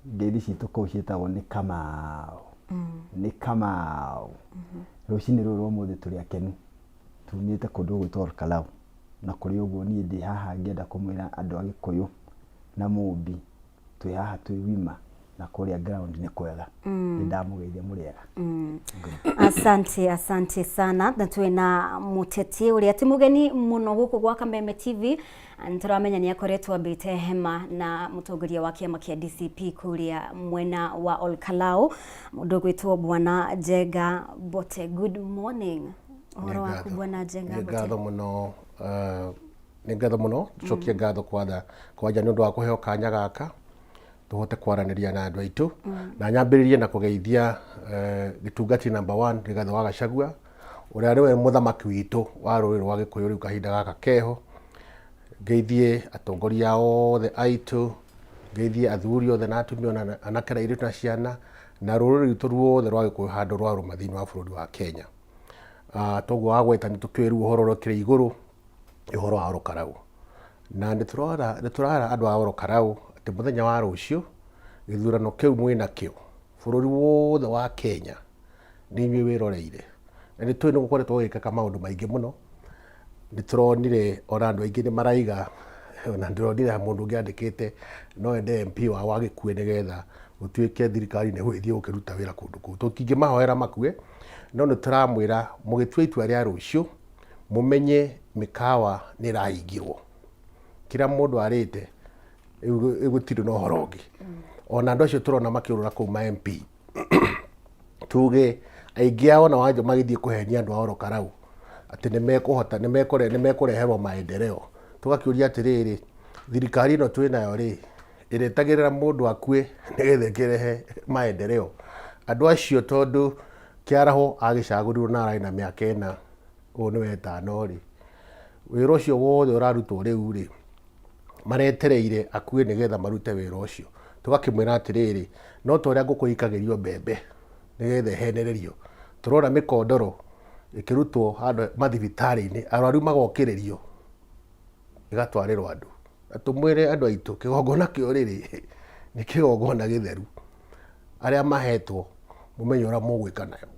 Ngeithi citũ kũu ciĩtagwo nĩ Kamau. Nĩ Kamau. Rũcinĩ rũrũ rwa ũmũthĩ tũrĩ akenu. Tumĩte kũndũ gũgwĩtwo Olkalau. Na kũrĩ ũguo niĩ ndĩ haha ngĩenda kũmwĩra andũ a Gĩkũyũ na Mũmbi twĩ haha twĩ wima na kũrĩa ground nĩ kwega. Nĩ ndamũgeithia mũrĩ ega. Asante, asante sana. Na twina muteti uria ti mugeni muno guku gwa Kameme TV. Nituramenya ni akoretwo ambite hema na mutongoria wa kiama kia DCP kuria mwena wa Olkalau, mundu gwitwo Bwana Njenga Mbote. Good morning. Uhoro waku, Bwana Njenga Nĩ Mbote? Ngatho mũno, nĩ ngatho mũno. Tucokie ngatho kwatha kwanja nĩ ũndũ wa kũheo kanya gaka tũhote kwaranĩria na andũ aitũ, na nyambĩrĩrie na kũgeithia gĩtungati number one Rigathĩ wa Gachagua, ũrĩa nĩwe mũthamaki witũ wa rũrĩrĩ rwa Gĩkũyũ rĩu kahinda gaka keho. Ngeithie atongoria othe aitũ, ngeithie athuri othe na atumia, ona anake na airĩtu na ciana, na rũrĩrĩ rwitũ ruothe rwa Gĩkũyũ handũ rwarũma thĩinĩ wa bũrũri wa Kenya. Toguo wagweta, nĩ tũkĩũĩ rĩu ũhoro ũrĩa ũkĩrĩ igũrũ nĩ ũhoro wa Ol Kalou, na nĩ tũrora, nĩ tũrara andũ a Ol Kalou atĩ mũthenya wa rũciũ gĩthurano kĩu mwĩnakĩo bũrũri wothe wa Kenya nĩ inyuĩ wĩroreire, na nĩ tũĩ nĩ gũkoretwo gũgĩkĩka maũndũ maingĩ mũno. Nĩ tũronire ona andũ aingĩ nĩ maraiga, ona ndĩronire mũndũ ũngĩ andĩkĩte no ende MP wao agĩkue nĩgetha gũtuĩke thirikari nĩ ĩgũgĩthiĩ gũkĩruta wĩra kũndũ kũu. Tũtingĩmahoera makue, no nĩ tũramwĩra mũgĩtua itua rĩa rũciũ mũmenye mĩkawa nĩ ĩrahingirwo. Kĩrĩa mũndũ arĩte rĩu gũtirĩ na ũhoro ũngĩ. Ona andũ acio tũrona makĩũrũra kũu ma MP, tuge aingĩ ao ona wanjũ magĩthiĩ kũhenia andũ a Ol Kalou atĩ nĩ mekũhota, nĩ mekũreherwo maendeleo. Tũgakĩũria atĩrĩrĩ, thirikari ĩno twĩnayo rĩ, ĩretagĩrĩra mũndũ akue nĩgetha ĩkĩrehe maendeleo? Andũ acio, tondũ kĩaraho agĩcagũrirwo na ararĩ na mĩaka 4, ũyũ nĩ wetano rĩ, wĩra ũcio wothe ũrarutwo rĩu rĩ, maretereire akue nĩgetha marute wĩra ũcio? Tũgakĩmwĩra atĩrĩrĩ, no ta ũrĩa ngũkũ ĩikagĩrio mbembe nĩgetha ĩhenererio, tũrona mĩkondoro ĩkĩrutwo handũ mathibitarĩ-inĩ, arwaru magokĩrĩrio, ĩgatwarĩrwo andũ. Na tũmwĩre andũ aitũ kĩgongona kĩa ũrĩrĩ nĩ kĩgongona gĩtheru, arĩa mahetwo mũmenye ũrĩa mũgwĩka nayo.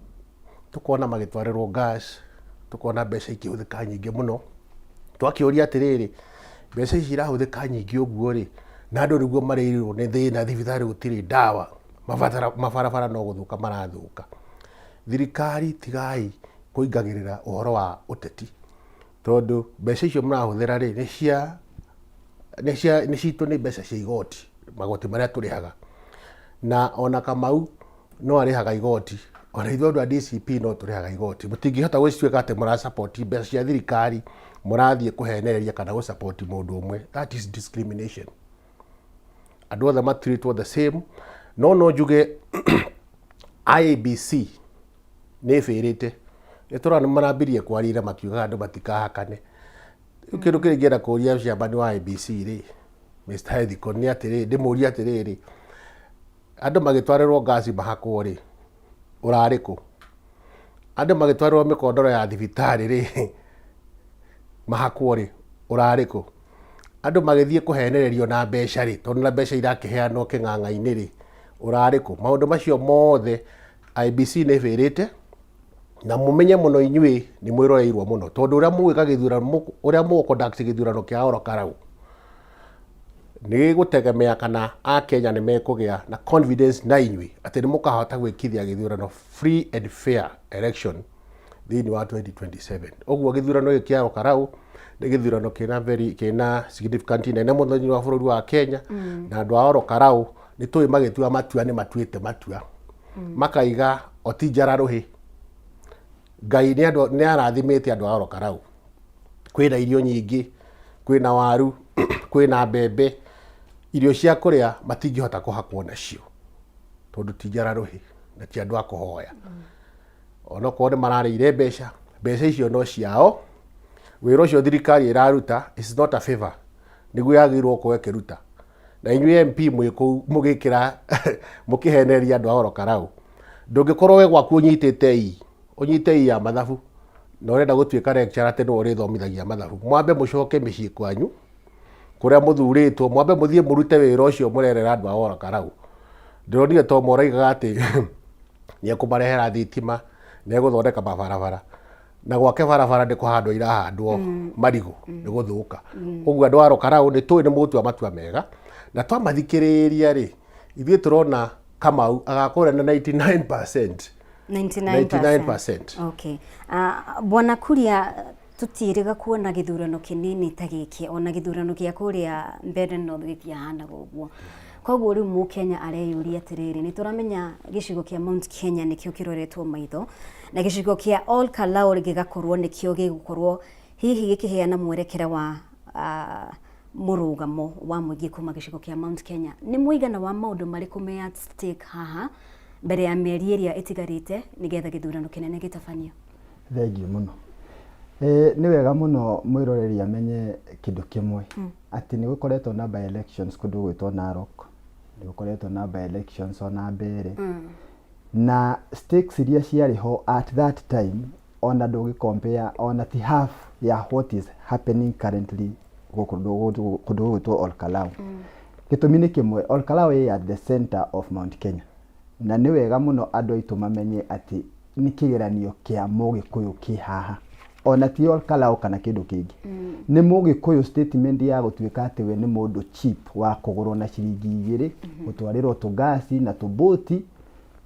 Tũkona magĩtwarĩrwo gas, tũkona mbeca ikĩhũthĩka nyingĩ mũno. Twakĩũria atĩrĩrĩ, mbeca ici irahũthĩka nyingĩ ũguo rĩ, na andũ nĩguo marĩirwo nĩ thĩna, thibitarĩ gũtirĩ ndawa, mabarabara no gũthũka marathũka. Thirikari, tigai kũingagĩrĩra ũhoro wa ũteti, tondũ mbeca icio mũrahũthĩra rĩ, nĩ cia nĩ citũ, nĩ mbeca cia igoti, magoti marĩa tũrĩhaga. Na ona Kamau no arĩhaga igoti, ona ithuĩ andũ a DCP no tũrĩhaga igoti. Mũtingĩhota gũtuĩka atĩ mũra support mbeca cia thirikari mũrathiĩ kũhenereria kana gũ support mũndũ ũmwe. That is discrimination. Andũ othe matiritwo the same. No njuge IEBC nĩ ĩbĩrĩte. Nĩ tũrona nĩ marambirie kwarĩra makiugaga andũ matikahakane. Rĩu kĩndũ kĩrĩa ingĩenda kũria chairman wa IEBC rĩ, Mr. Ethiko, nĩ atĩrĩrĩ, ndĩmũrie atĩrĩrĩ, andũ magĩtwarĩrwo ngaci mahakwo rĩ, ũrarĩ kũ? Andũ magĩtwarĩrwo mĩkondoro ya thibitarĩ rĩ, mahakwo rĩ, ũrarĩ kũ? Andũ magĩthiĩ kũhenererio na mbeca rĩ, tondũ na mbeca irakĩheanwo kĩng'ang'a-inĩ rĩ, ũrarĩ kũ? Maũndũ macio mothe IEBC nĩ ĩbĩrĩte, na mũmenye mũno inyuĩ nĩ mwĩroreirwo mũno, tondũ ũrĩa mũgwĩka gĩthurano, ũrĩa mũgũ conduct gĩthurano kĩa Ol Kalou nĩ gĩgũtegemea kana Akenya nĩ mekũgĩa na confidence na inyuĩ atĩ nĩ mũkahota gwĩkithia gĩthurano, free and fair election, thĩinĩ wa 2027. Ũguo gĩthurano gĩkĩ kĩa Ol Kalou nĩ gĩthurano kĩna very kĩna significant nene mũno thĩinĩ wa bũrũri wa Kenya. Na andũ a Ol Kalou nĩ tũĩ magĩtua matua nĩ matuĩte matua makaiga oti njara rũhĩ. Ngai nĩ andũ nĩ arathimĩte andũ a Ol Kalou, kwĩna irio nyingĩ, kwĩna waru, kwĩna mbembe, irio cia kũrĩa matingĩhota kũhakwo nacio, tondũ ti njara rũhĩ na ti andũ a kũhoya. Onokorwo nĩ mararĩire mbeca, mbeca icio no ciao. Wĩra ũcio thirikari ĩraruta is not a favor, nĩguo yagĩrĩirwo gũkorwo ĩkĩruta. Na inyuĩ MP mwĩ kũu mũgĩkĩra mũkĩhenereria andũ a Ol Kalou, ndũngĩkorwo we gwaku ũnyitĩte i ũnyite i ya mathabu na ũrenda gũtuĩka lecturer atĩ nĩwe ũrĩthomithagia mathabu. Mwambe mũcoke mĩciĩ kwanyu kũrĩa mũthurĩtwo, mwambe mũthiĩ mũrute wĩra ũcio mũrerera andũ a Ol Kalou. Ndĩronire to moraigaga atĩ nĩ ekũmarehera thitima, nĩ egũthondeka mabarabara. Na gwake barabara nĩ kũhandwo irahandwo marigũ, nĩ gũthũka. Ũguo andũ a Olkalau nĩ tũĩ nĩ mũgũtua matua mega, na twamathikĩrĩria rĩ, ithuĩ tũrona Kamau agakũra na 99%. 99%. 99%. Okay. Bwana Kuria, tutiĩrĩga kuona gĩthurano kĩnini ta gĩkĩ, ona gĩthurano gĩa kũrĩa Mbeere North gĩtiahanaga ũguo. Koguo rĩu mũkenya areyũria atĩrĩrĩ, nĩ tũramenya gĩcigo kĩa Mount Kenya nĩkĩo kĩroretwo maitho, na gĩcigo kĩa Ol Kalou gĩgakorwo nĩkĩo gĩgũkorwo hihi gĩkĩheana mwerekera wa mũrũgamo wa mũingĩ kuma gĩcigo kĩa Mount Kenya. Nĩ mũigana wa maũndũ marĩkũ me at stake haha mbere ya mĩeri ĩrĩa ĩtigarĩte nĩgetha gĩthurano kĩnene gĩtabanio? Thengiũ mũno. Nĩ wega mũno mwĩroreri amenye kĩndũ kĩmwe, atĩ nĩ gũkoretwo na by elections kũndũ gwĩtwo Narok, nĩ gũkoretwo na by elections ona Mbeere, na stakes iria ciarĩ ho at that time ona ndũgĩ compare ona ti half ya what is happening currently gũkũ kũndũ gũgwĩtwo Ol Kalou. Gĩtũmi nĩ kĩmwe, Ol Kalou ĩ at the center of Mount Kenya, na nĩ wega mũno andũ aitũ mamenye atĩ nĩ kĩgeranio kĩa mũgĩkũyũ kĩ haha, ona ti Ol Kalou kana kĩndũ kĩngĩ, nĩ mũgĩkũyũ. Statement ya gũtuĩka atĩ we nĩ mũndũ cheap wa kũgũrwo na ciringi 2, gũtwarĩrwo tũngasi na tũbũti,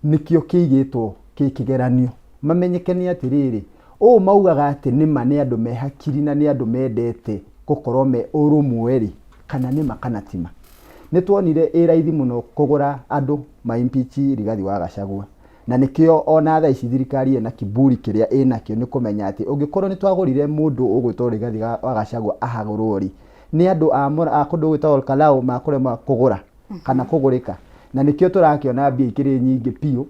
nĩkĩo kĩigĩtwo kĩ kĩgeranio, mamenyeke nĩ atĩrĩrĩ, ũũ maugaga atĩ nĩma nĩ andũ me hakiri na nĩ andũ mendete gũkorwo me ũrũmwe rĩ, kana nĩma kana tima. Nĩ tuonire ĩ raithi mũno kũgũra andũ ma impeach Rigathi wa Gachagua, na nĩkĩo ona thaa ici thirikari ĩna kiburi kĩrĩa ĩnakĩo, nĩ kũmenya atĩ ũngĩkorwo nĩ twagũrire mũndũ ũgwĩtwo Rigathi wa Gachagua ahagũrwo rĩ, nĩ andũ a kũndũ gwĩtagwo Ol Kalou makũrema kũgũra kana kũgũrĩka, na nĩkĩo tũrakĩona mbia ikĩrĩ nyingĩ biũ.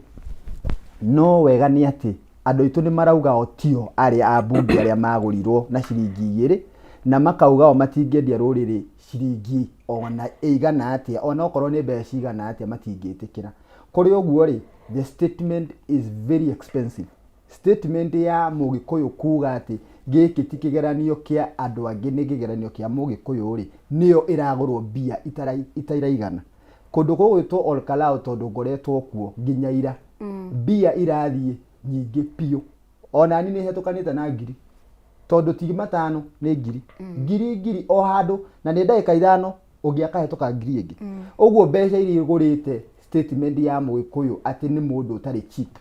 No wega nĩ atĩ andũ aitũ nĩ marauga o tio arĩa ambunge arĩa magũrirwo na ciringi 2, na makauga o matingĩendia rũrĩrĩ ciringi ona ĩigana atĩa, ona okorwo nĩ mbeca cigana atĩa, matingĩtĩkĩra. Kũrĩ ũguo rĩ, the statement is very expensive. Statement ya mũgĩkũyũ kuga atĩ gĩkĩ ti kĩgeranio kĩa andũ angĩ, nĩ kĩgeranio kĩa mũgĩkũyũ rĩ, nĩyo ĩragũrwo mbia itaraigana kũndũ gũgwĩtwo Ol Kalou, tondũ ngoretwo kuo nginya ira, mbia irathiĩ nyingĩ biũ. Ona ni nĩ hetũkanĩte na ngiri, tondũ ti matano, nĩ ngiri, ngiri, ngiri o handũ, na nĩ ndagĩka 5 ũngĩ akahĩtũka ngiri ĩngĩ. Ũguo mbeca iria igũrĩte statement ya mũgĩkũyũ atĩ nĩ mũndũ ũtarĩ cheap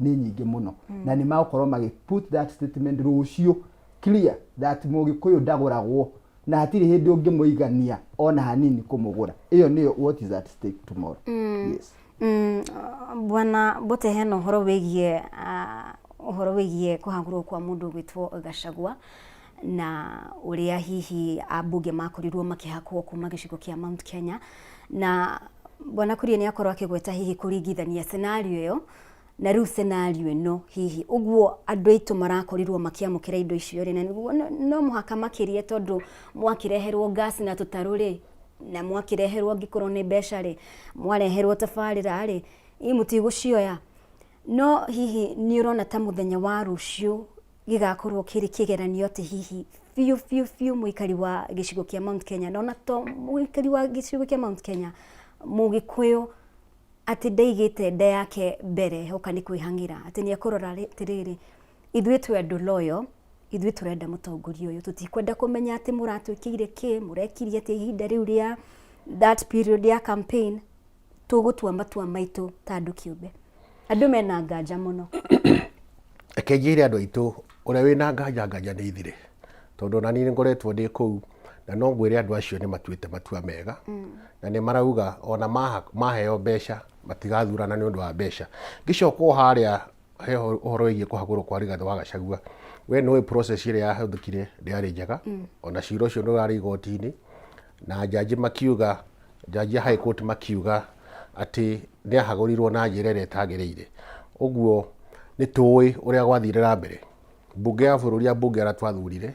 nĩ nyingĩ mũno, na nĩ magũkorwo magĩ put that statement rũciũ clear that mũgĩkũyũ ndagũragwo na hatirĩ hĩndĩ ũngĩmũigania ona hanini kũmũgũra. Ĩyo nĩyo what is at stake tomorrow, yes. Bwana Mbote, hena ũhoro wĩgiĩ kũhagũrwo kwa mũndũ ũgwĩtwo Gachagua na ũrĩa hihi ambunge makorirwo makĩhakwo kuma gĩcigo kĩa Mount Kenya, na Bwana Kuria nĩ akorwo akĩgweta hihi kũringithania scenario ĩyo na rĩu scenario ĩno. Hihi ũguo andũ aitũ marakorirwo makĩamũkĩra indo icio rĩ, na nĩguo no mũhaka makĩrie, tondũ mwakĩreherwo gas na tũtarũ rĩ, na mwakĩreherwo angĩkorwo nĩ mbeca rĩ, mwareherwo tabarĩra rĩ, ĩ mũtigũcioya? No hihi nĩ ũrona ta mũthenya wa rũciũ gĩgakorwo kĩrĩ kĩgeranio atĩ hihi biũ biũ biũ mũikari wa gĩcigo kĩa Mount Kenya, na ona to mũikari wa gĩcigo kĩa Mount Kenya, mũgĩkũyũ, atĩ ndaigĩte nda yake mbere hoka nĩ kwĩhang'ĩra, atĩ nĩ ekũrora atĩrĩrĩ, ithuĩ twĩ andũ loyal, ithuĩ tũrenda mũtongoria ũyũ, tũtikwenda kũmenya atĩ mũratwĩkĩire kĩ, mũrekirie atĩ ihinda rĩu rĩa that period ya campaign, tũgũtua matua maitũ ta andũ kĩũmbe? Andũ mena nganja mũno. Reke njĩre andũ aitũ, ũrĩa wĩna nganja, nganja nĩ ithire, tondũ ona niĩ nĩ ngoretwo ndĩ kũu, na no ngwĩre andũ acio nĩ matuĩte matua mega, na nĩ marauga ona maheo mbeca matigathurana nĩ ũndũ wa mbeca. Ngĩcoka o harĩa he ũhoro wĩgiĩ kũhagũrwo kwa Rigathĩ wa Gachagua, we nĩ ũĩ process ĩrĩa yahũthĩkire ndĩarĩ njega. Ona cira ũcio nĩ ũrarĩ igoti-inĩ, na njanji makiuga, njanji ya High Court makiuga atĩ nĩ ahagũrirwo na njĩra ĩrĩa ĩtagĩrĩire. Ũguo nĩ tũĩ ũrĩa gwathire na mbere. Mbunge ya bũrũri, ambunge arĩa twathurire,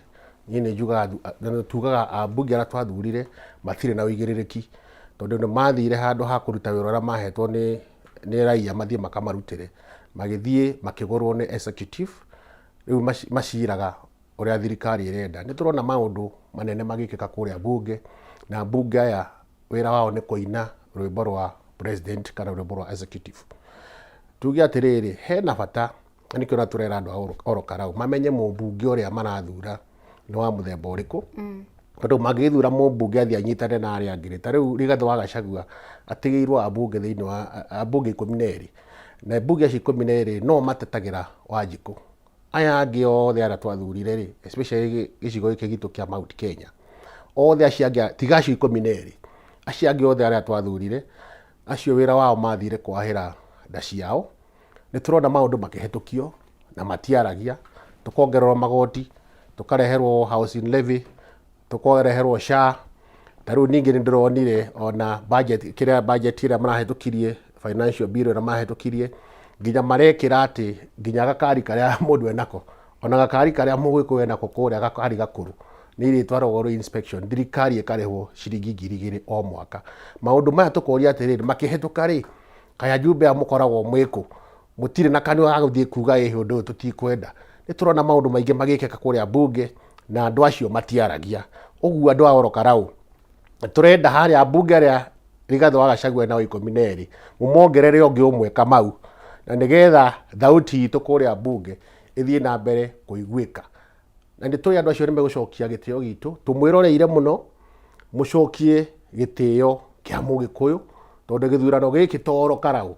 niĩ nĩ njugaga na tugaga ambunge arĩa twathurire matirĩ na ũigĩrĩrĩki, tondũ nĩ mathire handũ ha kũruta wĩra ũrĩa mahetwo nĩ raia mathiĩ makamarutĩre, magĩthiĩ makĩgũrwo nĩ executive. Rĩu maciraga ũrĩa thirikari ĩrenda. Nĩ tũrona maũndũ manene magĩkĩka kũrĩa bunge, na mbunge aya wĩra wao nĩ kũina rwĩmbo rwa. President kana rwĩmbo rwa executive. Tuge atĩrĩrĩ, hena bata na nĩkĩo na tũrera andũ a Orokarau mamenye mũmbunge ũrĩa marathura nĩ wa mũthemba ũrĩkũ, tondũ mangĩgĩthura mũmbunge athiĩ anyitane na arĩa angĩ rĩ, ta rĩu Rigathĩ wa Gachagua atigĩirwo ambunge thĩinĩ wa ambunge 12, na mbunge acio 12 no matetagĩra Wanjikũ. Aya angĩ othe arĩa twathurire rĩ, especially gĩcigo gĩkĩ gitũ kĩa Mount Kenya, othe acio angĩ tiga acio 12, acio angĩ othe arĩa twathurire, acio wĩra wao mathire kwahĩra nda ciao. Nĩ tũrona maũndũ makĩhetũkio na matiaragia, tũkongererwo magoti, tũkareherwo housing levy, tũkareherwo SHA. Ta rĩu ningĩ nĩ ndĩronire ona budget, kĩrĩa budget ĩrĩa marahetũkirie, financial bill ĩrĩa marahetũkirie, nginya marekĩra atĩ nginya gakari karĩa mũndũ enako, ona gakari karĩa mũgĩkũyũ enako kũrĩa gakari gakũrũ, nĩ irĩtwaragwo rĩ inspection, thirikari ĩkarĩhwo ciringi 2000 o mwaka. Maũndũ maya tũkoria atĩrĩrĩ, makĩhetũka rĩ, kaĩ ajumbe aya mũkoragwo mwĩkũ? Mũtirĩ na kanua ga gũthiĩ kuga ĩhĩ ũndũ ũyũ tũtikwenda. Nĩ tũrona maũndũ maingĩ magĩkĩka kũrĩa mbunge na andũ acio matiaragia. Ũguo andũ a Orokarau, tũrenda harĩa ambunge arĩa Rigathĩ wa Gachagua nao 12, mũmongerere ũngĩ ũmwe Kamau, na nĩgetha thauti itũ kũrĩa mbunge ĩthiĩ na mbere kũiguĩka. Na nĩ tũĩ andũ acio nĩ megũcokia gĩtĩo gitũ, tũmwĩroreire mũno, mũcokie gĩtĩo kĩa mũgĩkũyũ, tondũ gĩthurano gĩkĩ to Orokarau,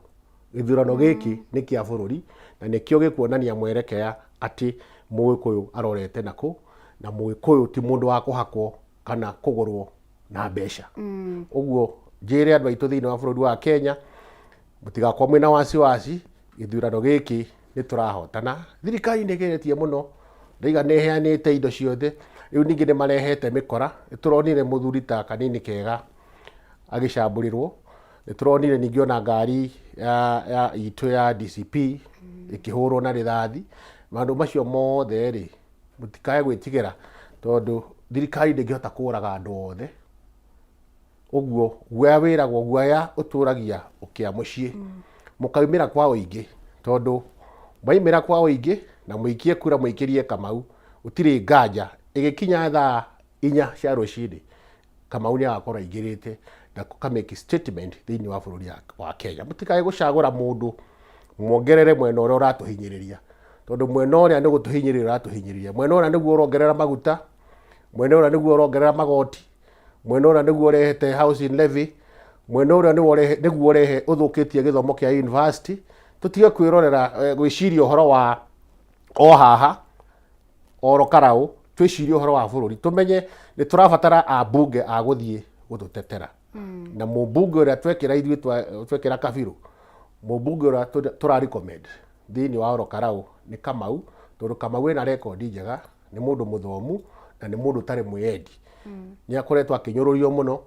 gĩthurano gĩkĩ nĩ kĩa bũrũri, na nĩkĩo gĩkuonania mwerekea atĩ mũgĩkũyũ arorete nakũ, na mũgĩkũyũ ti mũndũ wa kũhakwo kana kũgũrwo na mbeca. Ũguo njĩre andũ aitũ thĩinĩ wa bũrũri wa Kenya, mũtigakorwo mwĩna wasiwasi, gĩthurano gĩkĩ nĩ tũrahotana. Thirikari nĩ ĩgeretie mũno, ndaiga nĩ ĩheanĩte indo ciothe, rĩu ningĩ nĩ marehete mĩkora, nĩ tũronire mũthuri ta Kanini Kega agĩcambũrĩrwo, nĩ tũronire ningĩ ona ngari ya itũ ya DCP ĩkĩhũrwo na rĩthathi. Maũndũ macio mothe rĩ, mũtikae gwĩtigĩra tondũ thirikari ndĩngĩhota kũraga andũ othe. Ũguo guoya wĩragwo guoya ũtũragia ũkĩa mũciĩ. Mũkaumĩra kwa ũingĩ, tondũ mwaumĩra kwa ũingĩ na mũikie kura mũikĩrie Kamau, gũtirĩ nganja ĩgĩkinya thaa 4 cia rũcinĩ Kamau nĩ agakorwo aingĩrĩte na ka make statement thĩinĩ wa bũrũri wa Kenya. Mũtikae gũcagũra mũndũ muongerere mwena ũrĩa ũratũhinyĩrĩria, tondũ mwena ũrĩa nĩ gũtũhinyĩrĩria ũratũhinyĩrĩria. Mwena ũrĩa nĩguo ũrongerera maguta, mwena ũrĩa nĩguo ũrongerera magoti, mwena ũrĩa nĩguo ũrehete housing levy, mwena ũrĩa nĩguo ũrehe ũthũkĩtie gĩthomo kĩa university. Tũtige kwĩrorera gwĩciria ũhoro wa o haha oro Karau, twĩcirie ũhoro wa bũrũri, tũmenye nĩ tũrabatara ambunge a gũthiĩ gũtũtetera. Na mũmbunge ũrĩa twekĩra ithuĩ twekĩra kabirũ, mũmbunge ũrĩa tũra recommend thĩinĩ wa Oro Karau nĩ Kamau, tondũ Kamau ena rekondi njega, nĩ mũndũ mũthomu na nĩ mũndũ ũtarĩ mwĩyendi. Nĩ akoretwo akĩnyũrũrio mũno,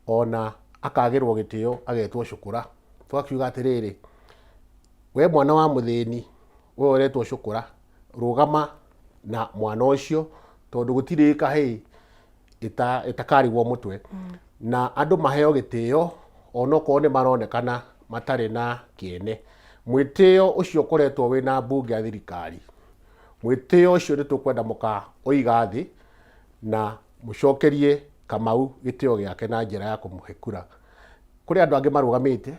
ona akagĩrwo gĩtĩo agetwo cũkũra. Tũgakiuga atĩrĩrĩ, we mwana wa mũthĩni, we ũretwo cũkũra, rũgama na mwana ũcio, tondũ gũtirĩ kahĩĩ ĩtakarigwo mũtwe. Na andũ maheo gĩtĩo onokorwo nĩ maronekana matarĩ na kĩene. Mwĩtĩo ũcio ũkoretwo wĩna mbunge ya thirikari, mwĩtĩo ũcio nĩ tũkwenda mũkaũiga thĩ na mũcokerie Kamau gĩtĩo gĩake na njĩra ya kũmũhe kura. Kũrĩ andũ angĩ marũgamĩte,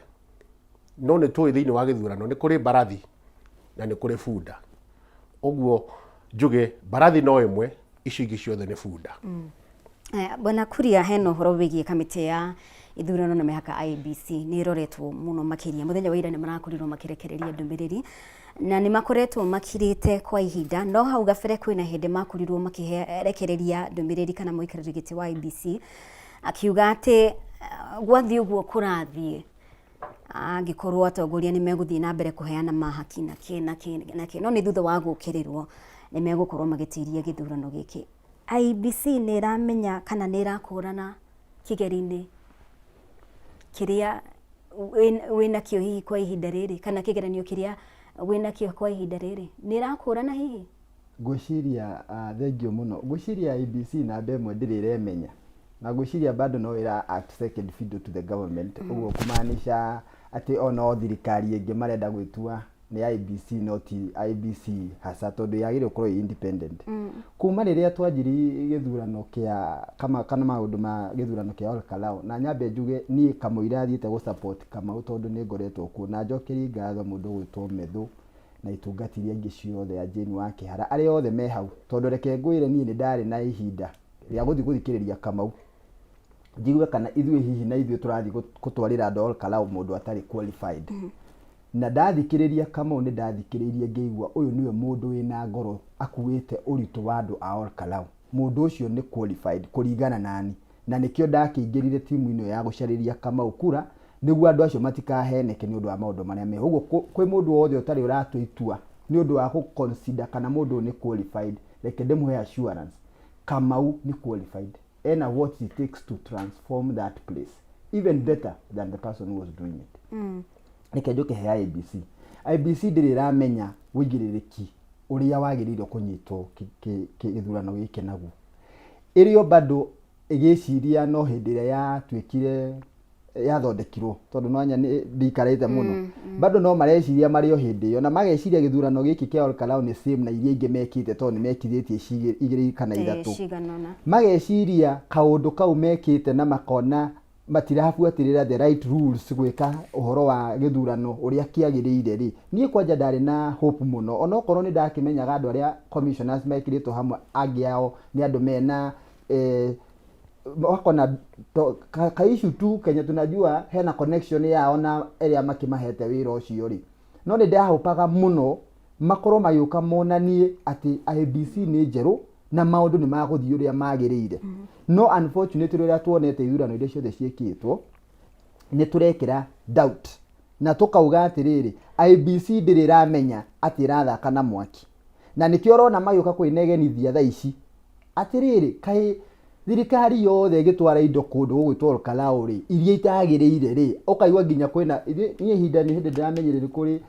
no nĩ tũĩ thĩinĩ wa gĩthurano nĩ kũrĩ mbarathi na nĩ kũrĩ bunda. Ũguo njuge mbarathi no ĩmwe, icio ingĩ ciothe nĩ bunda. Bwana Kuria, hena ũhoro wĩgiĩ kamĩtĩ ya ithurano na mĩhaka IEBC nĩ ĩroretwo mũno makĩria. Mũthenya wa ira nĩ marakorirwo makĩrekereria ndũmĩrĩri na nĩ makoretwo makirĩte kwa ihinda, no hau gabere kwĩna hĩndĩ makorirwo makĩrekereria ndũmĩrĩri kana mũikarĩri gĩtĩ wa IEBC akiuga atĩ gwathiĩ ũguo kũrathiĩ, angĩkorwo atongoria nĩ megũthiĩ na mbere kũheana mahaki na kĩ na kĩ na kĩ, no nĩ thutha wa gũkĩrĩrwo nĩ megũkorwo magĩtiria gĩthurano gĩkĩ. IEBC nĩ ĩramenya kana nĩ ĩrakũrana kĩgeri-inĩ kĩrĩa wĩnakĩo hihi kwa ihinda rĩrĩ, kana kĩgeranio kĩrĩa wĩnakĩo kwa ihinda rĩrĩ, nĩ ĩrakũrana hihi? Ngwĩciria thengiũ mũno, ngwĩciria IEBC namba ĩmwe ndĩrĩ ĩremenya, na ngwĩciria bado no ĩra act second fiddle to the government, ũguo kũmaanisha atĩ o no thirikari ĩngĩ marenda gwĩtua. Nĩ IEBC, no ti IEBC haca, tondũ yagĩrĩirwo gũkorwo ĩ independent. Kuma rĩrĩa twanjirie gĩthurano kĩa kana maũndũ ma gĩthurano kĩa Ol Kalou, na nyambe njuge niĩ kamũira thiĩte gũ support Kamau, tondũ nĩ ngoretwo kuo, na njokerie ngatho mũndũ ũgwĩtwo Methu na itungati iria ingĩ ciothe, a Jane wa Kĩhara, arĩa othe me hau, tondũ reke ngwĩre, niĩ nĩ ndarĩ na ihinda rĩa gũthiĩ gũthikĩrĩria Kamau, njigue kana ithuĩ hihi na ithuĩ tũrathiĩ gũtwarĩra andũ a Ol Kalou mũndũ atarĩ qualified. Na ndathikĩrĩria Kamau, nĩ ndathikĩrĩirie ngĩigua ũyũ nĩwe mũndũ wĩna ngoro akuĩte ũritũ wa andũ a Ol Kalou. Mũndũ ũcio nĩ qualified kũringana nani, na nĩkĩo ndakĩingĩrire timu ĩno ya gũcarĩria Kamau kura, nĩguo andũ acio matikaheneke nĩ ũndũ wa maũndũ marĩa meho. Ũguo kwĩ mũndũ wothe ũtarĩ ũratua itua nĩ ũndũ wa gũ consider kana mũndũ ũyũ nĩ qualified, reke ndĩmũhe assurance, Kamau nĩ qualified, ena what it takes to transform that place even better than the person who was doing it. Reke njũke he IEBC. IEBC ndĩrĩ ĩramenya ũigĩrĩrĩki ũrĩa wagĩrĩire kũnyitwo gĩthurano gĩkĩ naguo. Ĩrĩ o bado ĩgĩciria no hĩndĩ ĩrĩa yatuĩkire yathondekirwo, tondũ no nya ndikarĩte mũno, bado no mareciria marĩ o hĩndĩ ĩyo, na mageciria gĩthurano gĩkĩ kĩa Ol Kalou nĩ same na iria ingĩ mekĩte, tondũ nĩ mekithĩtie igĩrĩ kana ithatũ. Cigana ũna. Mageciria kaũndũ kau mekĩte na makona matirabuatĩrĩra the right rules gwĩka ũhoro wa gĩthurano ũrĩa kĩagĩrĩire rĩ. Niĩ kwanja ndarĩ na hope mũno, onokorwo nĩ ndakĩmenyaga andũ arĩa commissioners mekĩrĩtwo hamwe, angĩ ao nĩ andũ mena wako na ka issue tu Kenya tunajua hena connection yao na ĩrĩa makĩmahete wĩra ũcio rĩ. No nĩ ndahopaga mũno makorwo magĩũka monanie atĩ IEBC nĩ njerũ na maũndũ nĩ magũthiĩ ũrĩa magĩrĩire. No unfortunately, ũrĩa tuonete ithurano iria ciothe ciĩkĩtwo, nĩ tũrekĩra doubt na tũkauga atĩrĩrĩ, IEBC ndĩrĩ ĩramenya atĩ ĩrathaka na mwaki, na nĩkĩo ũrona magĩũka kwĩnegenithia thaa ici atĩrĩrĩ, kaĩ thirikari yothe ĩgĩtwara indo kũndũ gũgwĩtwo Ol Kalou rĩ, iria itagĩrĩire rĩ, ũkaigua nginya kwĩna niĩ ihinda nĩ hĩndĩ ndĩramenyire nĩ kũrĩ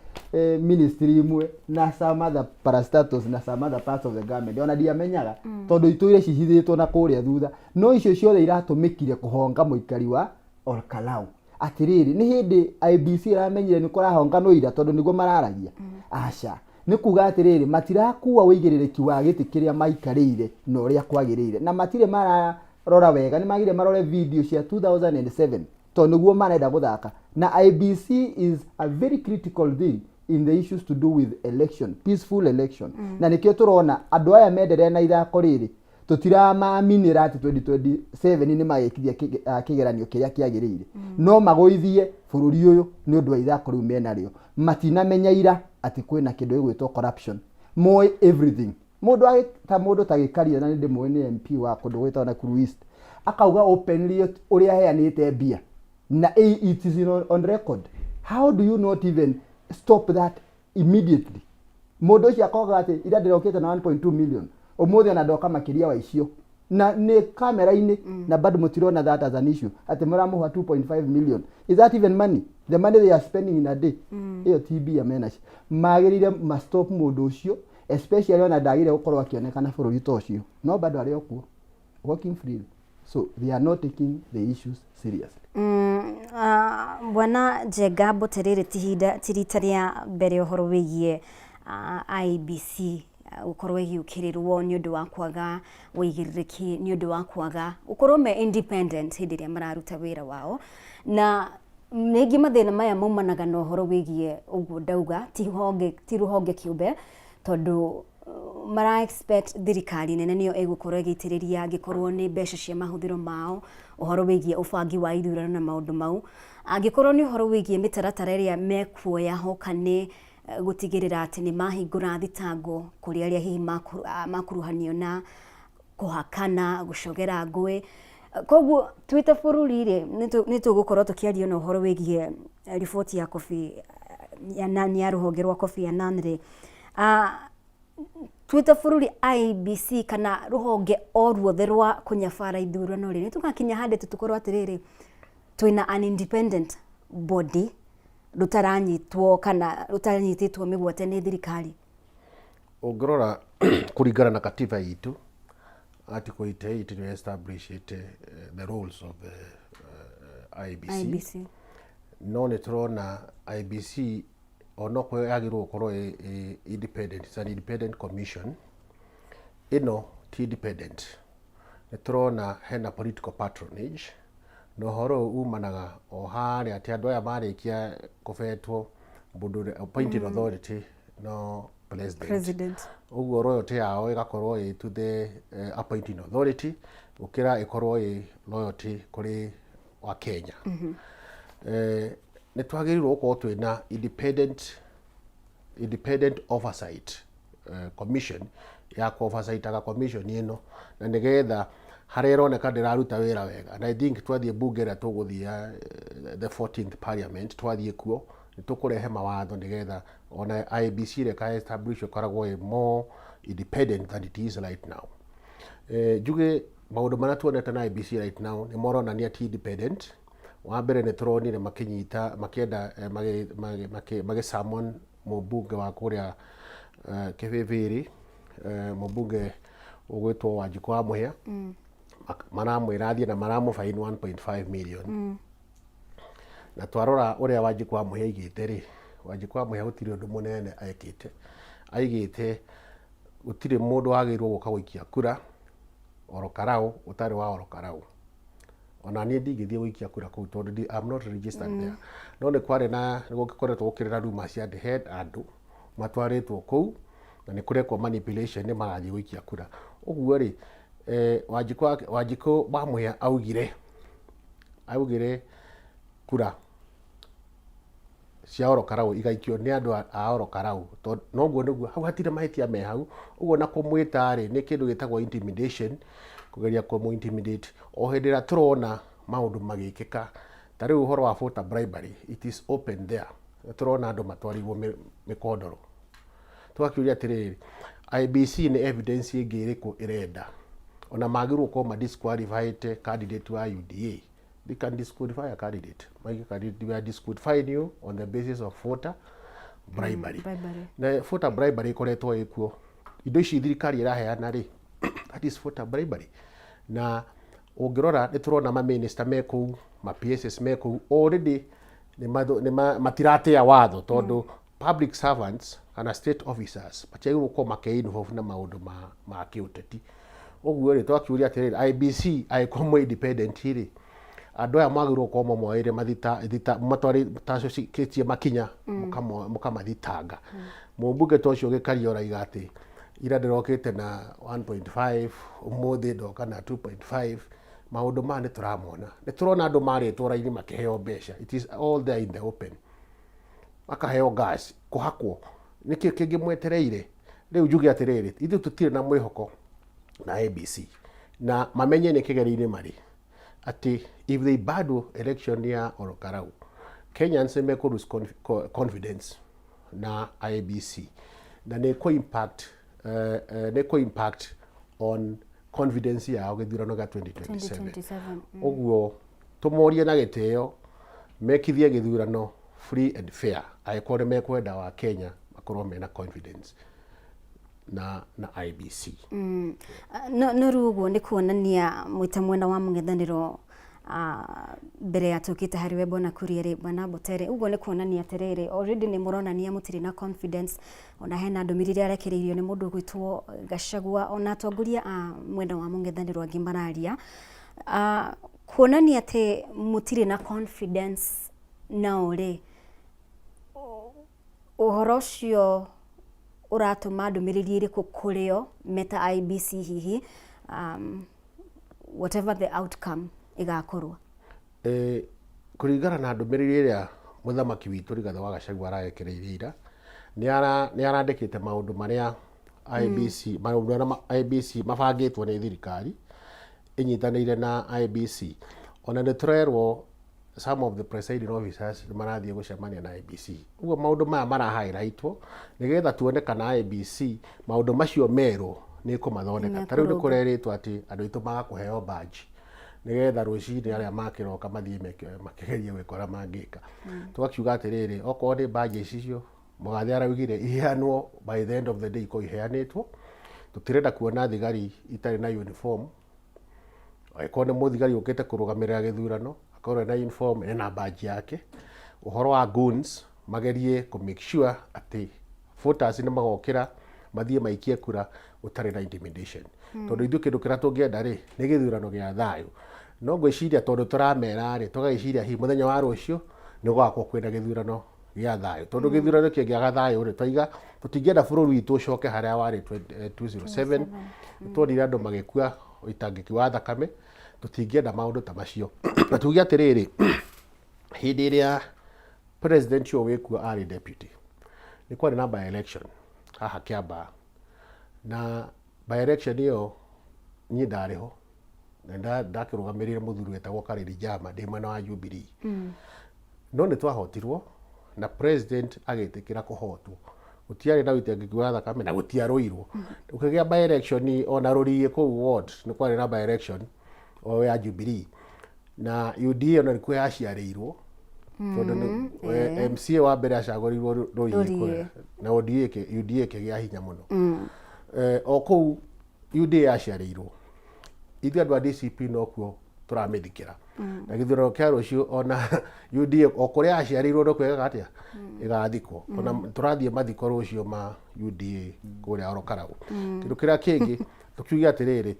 ministry imwe na some other parastatals na some other parts of the government ona ndiamenyaga, tondũ itũire cihithĩtwo na kũrĩa thutha, no icio ciothe iratũmĩkire kũhonga mũikari wa Ol Kalou. Atĩrĩrĩ, nĩ hĩndĩ IEBC ĩramenyire nĩ kũrahonganwo ira, tondũ nĩguo mararagia? Aca, nĩ kuga atĩrĩrĩ, matirakua ũigĩrĩrĩki wa gĩtĩ kĩrĩa maikarĩire na ũrĩa kwagĩrĩire, na matirĩ mararora wega. Nĩ magire marore video cia 2007, tondũ nĩguo marenda gũthaka na IEBC is a very critical thing in the issues to do with election, peaceful election. Na nĩkĩo tũrona andũ aya menderere na ithako rĩrĩ, tũtiramaminĩra atĩ 2027 nĩ magekithia kĩgeranio kĩrĩa kĩagĩrĩire, no magũithie bũrũri ũyũ nĩ ũndũ wa ithako rĩu menarĩo. Matinamenya ira atĩ kwĩna kĩndũ gĩgwĩtwo corruption. Moĩ everything. Mũndũ ta mũndũ ta Gĩkaria, na nĩ ndĩmũĩ, nĩ MP wa kũndũ gwĩtagwo Nakuru East, akauga openly ũrĩa aheanĩte mbia, na it is on record. How do you not even stop that immediately? Mũndũ ũcio akoga atĩ ira ndĩrokĩte na 1.2 million, ũmũthĩ ona ndoka makĩria wa icio, na nĩ kamera-inĩ, na bado mũtirona that as an issue, atĩ mũramũha 2.5 million. Is that even money, the money they are spending in a day? Ĩyo ti mbia menacio. Magĩrĩire ma stop mũndũ ũcio, especially ona ndagĩrĩire gũkorwo akĩonekana bũrũri ta ũcio, no bado arĩ o kuo working freely. So they are not taking the issues seriously. Bwana Njenga Mbũte, rĩrĩ ti ihinda, ti rita rĩa mbere ũhoro wĩgiĩ IEBC gũkorwo ĩgĩũkĩrĩrwo nĩ ũndũ wa kwaga ũigĩrĩrĩki, nĩ ũndũ wa kwaga gũkorwo me independent hĩndĩ ĩrĩa mararuta wĩra wao. Na rĩngĩ mathĩna maya maumanaga na ũhoro wĩgiĩ ũguo ndauga, ti honge, ti rũhonge kĩũmbe, tondũ mara expect thirikari nene nĩyo ĩgũkorwo ĩgĩitĩrĩria, angĩkorwo nĩ mbeca cia mahũthĩro mao, ũhoro wĩgiĩ ũbangi wa ithurano na maũndũ mau, angĩkorwo nĩ ũhoro wĩgiĩ mĩtaratara ĩrĩa mekuoya hoka nĩ gũtigĩrĩra atĩ nĩ mahingũra thitango kũrĩ arĩa hihi makuruhanio na kũhakana gũcogera ngũĩ. Koguo twĩ ta bũrũri rĩ, nĩ tũgũkorwo tũkĩaria na ũhoro wĩgiĩ riboti ya Kofi Annan, ya rũhonge rwa Kofi Annan rĩ, twĩ ta bũrũri, IEBC kana rũhonge o ruothe rwa kũnyabara ithurano rĩ, nĩ tũgakinya handũ tũkorwo atĩrĩrĩ, twĩna an independent body rũtaranyitwo kana rũtanyitĩtwo mĩgwate nĩ thirikari? Ũngĩrora kũringana na katiba itũ, article 88 nĩyo establishĩte the roles of the IEBC. IEBC. No nĩ tũrona IEBC onokorwo yagĩrĩirwo gũkorwo ĩ independent, it's an independent commission, ĩno ti independent. Nĩ tũrona hena political patronage, na ũhoro ũyũ umanaga o harĩa atĩ andũ aya marĩkia kũbetwo, mũndũ ũrĩa appointed authority no president. President. Ũguo loyalty yao ĩgakorwo ĩ to the appointing authority gũkĩra ĩkorwo ĩ loyalty kũrĩ wa Kenya. Nĩ twagĩrĩirwo gũkorwo twĩna independent oversight commission ya ku oversightaga commission ĩno, na nĩgetha harĩa ĩroneka ndĩraruta wĩra wega. And I think twathiĩ bunge ĩrĩa tũgũthiĩ ya the 14th parliament, twathiĩ kuo nĩ tũkũrehe mawatho nĩgetha ona IEBC ĩrĩa ĩka establish ĩkoragwo ĩ more independent than it is right now. Njuge maũndũ marĩa tuonete na IEBC right now nĩ maronania ti independent. Wa mbere, nĩ tũronire makĩnyita, makĩenda magĩ summon mũmbunge wa kũrĩa Kĩbĩbĩrĩ, mũmbunge ũgwĩtwo Wanjikũ wa Mũhĩa. Maramwĩra athiĩ na maramũbaini 1.5 million. Na twarora ũrĩa Wanjikũ wa Mũhĩa aigĩte rĩ, Wanjikũ wa Mũhĩa gũtirĩ ũndũ mũnene ekĩte. Aigĩte gũtirĩ mũndũ wagĩrĩirwo gũka gũikia kura Ol Kalou ũtarĩ wa Ol Kalou. Ona niĩ ndingĩthiĩ gũikia kura kũu tondũ I'm not registered there. No nĩ kwarĩ na nĩ gũkoretwo gũkĩrĩ na rumors cia atĩ he andũ matwarĩtwo kũu na nĩ kũrekwo manipulation, nĩ marathiĩ gũikia kura. Ũguo rĩ, Wanjikũ wa Mũhĩa augire kura cia Ol Kalou igaikio nĩ andũ a Ol Kalou, tondũ noguo nĩguo hau hatirĩ mahĩtia me hau. Ũguo na kũmwĩta rĩ, nĩ kĩndũ gĩtagwo intimidation, kũgeria kũmũ intimidate o hĩndĩ ĩrĩa tũrona maũndũ magĩkĩka ta rĩu ũhoro wa voter bribery. It is open there. Nĩ tũrona andũ matwarirwo mĩkondoro. Tũgakĩũria atĩrĩrĩ, IEBC nĩ evidence ĩngĩ ĩrĩkũ ĩrenda? Ona magĩrĩirwo gũkorwo ma disqualified candidate wa UDA. They can disqualify a candidate. Maige candidate, we are disqualifying you on the basis of voter bribery. Bribery. Na voter bribery ĩkoretwo ĩkuo. Indo ici thirikari ĩraheana rĩ, that is voter bribery. Na ũngĩrora, nĩ tũrona ma minister me kũu, ma PSs me kũu already, nĩ matiratĩa watho, tondũ public servants kana state officers matiagĩrĩirwo gũkorwo makĩ-involve na maũndũ ma kĩũteti. Ũguo rĩ, twakĩũria atĩrĩrĩ, IEBC, angĩkorwo mwĩ independent rĩ, andũ aya mwagĩrĩirwo gũkorwo mamoeire mathita thita matwarĩtie makinya, mũkamathitanga. Mũmbunge ta ũcio Gĩkaria ũraiga atĩ ira ndĩrokĩte na 1.5, ũmũthĩ ndoka na 2.5. Maũndũ maya nĩ tũramona, nĩ tũrona andũ marĩtwo raini makĩheo mbeca. It is all there in the open. Makaheo gas kũhakwo. Nĩkĩ kĩngĩ mwetereire rĩu? Njuge atĩrĩrĩ, ithuĩ tũtirĩ na mwĩhoko na IEBC, na mamenye nĩ kĩgerio-inĩ marĩ, atĩ if they bado election ya Ol Kalou, Kenyans nĩ mekũ lose confidence na IEBC, na nĩ kũ impact nĩ kũ impact on confidence yao gĩthurano gĩa 2027. 2027. Ũguo tũmorie na gĩtĩo mekithie gĩthurano free and fair, angĩkorwo nĩ mekwenda wa Kenya makorwo mena confidence na IEBC. No rĩu ũguo nĩ kuonania mwĩta mwena wa mũng'ethanĩro, mbere ya tũkĩte harĩ we Bwana Kuria rĩ, Bwana Mbotere, ũguo nĩ kuonania atĩrĩrĩ, already nĩ mũronania mũtirĩ na confidence. Ona hena ndũmĩrĩri ĩrarekereirio nĩ mũndũ ũgwĩtwo Gachagua, ona atongoria a mwena wa mũng'ethanĩro angĩ mararia, kuonania atĩ mũtirĩ na confidence nao rĩ, ũhoro ũcio ũratũma ndũmĩrĩri ĩrĩkũ kũrĩ o meta IEBC hihi, whatever the outcome ĩgakorwo? Kũringana na ndũmĩrĩri ĩrĩa mũthamaki witũ Rigathĩ wa Gachagua ararekereirie ira, nĩ arandĩkĩte maũndũ marĩa IEBC, maũndũ marĩa IEBC mabangĩtwo nĩ thirikari ĩnyitanĩire na IEBC. Ona nĩ tũrerwo some of the presiding officers nĩ marathiĩ gũcemania na IEBC. Ũguo maũndũ maya mara highlightwo nĩgetha tuone kana IEBC maũndũ macio merwo nĩ ĩkũmathondeka. Ta rĩu nĩ kũrerĩtwo atĩ andũ aitũ maga kũheo badge nĩgetha rũcinĩ arĩa makĩroka mathiĩ meke makĩgerie gwĩka ũrĩa mangĩka. Tũgakiuga atĩrĩrĩ, okorwo nĩ badge icio mũgathe araugire iheanwo by the end of the day, ikorwo iheanĩtwo. Tũtirenda kuona thigari itarĩ na uniform. Angĩkorwo nĩ mũthigari ũkĩte kũrũgamĩrĩra gĩthurano, akorwo ena uniform, ena badge yake. Ũhoro wa goons Magerie kũ make sure atĩ voters nĩ magokĩra mathiĩ maikie kura gũtarĩ na intimidation. Tondũ ithuĩ kĩndũ kĩrĩa tũngĩenda rĩ, nĩ gĩthurano gĩa thayũ. No ngwĩciria tondũ tũramera rĩ, tũgagĩciria hihi mũthenya wa rũciũ nĩ gũgakorwo kwĩna gĩthurano gĩa thayũ. Tondũ gĩthurano kĩngĩaga thayũ rĩ, twaiga tũtingĩenda bũrũri witũ ũcoke harĩa warĩ 207. Nĩ tuonire andũ magĩkua ũitangĩki wa thakame, tũtingĩenda maũndũ ta macio. Na tuge atĩrĩrĩ, hĩndĩ ĩrĩa president ũyũ wĩkuo arĩ deputy, nĩ kwarĩ na by election haha Kĩambaa, na by election ĩyo niĩ ndarĩ ho na ndakĩrũgamĩrĩire mũthuri wetagwo Karĩri Jama ndĩ mwena wa Jubilee. No nĩ twahotirwo na president agĩtĩkĩra kũhotwo, gũtiarĩ na ũitangĩki wa thakame na gũtiarũirwo. Gũkĩgĩa by election ona Rũriĩ kũu ward nĩ kwarĩ na by election o ya Jubilee, na UDA ona nĩkuo yaciarĩirwo, tondũ MCA wa mbere acagũrirwo Rũriĩ Rũriĩ. kũrĩa, na UDA ĩkĩgĩa hinya mũno. O kũu UDA yaciarĩirwo, ithuĩ andũ a DCP nokuo tũramĩthikĩra, na gĩthurano kĩa rũciũ ona UDA o kũrĩa yaciarĩirwo nokuo ĩgaga atĩa ĩgathikwo. Ona tũrathiĩ mathiko rũciũ ma UDA kũrĩa Orokarau. Kĩndũ kĩrĩa kĩngĩ tũkiuge atĩrĩrĩ,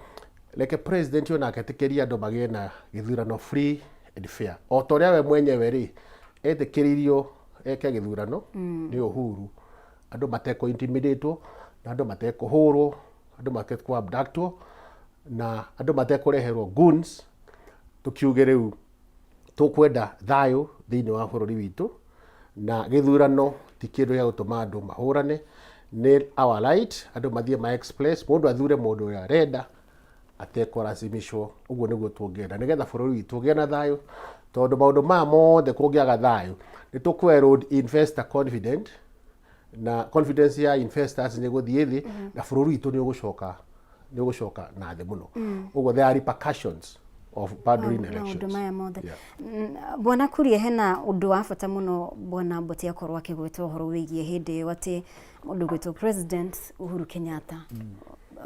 reke president onake etĩkĩrie andũ magĩe na gĩthurano free and fair, o ta ũrĩa we mwenyewe rĩ etĩkĩririo eke gĩthurano nĩ Uhuru, andũ matekũ intimidatwo na andũ matekũhũrwo, andũ matekũ abductwo na andũ matekũreherwo goons. Tũkiuge rĩu tũkwenda thayũ thĩinĩ wa bũrũri witũ, na gĩthurano ti kĩndũ gĩa gũtũma andũ mahũrane, nĩ our right andũ mathiĩ ma express, mũndũ athure mũndũ ũrĩa arenda atekũracimicwo. Ũguo nĩguo tũngĩenda nĩgetha bũrũri witũ ũgĩe na thayũ, tondũ maũndũ maya mothe kũngĩaga thayũ nĩ tũkũ erode investor confident, na confidence ya investors nĩ gũthiĩ thĩ, na bũrũri witũ nĩ ũgũcoka na thĩ mũno. Ũguo there are repercussions of bad maũndũ elections. Maya mothe. Bwana Kuria, hena ũndũ wa bata mũno bwana Mboti akorwo akĩgweta ũhoro wĩgiĩ hĩndĩ ĩyo atĩ mũndũ gwĩtwo President Uhuru Kenyatta,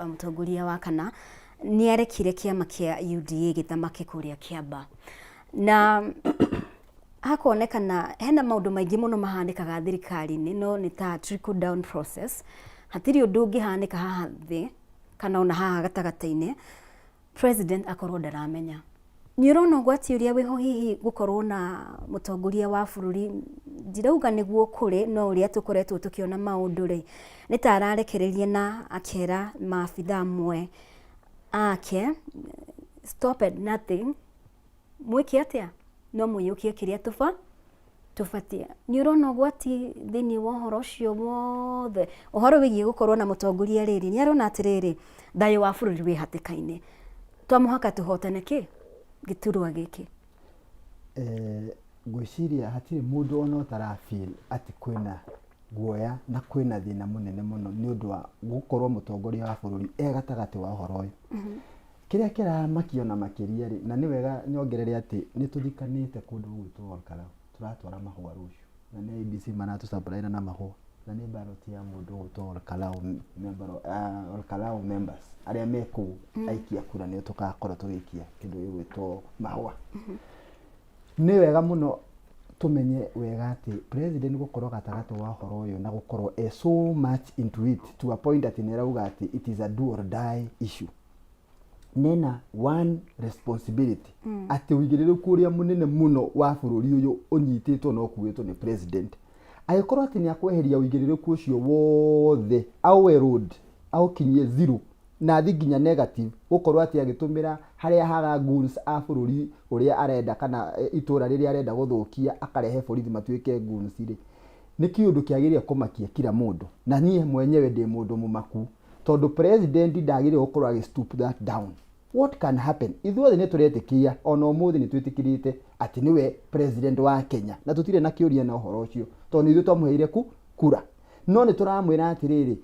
mũtongoria wa kana, nĩ arekire kĩama kĩa UDA gĩthamake kũrĩa Kĩamba, na hakonekana hena maũndũ maingĩ mũno mahanĩkaga thirikari-inĩ, no nĩ ta trickle down process. Hatirĩ ũndũ ũngĩhanĩka haha thĩ kana ona haha gatagatĩ-inĩ president akorwo ndaramenya. Nĩ ũrona ũgwati ũrĩa wĩho hihi gũkorwo na mũtongoria wa bũrũri, ndirauga nĩguo kũrĩ, no ũrĩa tũkoretwo tũkĩona maũndũ rĩ, nĩ ta ararekereria na akera maabitha amwe ake, "Stop at nothing, mwĩke atĩa no mũiyũkie kĩrĩa tũbatie." Nĩ ũrona ũgwati thĩinĩ wa ũhoro ũcio wothe, ũhoro wĩgiĩ gũkorwo na mũtongoria rĩrĩ nĩ arona atĩrĩrĩ, thayũ wa bũrũri wĩ hatĩka-inĩ, twa mũhaka tũhotane kĩ gĩturwa gĩkĩ? Ngwĩciria hatirĩ mũndũ ona ũtara feel atĩ kwĩna guoya na kwĩna thĩna mũnene mũno nĩ ũndũ wa gũkorwo mũtongoria wa bũrũri e gatagatĩ wa ũhoro ũyũ. Kĩrĩa kĩramakia ona makĩria rĩ, na nĩ wega nyongerere atĩ nĩ tũthikanĩte kũndũ gũgwĩtwo Olkalau, tũratwara mahũa rũciũ, na nĩ IEBC maratũsupplyra na mahũa, na nĩ ballot ya mũndũ ũgwĩtwo Olkalau member, Olkalau members arĩa me kũu aikia kura nĩo tũgakorwo tũgĩikia kĩndũ gĩgwĩtwo mahũa. Nĩ wega mũno tũmenye wega atĩ president gũkorwo gatagatĩ wa ũhoro ũyũ na gũkorwo e so much into it to a point atĩ nĩ arauga atĩ it is a do or die issue, nena one responsibility atĩ ũigĩrĩrĩku ũrĩa mũnene mũno wa bũrũri ũyũ ũnyitĩtwo na ũkuĩtwo nĩ president. Angĩkorwo atĩ nĩ akweheria ũigĩrĩrĩku ũcio wothe, aũ erode, aũkinyie zero na athi nginya negative, gũkorwo atĩ agĩtũmĩra harĩa haga goons a bũrũri ũrĩa arenda kana itũra rĩrĩa arenda gũthũkia, akarehe borithi matuĩke goons rĩ, nĩ kĩũndũ kĩagĩrĩire kũmakia kila mũndũ, na niĩ mwenyewe ndĩ mũndũ mũmaku, tondũ president ndagĩrĩire gũkorwo agĩ stoop that down. What can happen? Ithuothe nĩ tũretĩkia, ona ũmũthĩ nĩ twĩtĩkĩrĩte atĩ nĩwe president wa Kenya, na tũtirĩ na kĩũria na ũhoro ũcio, tondũ nĩ ithuĩ twamũheire kura. No nĩ tũramwĩra atĩrĩrĩ,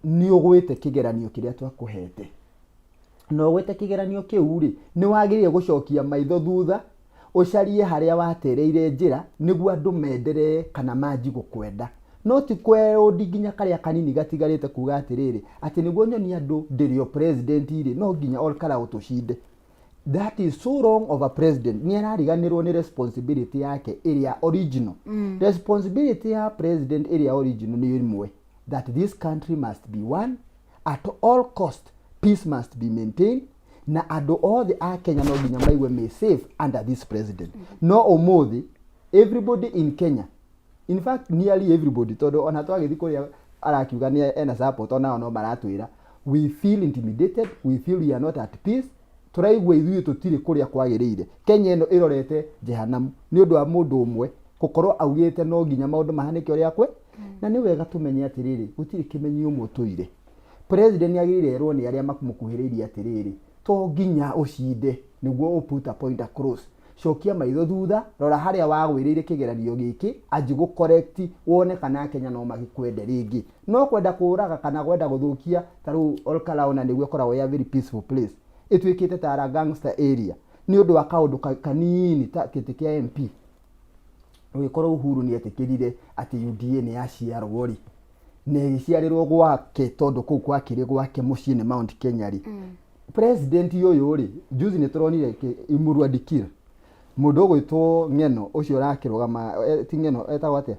nĩ ũgwĩte kĩgeranio kĩrĩa twakũhete, na ũgwĩte kĩgeranio kĩu rĩ, nĩ wagĩrĩire gũcokia maitho thutha, ũcarie harĩa watereire njĩra nĩguo andũ menderee kana manji gũkwenda, no ti kwerũndi nginya karĩa kanini gatigarĩte, kuga atĩrĩrĩ, atĩ nĩguo nyonie andũ ndĩrĩ o president rĩ, no nginya Olkalau tũcinde. That is so wrong of a president. Nĩ arariganĩrwo nĩ responsibility yake ĩrĩa original. Responsibility ya president ĩrĩa original nĩ ĩmwe, that this country must be one at all cost, peace must be maintained, na andũ othe a Kenya no nginya maigue me safe under this president. No ũmũthĩ everybody in Kenya, in fact nearly everybody, tondũ ona twagĩthiĩ kũrĩa arakiuga nĩ ena support, onao no maratwĩra we feel intimidated, we feel we are not at peace, tũraigua ithuĩ tũtirĩ kũrĩa kwagĩrĩire. Kenya ĩno ĩrorete jehanamu nĩ ũndũ wa mũndũ ũmwe gũkorwo augĩte no nginya maũndũ mahanĩke ũrĩa kwe. Na nĩ wega tũmenye atĩrĩrĩ, gũtirĩ kĩmenyi ũmwe ũtũire. President nĩ agĩrĩire erwo nĩ arĩa mamũkuhĩrĩirie atĩrĩrĩ, to nginya ũcinde nĩguo ũ put a point across. Cokia maitho thutha, rora harĩa wagwĩrĩire kĩgeranio gĩkĩ, anji gũ correct, wone kana Kenya no magĩkwende rĩngĩ. No kwenda kũraga kana kwenda gũthũkia ta rĩu Olkalau, na nĩguo ĩkoragwo ya very peaceful place, ĩtuĩkĩte tara gangster area nĩ ũndũ wa kaũndũ kanini ta gĩtĩ kĩa MP. Ũgĩkorwo Uhuru nĩ etĩkĩrire atĩ UDA nĩ yaciarwo rĩ, na ĩgĩciarĩrwo gwake, tondũ kũu gwakĩrĩ gwake mũciĩ nĩ Mount Kenya rĩ. President ũyũ rĩ, juzi nĩ tũronire Emurua Dikirr, mũndũ ũgwĩtwo Ng'eno ũcio ũrakĩrũgama, ti Ng'eno, etagwo atĩa?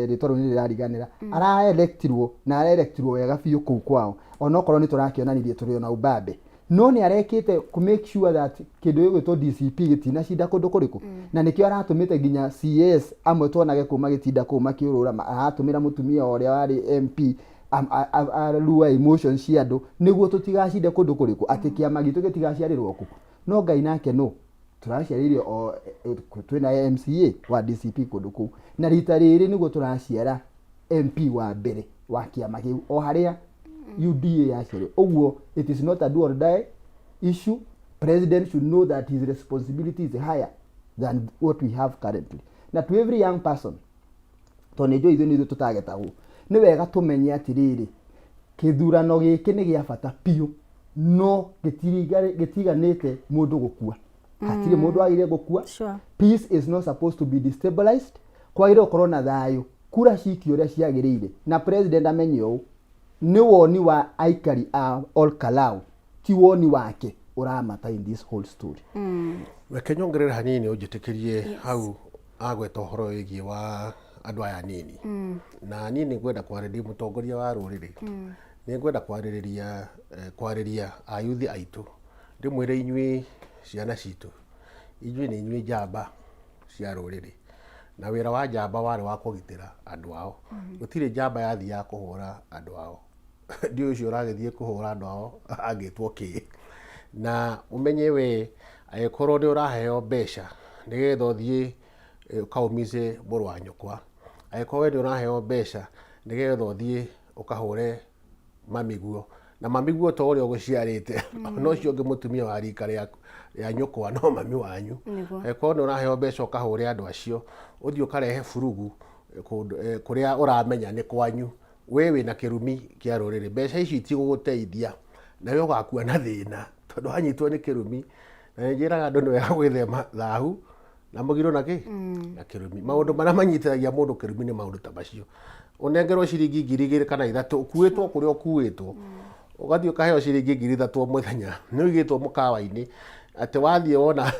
Rĩtwa rĩu nĩ rĩrariganĩra. Araelectirwo na araelectirwo wega biũ kũu kwao, onokorwo nĩ tũrakĩonanirie tũrĩ ona ubabe, no nĩ arekĩte ku make sure that kĩndũ gĩgwĩtwo DCP gĩtinacinda kũndũ kũrĩkũ, na nĩkĩo aratũmĩte nginya CS amwe tuonage kũu magĩtinda kũu makĩũrũra, aratũmĩra mũtumia ũrĩa warĩ MP arua emotions cia andũ nĩguo tũtigacinde kũndũ kũrĩkũ, atĩ kĩama gitũ gĩtigaciarĩrwo kũ. No Ngai nake no tũraciarĩire o twĩna MCA wa DCP kũndũ kũu, na rita rĩrĩ nĩguo tũraciara MP wa mbere wa kĩama kĩu o harĩa UDA yaciarĩrwo. Ũguo it is not a do or die issue. President should know that his responsibility is higher than what we have currently. Na to every young person, tondũ nĩ njũĩ ithuĩ nĩ ithuĩ tũtagetagwo, nĩ wega tũmenye atĩrĩrĩ, kĩthurano gĩkĩ nĩ gĩa bata biũ, no gĩtiganĩte mũndũ gũkua. Hatirĩ mũndũ wagĩrĩire gũkua. Peace is not supposed to be destabilized. Kwagĩrĩire gũkorwo na thayũ, kura cikio ũrĩa ciagĩrĩire, na president amenye ũũ nĩ woni wa aikari a Olkalau, ti woni wake ũramata in this whole story. Reke nyongerere hanini, ũnjĩtĩkĩrie. Hau agweta ũhoro wĩgiĩ wa andũ aya anini, na niĩ nĩ ngwenda kwarĩria mũtongoria wa rũrĩrĩ, nĩ ngwenda kwarĩrĩria kwarĩria ayuthi aitũ, ndĩmwĩre inyuĩ ciana citũ, inyuĩ nĩ inyuĩ njamba cia rũrĩrĩ, na wĩra wa njamba warĩ wa kũgitĩra andũ ao. Gũtirĩ njamba yathiaga kũhũra andũ ao. Ndiũĩ ũcio ũragĩthiĩ kũhũra andũ ao angĩtwo kĩ. Na ũmenye we angĩkorwo nĩ ũraheo mbeca nĩgetha ũthiĩ ũkaumize mũrũ wa nyũkwa, angĩkorwo we nĩ ũraheo mbeca nĩgetha ũthiĩ ũkahũre mamiguo, na mamiguo to ũrĩa ũgũciarĩte, no ũcio ũngĩ mũtumia wa rika rĩa nyũkwa no mami wanyu. Angĩkorwo nĩ ũraheo mbeca ũkahũre andũ acio, ũthiĩ ũkarehe burugu kũndũ kũrĩa ũramenya nĩ kwanyu, we wĩna kĩrumi kĩa rũrĩrĩ. Mbeca ici itigũgũteithia, nawe ũgakua na thĩna, tondũ wanyitwo nĩ kĩrumi. Na nĩ njĩraga andũ nĩ wega gwĩthema thahu na mũgiro na kĩ na kĩrumi. Maũndũ marĩa manyitithagia mũndũ kĩrumi nĩ maũndũ ta macio. Ũnengerwo ciringi 2000 kana 3, ũkuĩtwo kũrĩa ũkuĩtwo, ũgathiĩ ũkaheo ciringi 3000 o mũthenya, nĩ ũigĩtwo mũkawa-inĩ atĩ wathiĩ wona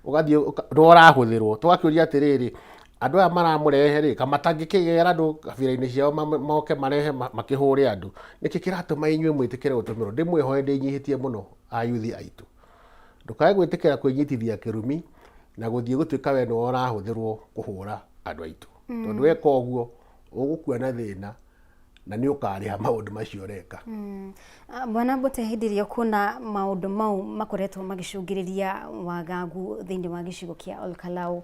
ũgathiĩ nĩwe ũrahũthĩrwo. Tũgakĩũria atĩrĩrĩ, andũ aya maramũrehe rĩ, kamatangĩkĩgera andũ kabira-inĩ ciao moke marehe makĩhũre andũ, nĩkĩ kĩratũma inyuĩ mwĩtĩkĩre gũtũmĩrwo? Ndĩmwĩhoe ndĩnyihĩtie mũno ayuthi aitũ, ndũkae gwĩtĩkĩra kwĩnyitithia kĩrumi na gũthiĩ gũtuĩka we nĩwe ũrahũthĩrwo kũhũra andũ aitũ, tondũ weka ũguo ũgũkua na thĩna na nĩ ũkarĩha maũndũ macio ũreka. Bwana Mbute, hĩndĩ ĩrĩa ũkuona maũndũ mau makoretwo magĩcũngĩrĩria wagagu thĩinĩ wa gĩcigo kĩa Olkalau,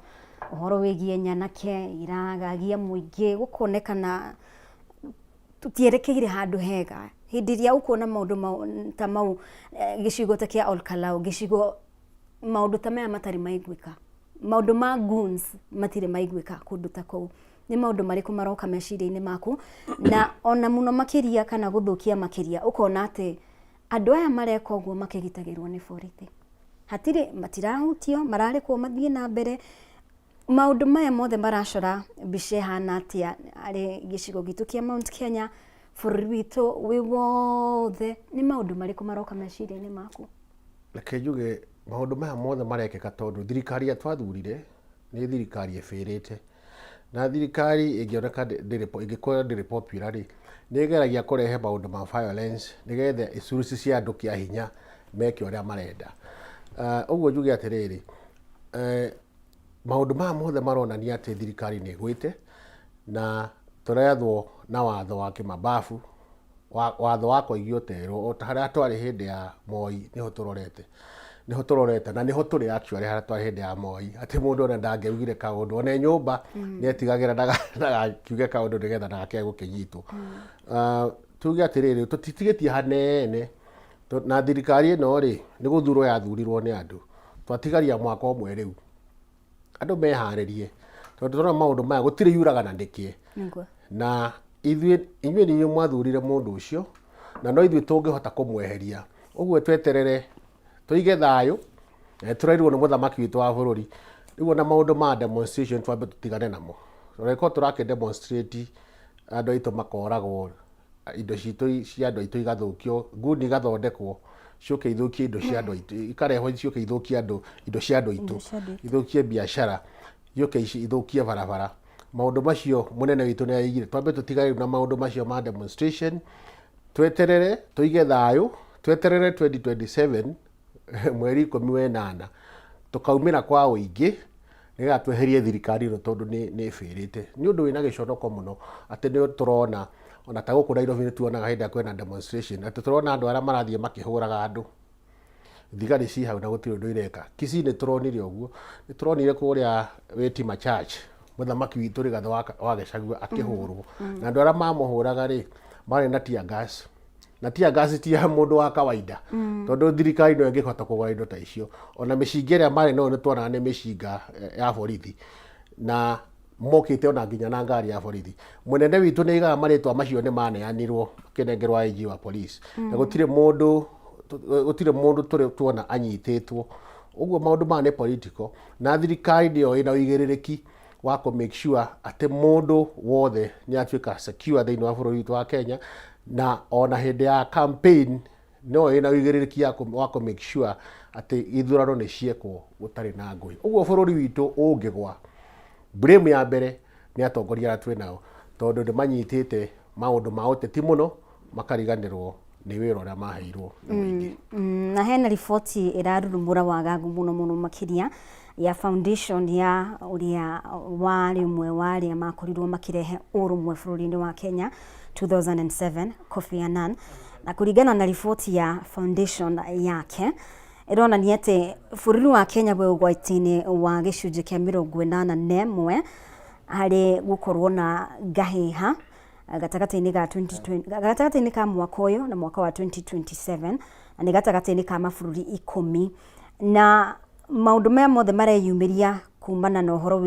ũhoro wĩgiĩ nyanake iragagia mũingĩ, gũkonekana tũtierekeire handũ hega, hĩndĩ ĩrĩa ũkuona maũndũ ta mau gĩcigo ta kĩa Olkalau, gĩcigo maũndũ ta maya matarĩ maiguĩka, maũndũ ma goons matirĩ maiguĩka kũndũ ta kũu, nĩ maũndũ marĩkũ maroka meciria-inĩ maku? Na ona mũno makĩria kana gũthũkia makĩria, ũkona atĩ andũ aya mareka ũguo makĩgitagĩrwo nĩ borithi, hatirĩ matirahutio, mararekwo mathiĩ na mbere. Maũndũ maya mothe maracora mbica ĩhana atĩa harĩ gĩcigo gitũ kĩa Mount Kenya, bũrũri witũ wĩ wothe? Nĩ maũndũ marĩkũ maroka meciria-inĩ maku? Reke njuge Maũndũ maya mothe marekĩka tondũ thirikari ĩrĩa twathurire nĩ thirikari ĩbĩrĩte. Na thirikari ĩngĩoneka ndĩrĩ ĩngĩkorwo ndĩrĩ popular rĩ, nĩ ĩgeragia kũrehe maũndũ ma violence nĩgetha ĩcurucicie andũ kĩa hinya meke ũrĩa marenda. Ũguo njuge atĩrĩrĩ, maũndũ maya mothe maronania atĩ thirikari nĩ ĩgwĩte na tũrethwo na watho wa kĩmababu, watho wa kũigio ũterwo, o ta harĩa twarĩ hĩndĩ ya Moi nĩho tũrorete, nĩho tũrorete na nĩho tũrĩ actually harĩa twarĩ hĩndĩ ya Moi, atĩ mũndũ ona ndangĩaugire kaũndũ, ona e nyũmba nĩ etigagĩra ndagakiuge kaũndũ nĩgetha ndagakĩage gũkĩnyitwo. Tuge atĩrĩrĩ, tũtitigĩtie hanene na thirikari ĩno rĩ, nĩ gũthurwo yathurirwo nĩ andũ, twatigaria mwaka ũmwe rĩu. Andũ meharĩrie tondũ tũrona maũndũ maya gũtirĩ yuraga na nĩkĩ. Na ithuĩ inyuĩ nĩ inyuĩ mwathurire mũndũ ũcio na no ithuĩ tũngĩhota kũmweheria. Ũguo tweterere tũige thayũ, tũrairwo nĩ mũthamaki witũ wa bũrũri. Rĩu ona maũndũ ma demonstration twambe tũtigane namo. Tũrĩkorwo tũrakĩ demonstrate andũ aitũ makoragwo, indo citũ cia andũ aitũ igathũkio, nguni igathondekwo ciũke ithũkie indo cia andũ aitũ, ikarehwo ciũke ithũkie andũ, indo cia andũ aitũ, ithũkie biacara, ciũke ithũkie barabara. Maũndũ macio mũnene witũ nĩ aigire, twambe tũtigane rĩu na maũndũ macio ma demonstration, tweterere tũige thayũ, tweterere 2027 mweri 18 tũkaumĩra kwa ũingĩ nĩgetha tweherie thirikari ĩno tondũ nĩ ĩbĩrĩte. Nĩ ũndũ wĩna gĩconoko mũno atĩ nĩ tũrona ona ta gũkũ Nairobi nĩ tuonaga hĩndĩ ĩrĩa kwĩna demonstration atĩ tũrona andũ arĩa marathiĩ makĩhũraga andũ, thigari ci hau na gũtirĩ ũndũ ireka. Kisii nĩ tũronire ũguo, nĩ tũronire kũrĩa Witima Church mũthamaki witũ Rigathĩ wa Gachagua akĩhũrwo na andũ arĩa mamũhũraga rĩ marĩ na tear gas, na tear gas ti ya mũndũ wa kawaida tondũ thirikari no ĩngĩhota kũgũra indo ta icio. Ona mĩcinga ĩrĩa marĩ nayo nĩ tuonaga nĩ mĩcinga ya borithi na mokĩte ona nginya na ngari ya borithi. Mũnene witũ nĩ aigaga marĩtwa macio nĩ maneanirwo makĩnengerwo IG wa police na gũtirĩ mũndũ tũrĩ tuona anyitĩtwo. Ũguo maũndũ maya nĩ political na thirikari nĩyo ĩna ũigĩrĩrĩki wa kũ make sure atĩ mũndũ wothe nĩ atuĩka secure thĩinĩ wa bũrũri witũ wa Kenya, na ona hĩndĩ ya campaign no ĩna ũigĩrĩrĩki wa kũ make sure atĩ ithurano nĩ ciekwo gũtarĩ na ngũĩ. Ũguo bũrũri witũ ũngĩgwa, blame ya mbere nĩ atongoria arĩa twĩ nao tondũ nĩ manyitĩte maũndũ ma ũteti mũno makariganĩrwo nĩ wĩra ũrĩa maheirwo nĩ mũingĩ. Na hena riboti ĩrarurumũra wagagu mũno mũno makĩria ya foundation ya ũrĩa warĩ ũmwe wa arĩa makorirwo makĩrehe ũrũmwe bũrũri-inĩ wa Kenya 2007, Kofi Annan. Na kũringana na riboti ya foundation yake ĩronania atĩ bũrũri wa Kenya wĩ ũgwati-inĩ wa gĩcunjĩ kĩa 81 harĩ gũkorwo na ngahĩha gatagatĩ-inĩ ga 2020 gatagatĩ-inĩ ka mwaka ũyũ na mwaka wa 2027, na nĩ gatagatĩ-inĩ ka mabũrũri 10. Na maũndũ maya mothe mareyumĩria kumana na ũhoro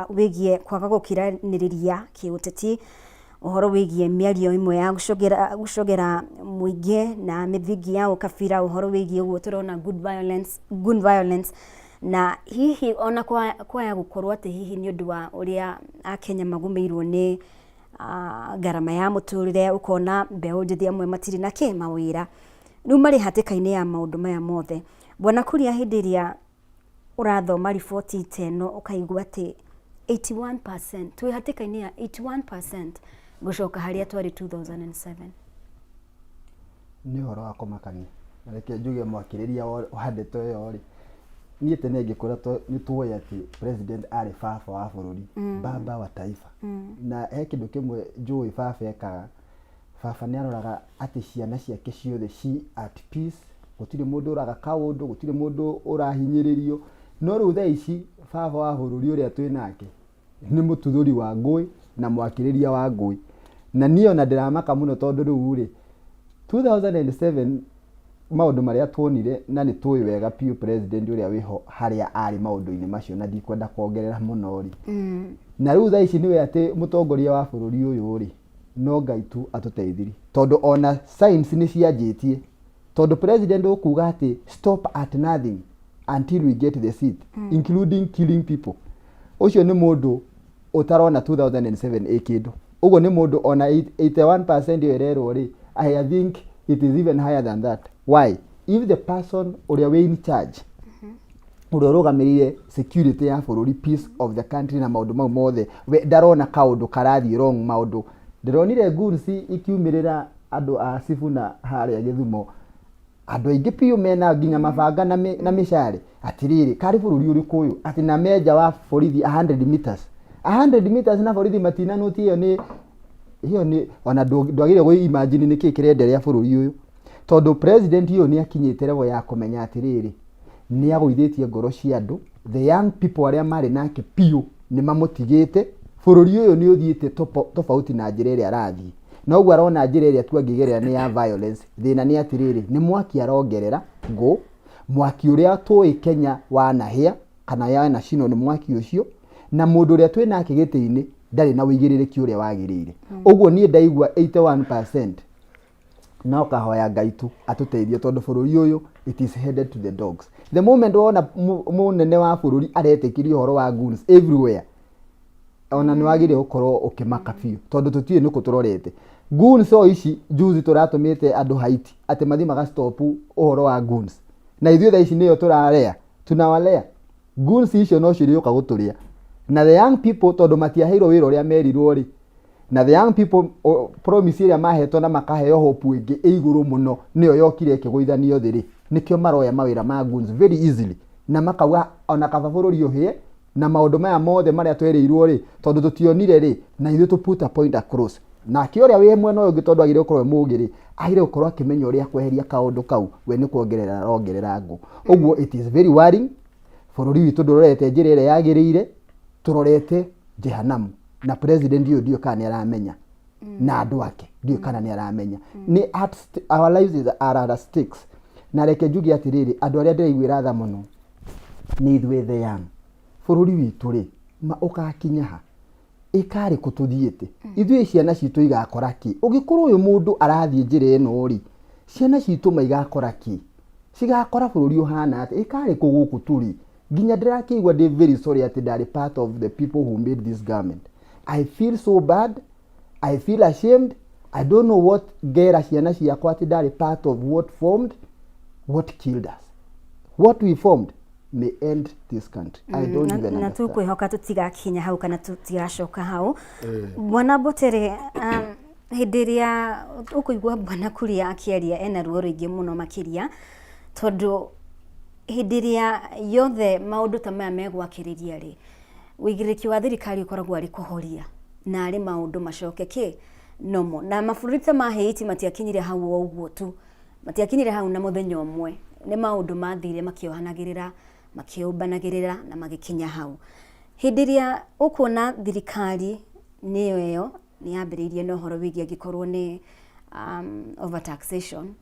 wĩgiĩ kwaga gũkiranĩrĩria kĩũteti, ũhoro wĩgiĩ mĩario ĩmwe ya gũcogera mũingĩ na mĩthingi ya ũkabira, ũhoro wĩgiĩ ũguo tũrona good violence, na hihi ona kwaya gũkorwo atĩ hihi nĩ ũndũ wa ũrĩa Akenya magũmĩirwo nĩ ngarama ya mũtũrĩre, ũkona mbeũ njĩthĩ amwe matirĩ na kĩ mawĩra, rĩu marĩ hatĩka-inĩ ya maũndũ maya mothe. Bwana Kuria, hĩndĩ ĩrĩa ũrathoma riboti ta ĩno ũkaigua atĩ 81% twĩ hatĩka-inĩ ya 81% gũcoka harĩa twarĩ 2007. Nĩ ũhoro wa kũmakania. Na reke njuge mwakĩrĩria wa ndeto ĩyo rĩ, niĩ tene ngĩkũra nĩ tuoĩ atĩ president arĩ baba wa bũrũri, baba wa taifa. Na he kĩndũ kĩmwe njũĩ baba ekaga, baba nĩ aroraga atĩ ciana ciake ciothe ci at peace, gũtirĩ mũndũ ũraga kaũndũ, gũtirĩ mũndũ ũrahinyĩrĩrio. No rĩu thaa ici baba wa bũrũri ũrĩa twĩ nake nĩ mũtuthũri wa ngũĩ na mwakĩrĩria wa ngũĩ. Na niĩ ona ndĩramaka mũno tondũ rĩu rĩ, 2007 maũndũ marĩa tuonire na nĩ tũĩ wega biũ president ũrĩa wĩho harĩa arĩ maũndũ-inĩ macio na ndikwenda kuongerera mũno rĩ. Na rĩu thaa ici nĩwe atĩ mũtongoria wa bũrũri ũyũ rĩ, no Ngai tu atũteithirie. Tondũ ona signs nĩ cianjĩtie. Tondũ president ũkuga atĩ stop at nothing until we get the seat, including killing people. Ũcio nĩ mũndũ ũtarona 2007 ĩ kĩndũ. Ũguo nĩ mũndũ ona 81% ĩyo ĩrerwo rĩ, I think it is even higher than that. Why? If the person ũrĩa wĩ in charge, ũrĩa ũrũgamĩrĩire security ya bũrũri, peace of the country na maũndũ mau mothe, we ndarona kaũndũ karathiĩ wrong. Maũndũ ndĩronire goons ikiumĩrĩra andũ a Sifuna harĩa Gĩthumo, andũ aingĩ biũ mena nginya mabanga na mĩcare. Atĩrĩrĩ, karĩ bũrũri ũrĩkũ ũyũ atĩ na menja wa borithi 100 meters, 100 meters, na borithi matinanũti? Ĩyo nĩ ona ndwagĩrĩire gwĩ imagine nĩkĩ kĩrenderea bũrũri ũyũ, tondũ president ũyũ nĩ akinyĩte level ya kũmenya atĩrĩrĩ, nĩ agũithĩtie ngoro cia andũ. The young people arĩa marĩ nake biũ nĩ mamũtigĩte. Bũrũri ũyũ nĩ ũthiĩte tofauti na njĩra ĩrĩa arathiĩ, na ũguo arona njĩra ĩrĩa tu angĩgerera nĩ ya violence. Thĩna nĩ atĩrĩrĩ, nĩ mwaki arongerera ngũ, mwaki ũrĩa tũĩ Kenya wanahĩa kana yanacinwo nĩ mwaki ũcio, na mũndũ ũrĩa twĩ nake gĩtĩ-inĩ ndarĩ na ũigĩrĩrĩki ũrĩa wagĩrĩire. Ũguo niĩ ndaigua 81% no kahoya Ngai tu atũteithie, tondũ bũrũri ũyũ, it is headed to the dogs. The moment wona mũnene wa bũrũri aretĩkĩria ũhoro wa goons everywhere, ona nĩ wagĩrĩire gũkorwo ũkĩmaka biũ, tondũ tũtiũĩ nĩkũ tũrorete. Goons o ici juzi tũratũmĩte andũ Haiti atĩ mathiĩ magastop ũhoro wa goons, na ithuĩ thaa ici nĩyo tũrarea, tunawalea. Goons icio no cirĩũka gũtũrĩa na the young people, tondũ matiaheirwo wĩra ũrĩa merirwo rĩ, na the young people promise ĩrĩa mahetwo na makaheo hope ĩngĩ ĩ igũrũ mũno nĩyo yokire ĩkĩgũithanio thĩ rĩ. Nĩkĩo maroya mawĩra ma goons very easily, na makauga ona kaba bũrũri ũhĩe na maũndũ maya mothe marĩa twerĩirwo rĩ, tondũ tũtionire rĩ, na ithuĩ tũ put a point across. Nake ũrĩa wĩ mwena ũyũ ũngĩ, tondũ agĩrĩire gũkorwo e mũũgĩ rĩ, agĩrĩire gũkorwo akĩmenya ũrĩa kweheria kaũndũ kau, we nĩ kuongerera arongerera ngũ. Ũguo it is very worrying. Bũrũri witũ ndũrorete njĩra ĩrĩa yagĩrĩire, tũrorete jehanamu, na president ũyũ ndiũĩ kana nĩ aramenya, na andũ ake ndiũĩ kana nĩ aramenya nĩ our lives are at stakes. Na reke njuge atĩrĩrĩ, andũ arĩa ndĩraiguĩra tha mũno nĩ ithuĩ the young. Bũrũri witũ rĩ, ma ũgakinya ha? Ĩkarĩ kũ tũthiĩte? Ithuĩ ciana citũ igakora kĩ? Ũngĩkorwo ũyũ mũndũ arathiĩ njĩra ĩno rĩ, ciana citũ maigakora kĩ? Cigakora bũrũri ũhana atĩa? Ĩkarĩ kũ gũkũ tũrĩ? Nginya ndĩrakĩigua ndĩ very sorry atĩ ndarĩ part of the people who made this government. I feel so bad, I feel ashamed. I don't know what ngera ciana ciakwa atĩ ndarĩ part of what formed what killed us. What we formed may end this country. I don't even na understand. Tũkwĩhoka tũtigakinya hau kana tũtigacoka hau. Bwana Botere, hĩndĩ ĩrĩa ũkũigua Bwana Kuria akĩaria, ena ruo rũingĩ mũno makĩria, tondũ hĩndĩ ĩrĩa yothe maũndũ ta maya megwakĩrĩria rĩ, ũigĩrĩrĩki wa thirikari ũkoragwo arĩ kũhoria na arĩ maũndũ macoke kĩ nomo. Na mabũrũri ta ma Haiti matiakinyire hau o ũguo tu, matiakinyire hau na mũthenya ũmwe, nĩ maũndũ mathire makĩohanagĩrĩra, makĩũmbanagĩrĩra na magĩkinya hau. Hĩndĩ ĩrĩa ũkuona thirikari nĩyo ĩyo nĩ yambĩrĩirie na ũhoro wĩgiĩ angĩkorwo nĩ overtaxation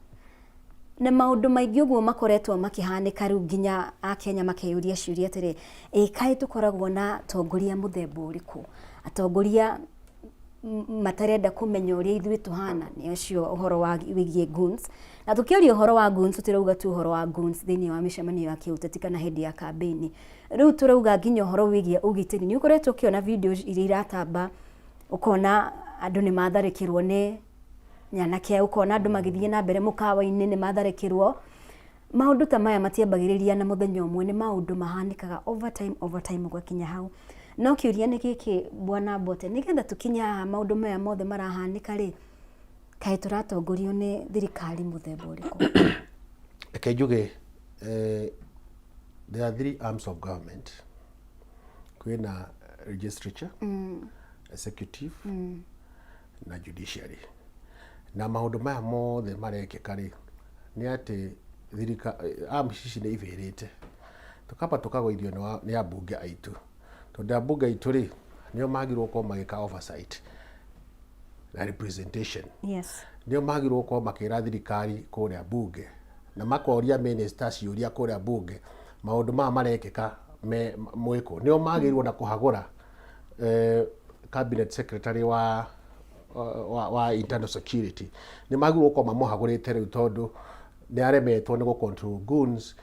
na maũndũ maingĩ ũguo makoretwo makĩhanĩka, rĩu nginya akenya makeyũria ciũria atĩrĩ, ĩ kaĩ tũkoragwo na atongoria mũthemba ũrĩkũ? Atongoria matarenda kũmenya ũrĩa ithuĩ tũhana. Nĩ ũcio ũhoro wa wĩgiĩ goons. Na tũkĩaria ũhoro wa goons, tũtirauga tu ũhoro wa goons thĩinĩ wa mĩcemanio ya kĩũteti kana hĩndĩ ya kambĩini. Rĩu tũrauga nginya ũhoro wĩgiĩ ũgitĩri. Nĩ ũkoretwo ũkĩona video iria iratamba, ũkona andũ nĩ matharĩkĩrwo nĩ nyanake, ũkona andũ magĩthiĩ na mbere mũkawa-inĩ nĩ matharĩkĩrwo. Maũndũ ta maya matiambagĩrĩria na mũthenya ũmwe, nĩ maũndũ mahanĩkaga over time, over time, ũgakinya hau. No kĩũria nĩ gĩkĩ, Bwana Mbote, nĩgetha tũkinye haha maũndũ maya mothe marahanĩka rĩ, kaĩ tũratongorio nĩ thirikari mũthemba ũrĩkũ? Reke njuge, there are three arms of government. Kwĩna legislature, executive na judiciary. Na maũndũ maya mothe marekĩka rĩ, nĩ atĩ arms ici nĩ ibĩrĩte. Tũkamba tũkagũithio nĩ ambunge aitũ, tondũ ambunge aitũ rĩ, nĩo magĩrĩirwo gũkorwo magĩka oversight na representation. Nĩo magĩrĩirwo gũkorwo makĩra thirikari kũrĩa bunge na makoria minister ciũria kũrĩa bunge, maũndũ maya marekĩka me mwĩkũ. Nĩo magĩrĩirwo na kũhagũra cabinet secretary wa internal security. Nĩ magĩrĩirwo gũkorwo mamũhagũrĩte rĩu, tondũ nĩ aremetwo nĩ gũ control goons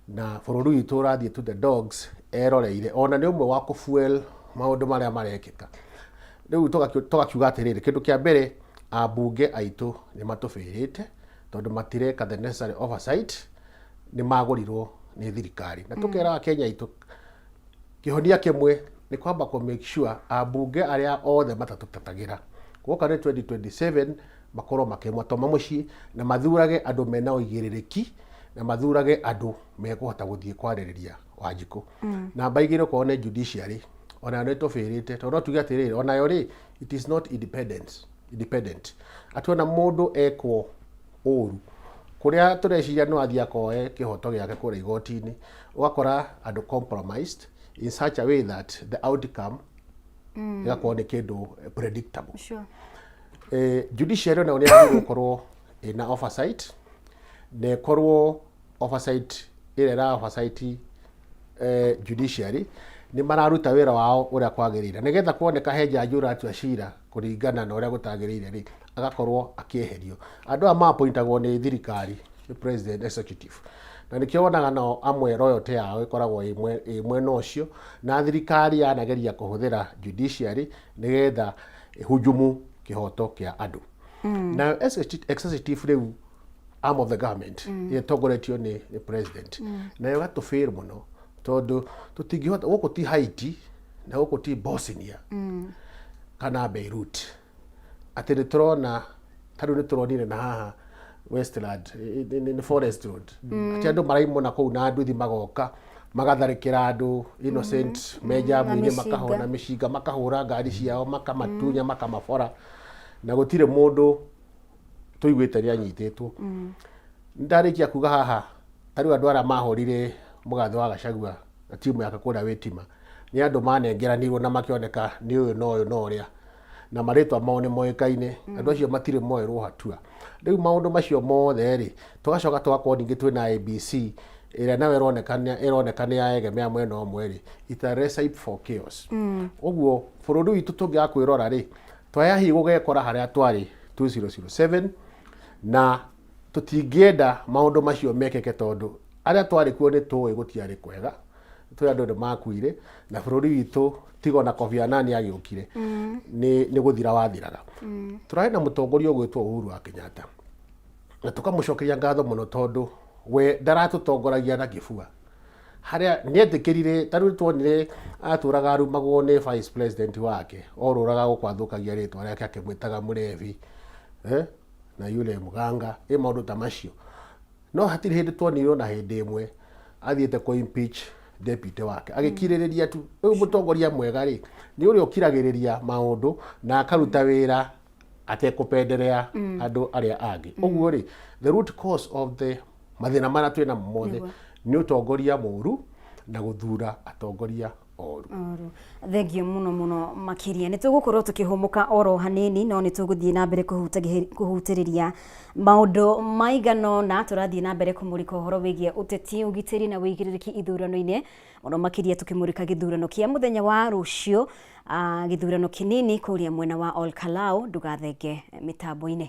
na bũrũri witũ ũrathiĩ to the dogs eroreire. Ona nĩ ũmwe wa kũ fuel maũndũ marĩa marekĩka rĩu. Tũgakiuga atĩrĩrĩ, kĩndũ kĩa mbere, ambunge aitũ nĩ matũbĩrĩte, tondũ matireka the necessary oversight. Nĩ magũrirwo nĩ thirikari na tũkera Akenya aitũ kĩhonia kĩmwe nĩ kwamba kũ make sure ambunge arĩa othe matatũtetagĩra gwoka nĩ 2027 makorwo makĩmatũma mũciĩ na mathurage andũ mena ũigĩrĩrĩki na mathurage andũ mekũhota gũthiĩ kwarĩrĩria Wanjikũ. Namba igĩrĩ, okorwo nĩ judiciary, onayo nĩ tũbĩrĩte tondũ no tuge atĩrĩrĩ, onayo rĩ, it is not independent atĩ ona mũndũ ekwo ũru kũrĩa tũreciria no athiĩ akoe kĩhoto gĩake kũrĩa igoti-inĩ, ũgakora andũ compromised in such a way that the outcome ĩgakorwo nĩ kĩndũ predictable. Judiciary onayo nĩ yagĩrĩirwo gũkorwo ĩna oversight na ĩkorwo oversight ĩrĩa ĩra oversight judiciary nĩ mararuta wĩra wao ũrĩa kwagĩrĩire, nĩgetha kuoneka he jaji ũratua cira kũringana na ũrĩa gũtagĩrĩire rĩ, agakorwo akĩeherio. Andũ aya ma-appointagwo nĩ thirikari, nĩ president, executive, na nĩkĩo wonaga nao amwe loyalty yao ĩkoragwo ĩ mwena ũcio, na thirikari yanageria kũhũthĩra judiciary nĩgetha ĩhujumu kĩhoto kĩa andũ. Nayo executive rĩu, arm of the government ĩrĩa ĩtongoretio nĩ president, nayo ĩgatũbĩr mũno tondũ tũtingĩhota, gũkũ ti Haiti na gũkũ ti Bosnia kana Beirut, atĩ nĩ tũrona ta rĩu nĩ tũronire na haha Westland, nĩ Forest Road, atĩ andũ maraimwo na kũu na nduthi magoka magatharĩkĩra andũ innocent me njamu-inĩ. Na mĩcinga. Makahũra mĩcinga, makahũra ngari ciao, makamatunya, makamabora, na gũtirĩ mũndũ tũiguĩte nĩ anyitĩtwo. Ndarĩkia kuga haha, ta rĩu andũ arĩa mahũrire mũgathe wa Gachagua na timu yake kũrĩa Wĩtima nĩ andũ manengeranirwo na makĩoneka nĩ ũyũ na ũyũ na ũrĩa, na marĩtwa mao nĩ moĩkaine. Andũ acio matirĩ moerwo hatua. Rĩu maũndũ macio mothe rĩ, tũgacoka tũgakorwo ningĩ twĩna IEBC ĩrĩa nayo ĩroneka nĩ yaegemea mwena ũmwe rĩ, it's a recipe for chaos. Ũguo bũrũri witũ tũngĩaga kwĩrora rĩ, twaya hihi gũgekora harĩa twarĩ 2007, na tũtingĩenda maũndũ macio mekĩke tondũ arĩa twarĩ kuo nĩ tũĩ gũtiarĩ kwega, tũĩ andũ nĩ makuire na bũrũri witũ tiga ona Kofi Annan agĩũkire nĩ gũthira wathiraga. Tũrarĩ na mũtongoria ũgwĩtwo Uhuru wa Kenyatta na tũkamũcokeria ngatho mũno tondũ we ndaratũtongoragia na kĩbua harĩa nĩetĩkĩrire. Ta rĩu tuonire atũraga arumagwo nĩ vice president wake, orũraga gũkũ athũkagia rĩtwa rĩake akĩmwĩtaga mũrebi, na yule mganga, ĩ maũndũ ta macio, no hatirĩ hĩndĩ tuonire ona hĩndĩ ĩmwe athiĩte kũ impeach deputy wake, agĩkirĩrĩria tu. Rĩu mũtongoria mwega rĩ, nĩ ũrĩa ũkiragĩrĩria maũndũ na akaruta wĩra atekũpenderea andũ arĩa angĩ. Ũguo rĩ, the root cause of the mathĩna marĩa twĩ namo mothe nĩ ũtongoria mũru na gũthura atongoria oru. Oru. Thengio mũno mũno makĩria. Nĩ tũgũkorwo tũkĩhũmũka oro hanini, no nĩ tũgũthiĩ na mbere kũhutĩrĩria maũndũ maigana ũna. Tũrathiĩ na mbere kũmũrĩka ũhoro wĩgiĩ ũteti, ũgitĩri na wĩigĩrĩrĩki ithurano-inĩ, mũno makĩria tũkĩmũrĩka gĩthurano kĩa mũthenya wa rũciũ, gĩthurano kĩnini kũrĩa mwena wa Ol Kalou. Ndũgathenge mĩtambo-inĩ.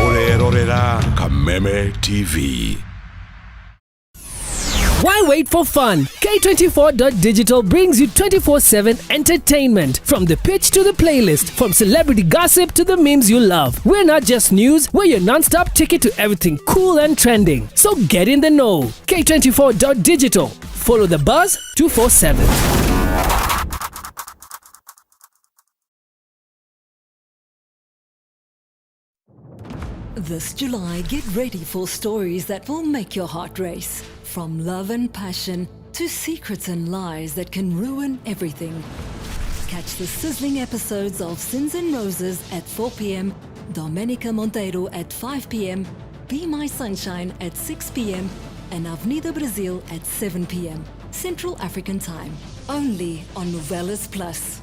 Ũrerorera Kameme TV. Why wait for fun? K24.digital brings you 24/7 entertainment. From the pitch to the playlist, from celebrity gossip to the memes you love. We're not just news, we're your non stop ticket to everything cool and trending. So get in the know. K24.digital. Follow the buzz 247. This July, get ready for stories that will make your heart race. From love and passion to secrets and lies that can ruin everything. Catch the sizzling episodes of Sins and Roses at 4 p.m., Domenica Monteiro at 5 p.m., Be My Sunshine at 6 p.m., and Avenida Brasil at 7 p.m. Central African Time. Only on Novelas Plus.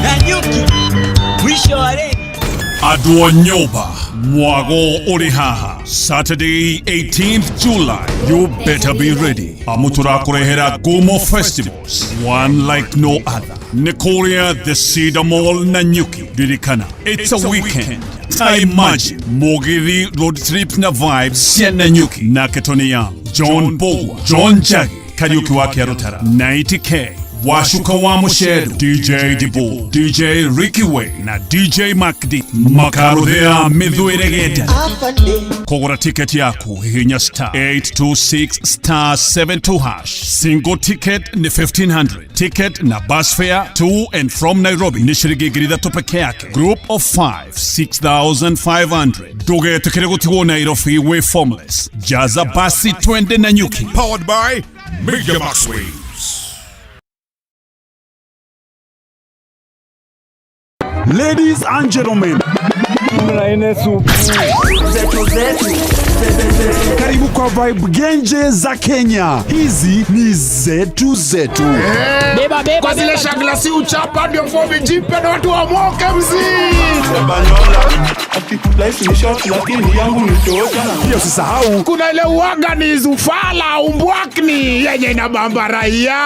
Nanyuki mwisho wa reli. Andũ a nyũmba, mwago ũrĩ haha. Saturday 18th July, you better be ready, amu tũrakũrehera Gumo Festivals, one like no other, nĩ kũrĩa the Cedar Mall Nanyuki. Ririkana, it's a weekend. Ta imagine Mugithi road trip na vibes cia Nanyuki nake Tony Young, John Bogwa, John Njagi, Kariuki wa Kĩarũtara, 90K, Wacuka wa Mũceru, DJ Dibu, DJ Ricky Way na DJ Macd makaruthĩa mĩthwĩre genda. Kũgũra tiketi yaku hihinya star 826 star 72 hash. Single ticket ni 1500. Ticket na bus fare to and from Nairobi ni shiringi 3,000 peke yake. Group of 5 6500. Ndũgetĩkĩre gũtigwo Nairobi wĩ formless. Jaza basi twende Nanyuki. Powered by Media Max Waves. Ladies and gentlemen, karibu kwa Vibe Genje za Kenya. Hizi ni zetu zetu. Kwa zile shagla si uchapa ndio fomi jipe na watu wamoke mzii. Pia usisahau Kuna ile uaga ni zufala umbwakni yenye inabamba raia.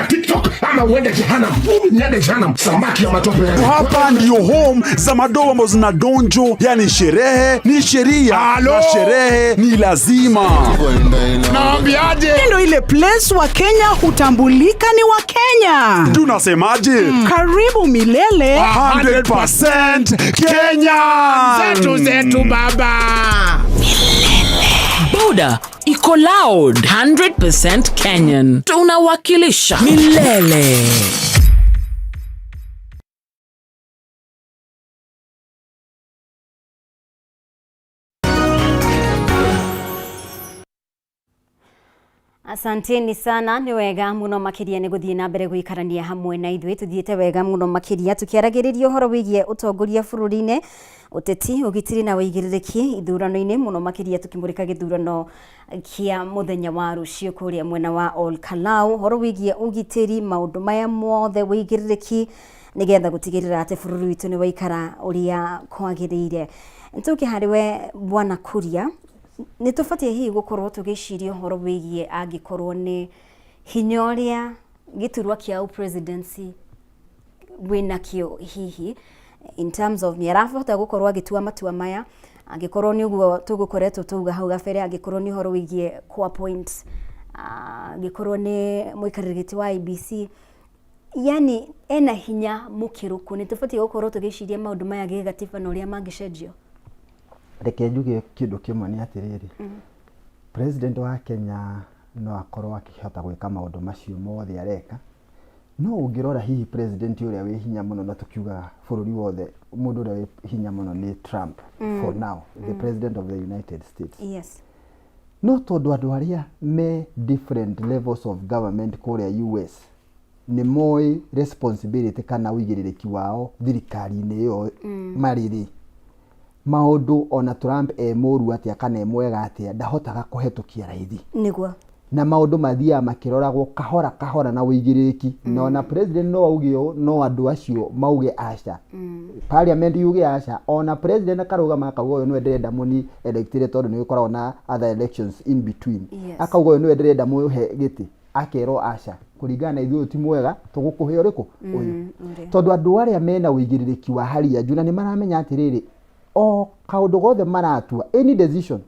TikTok ama uende jehanamu. Mimi niende jehanamu. Samaki ya matope. hapa ndiyo home za madogo ambazo zina donjo, yani sherehe ni sheria Halo? na sherehe ni lazima. Naambiaje? Ndio ile place wa Kenya hutambulika ni wa Kenya. Tunasemaje? Karibu milele. 100% Kenya. Zetu zetu baba. Boda iko loud 100% Kenyan. Tunawakilisha milele. Asanteni sana, nĩ wega mũno makĩria nĩ gũthiĩ na mbere gũikarania hamwe na ithuĩ. Tũthiĩte wega mũno makĩria tũkĩaragĩrĩria ũhoro wĩgiĩ ũtongoria bũrũri-inĩ, ũteti, ũgitĩri na ũigĩrĩrĩki ithurano-inĩ, mũno makĩria tũkĩmũrĩka gĩthurano kĩa mũthenya wa rũciũ kũrĩa mwena wa Ol Kalou, ũhoro wĩgiĩ ũgitĩri, maũndũ maya mothe, ũigĩrĩrĩki nĩgetha gũtigĩrĩra atĩ bũrũri witũ nĩ waikara ũrĩa kwagĩrĩire. Tũke harĩ we Bwana Kuria, nĩ tũbatiĩ hihi gũkorwo tũgĩciria ũhoro wĩgiĩ angĩkorwo nĩ hinya ũrĩa gĩturwa kĩa presidency wĩnakĩo, hihi in terms of nĩ arahota gũkorwo agĩtua matua maya, angĩkorwo nĩ ũguo tũgũkoretwo tũuga hau gabere, angĩkorwo nĩ ũhoro wĩgiĩ kũ appoint, angĩkorwo nĩ mũikarĩri gĩtĩ wa IEBC, yani ena hinya mũkĩrũku, nĩ tũbatiĩ gũkorwo tũgĩciria maũndũ maya gĩgatiba na ũrĩa mangĩcenjio? Reke njuge kĩndũ kĩmwe nĩ atĩrĩrĩ, president wa Kenya no akorwo akĩhota gwĩka maũndũ macio mothe areka, no ũngĩrora hihi president ũrĩa wĩ hinya mũno, na tũkiugaga bũrũri wothe mũndũ ũrĩa wĩ hinya mũno nĩ Trump for now, the president of the United States. No tondũ andũ arĩa me different levels of government kũrĩa US nĩ moĩ responsibility kana ũigĩrĩrĩki wao thirikari-inĩ ĩyo marĩ rĩ, maũndũ ona Trump e mũru atĩa kana e mwega atĩa, ndahotaga kũhetũkia raithi. Na maũndũ mathiaga makĩroragwo kahora kahora na ũigĩrĩrĩki, na ona president no auge ũũ, no andũ acio mauge aca, parliament yuge aca, ona president akarũgama akauga ũyũ nĩwe ndĩrenda mũni electire, tondũ nĩ gũkoragwo na other elections in between. Akauga ũyũ nĩwe ndĩrenda mũhe gĩtĩ, akerwo aca, kũringana na ithuĩ ũyũ ti mwega, tũgũkũhe ũrĩkũ? Ũyũ. Ũrĩa. Tondũ andũ arĩa mena ũigĩrĩrĩki wa hali ya juu na nĩ maramenya atĩrĩrĩ, o kaũndũ gothe maratua, any decision,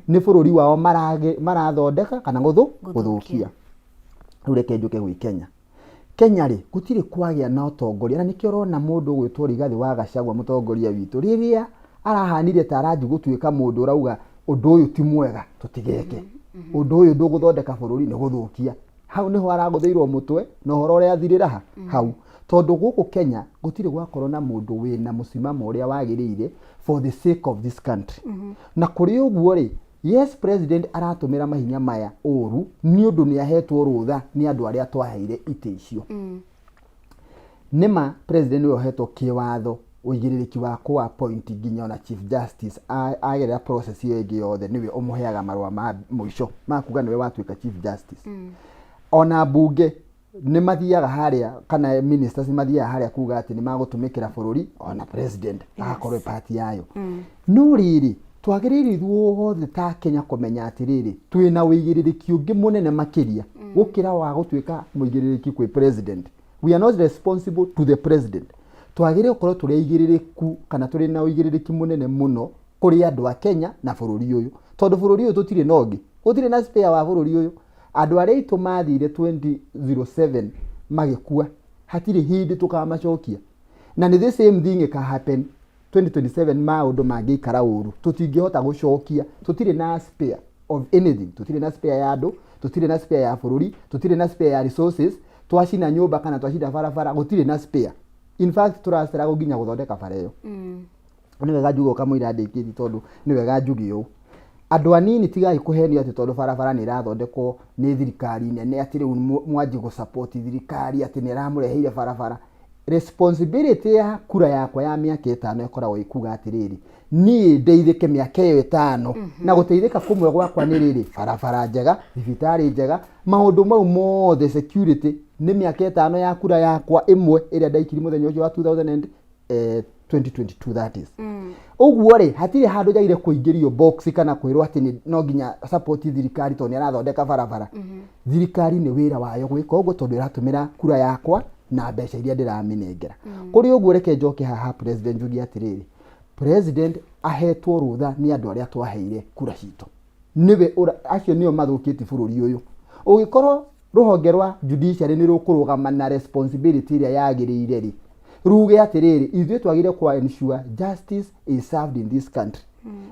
nĩ bũrũri wao marathondeka kana gũthũkia. Rĩu reke njũke gwĩ Kenya. Kenya rĩ, gũtirĩ kwagĩa na ũtongoria, na nĩkĩo ũrona mũndũ ũgwĩtwo Rigathĩ wa Gachagua, mũtongoria witũ, rĩrĩa arahanire ta aranji gũtuĩka mũndũ ũrauga ũndũ ũyũ ti mwega, tũtigeke ũndũ ũyũ, ndũgũthondeka bũrũri, nĩ gũthũkia, hau nĩho aragũthĩirwo mũtwe na ũhoro ũrĩa athirĩra hau, tondũ gũkũ Kenya gũtirĩ gwakorwo na mũndũ wĩna mũsimamo ũrĩa wagĩrĩire for the sake of this country. Na kũrĩ ũguo rĩ, yes, president aratũmĩra mahinya maya ũru nĩ ũndũ nĩ ahetwo rũtha nĩ andũ arĩa twaheire itĩ icio. Nĩma president nĩwe ũhetwo kĩwatho ũigĩrĩrĩki wa kũ appoint nginya ona chief justice, agerera process ĩyo ĩngĩ yothe, nĩwe ũmũheaga marũa ma mũico ma kuga nĩwe watuĩka chief justice. Ona mbunge nĩ mathiaga harĩa, kana ministers nĩ mathiaga harĩa kuga atĩ nĩ magũtũmĩkĩra bũrũri, ona president agakorwo e part yayo. No rĩrĩ, twagĩrĩire ithuothe ta Kenya kũmenya atĩrĩrĩ, twĩna ũigĩrĩrĩki ũngĩ mũnene makĩria gũkĩra wa gũtuĩka mũigĩrĩrĩki kwĩ president. We are not responsible to the president. Twagĩrĩire gũkorwo tũrĩ aigĩrĩrĩku kana tũrĩ na ũigĩrĩrĩki mũnene mũno kũrĩ andũ a Kenya na bũrũri ũyũ. Tondũ bũrũri ũyũ tũtirĩ na ũngĩ. Gũtirĩ na spare wa bũrũri ũyũ. Andũ arĩa aitũ mathire 2007 magĩkua, hatirĩ hĩndĩ tũkamacokia. Na nĩ the same thing ĩka happen 2027 maũndũ mangĩikara ũru. Tũtingĩhota gũcokia. Tũtirĩ na spare of anything. Tũtirĩ na spare ya andũ, tũtirĩ na spare ya bũrũri, tũtirĩ na spare ya resources. Twacina nyũmba kana twacina barabara, gũtirĩ na spare. In fact, tũraceragwo nginya gũthondeka bara ĩyo. Nĩ wega njuge ũkamũira ndĩkĩtie tondũ nĩ wega njuge ũũ. Andũ anini tigai kũhenio atĩ tondũ barabara nĩ ĩrathondekwo nĩ thirikari nene atĩ rĩu mwanjie gũ support thirikari atĩ nĩ ĩramũreheire barabara. Responsibility ya kura yakwa ya mĩaka ĩtano ĩkoragwo ĩkuga atĩrĩrĩ, niĩ ndeithĩke mĩaka ĩyo ĩtano. Na gũteithĩka kũmwe gwakwa nĩ rĩrĩ, barabara njega, thibitarĩ njega, maũndũ mau mothe, security, nĩ mĩaka ĩtano ya kura yakwa ĩmwe ĩrĩa ndaikirie mũthenya ũcio wa 2000 and, 2022 that is. Ũguo rĩ, hatirĩ handũ njagĩrĩire kũingĩrio box kana kwĩrwo atĩ no nginya support thirikari tondũ nĩ arathondeka barabara. Thirikari nĩ wĩra wayo gwĩka ũguo tondũ ĩratũmĩra kura yakwa na mbeca iria ndĩramĩnengera. Kũrĩ ũguo reke njoke haha president njuge atĩrĩrĩ, president ahetwo rũtha nĩ andũ arĩa twaheire kura citũ. Nĩwe acio nĩo mathũkĩtie bũrũri ũyũ. Ũngĩkorwo rũhonge rwa judiciary nĩ rũkũrũgama na responsibility ĩrĩa yagĩrĩire rĩ, ruge atĩrĩrĩ, ithuĩ twagĩrĩire kwa ensure justice is served in this country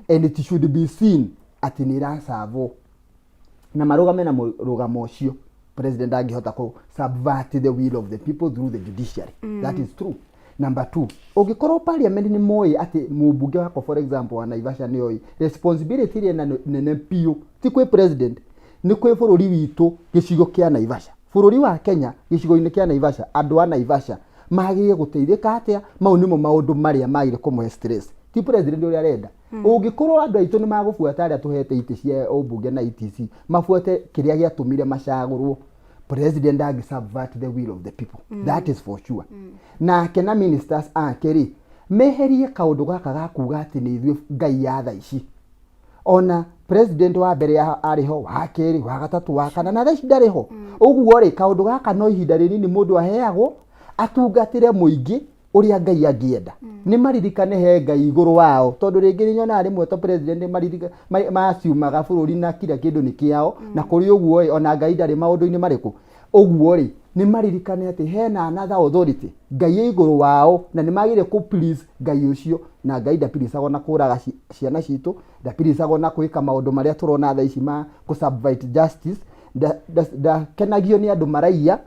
and it should be seen atĩ nĩ ĩracavwo, na marũgame na mũrũgamo ũcio, president angĩhota kũ subvert the will of the people through the judiciary. That is true. Number two, ũngĩkorwo parliament nĩ moĩ atĩ mũmbunge wakwa, for example wa Naivasha, nĩ oĩ responsibility ĩrĩa ĩna nene biũ ti kwĩ president, nĩ kwĩ bũrũri witũ, gĩcigo kĩa Naivasha, bũrũri wa Kenya, gĩcigo-inĩ kĩa Naivasha, andũ a Naivasha magĩrĩire gũteithĩka atĩa. Mau nĩmo maũndũ marĩa magĩrĩire kũmũhe stress, ti president ũrĩa arenda. Ũngĩkorwo andũ aitũ nĩ magũbuata arĩa tũhete itĩ cia ũmbunge na etc, mabuate kĩrĩa gĩatũmire macagũrwo, president angĩ subvert the will of the people. That is for sure. Nake na ministers ake rĩ, meherie kaũndũ gaka ga kuga atĩ nĩ ithuĩ ngai ya thaa ici. Ona president wa mbere arĩ ho, wa kerĩ, wa gatatũ, wa kana, na thaa ici ndarĩ ho. Ũguo rĩ, kaũndũ gaka no ihinda rĩnini mũndũ aheagwo atungatĩre mũingĩ ũrĩa Ngai angĩenda. Nĩ maririkane he Ngai igũrũ wao, tondũ rĩngĩ nĩ nyonaga rĩmwe ta president maciumaga bũrũri na kila kĩndũ nĩ kĩao. Na kũrĩ ũguo ĩ, ona Ngai ndarĩ maũndũ-inĩ marĩkũ. Ũguo rĩ, nĩ maririkane atĩ hena another authority, Ngai ĩ igũrũ wao, na nĩ magĩrĩire kũ please Ngai ũcio. Na Ngai ndapirisagwo na kũraga ciana citũ, ndapirisagwo na gwĩka maũndũ marĩa tũrona thaa ici ma kũ subvert justice. Ndakenagio nĩ andũ maraiya,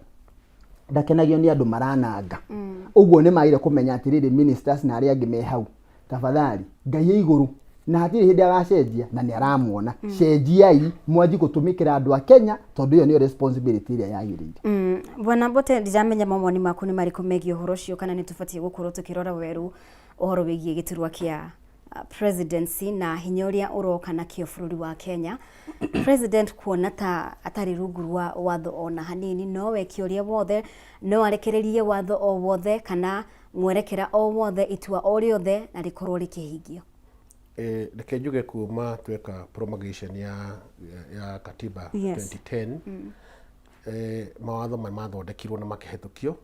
ndakenagio nĩ andũ marananga. Ũguo nĩ magĩrĩire kũmenya atĩrĩrĩ, ministers na arĩa angĩ me hau, tafadhali, Ngai ĩ igũrũ na hatirĩ hĩndĩ agacenjia na nĩ aramuona. Cenjiai mwanji gũtũmĩkĩra andũ a Kenya, tondũ ĩyo nĩyo responsibility ĩrĩa yagĩrĩire. Bwana Mbote, ndiramenya mawoni maku nĩ marĩkũ megiĩ ũhoro ũcio, kana nĩ tũbatiĩ gũkorwo tũkĩrora werũ ũhoro wĩgiĩ gĩturwa kĩa presidency na hinya ũrĩa ũroka nakĩo bũrũri wa Kenya. President kuona ta atarĩ rungu rwa watho ona hanini, no weke ũrĩa wothe, no arekererie watho o wothe kana mwerekera o wothe, itua o rĩothe na rĩkorwo rĩkĩhingio. Reke njuge kuma tweka promulgation ya katiba 2010, mawatho maya mathondekirwo na makĩhetũkio,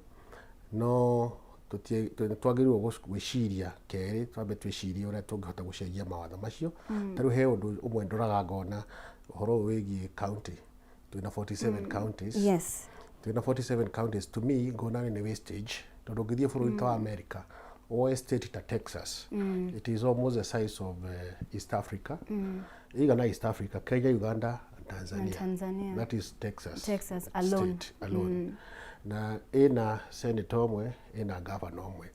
no twagĩrĩirwo gwĩciria kerĩ, twambe twĩcirie ũrĩa tũngĩhota gũcenjia mawatho macio. Ta rĩu he ũndũ ũmwe ndoraga ngona ũhoro ũyũ wĩgiĩ county, twĩna 47 counties. Twĩna 47 counties, to me ngona nĩ wastage, tondũ ũngĩthiĩ bũrũri ta wa America, woe state ta Texas, it is almost the size of East Africa, igana East Africa, Kenya, Uganda and Tanzania. And Tanzania. That is Texas. Texas alone. State alone. Na ĩna senator ũmwe, ĩna governor ũmwe.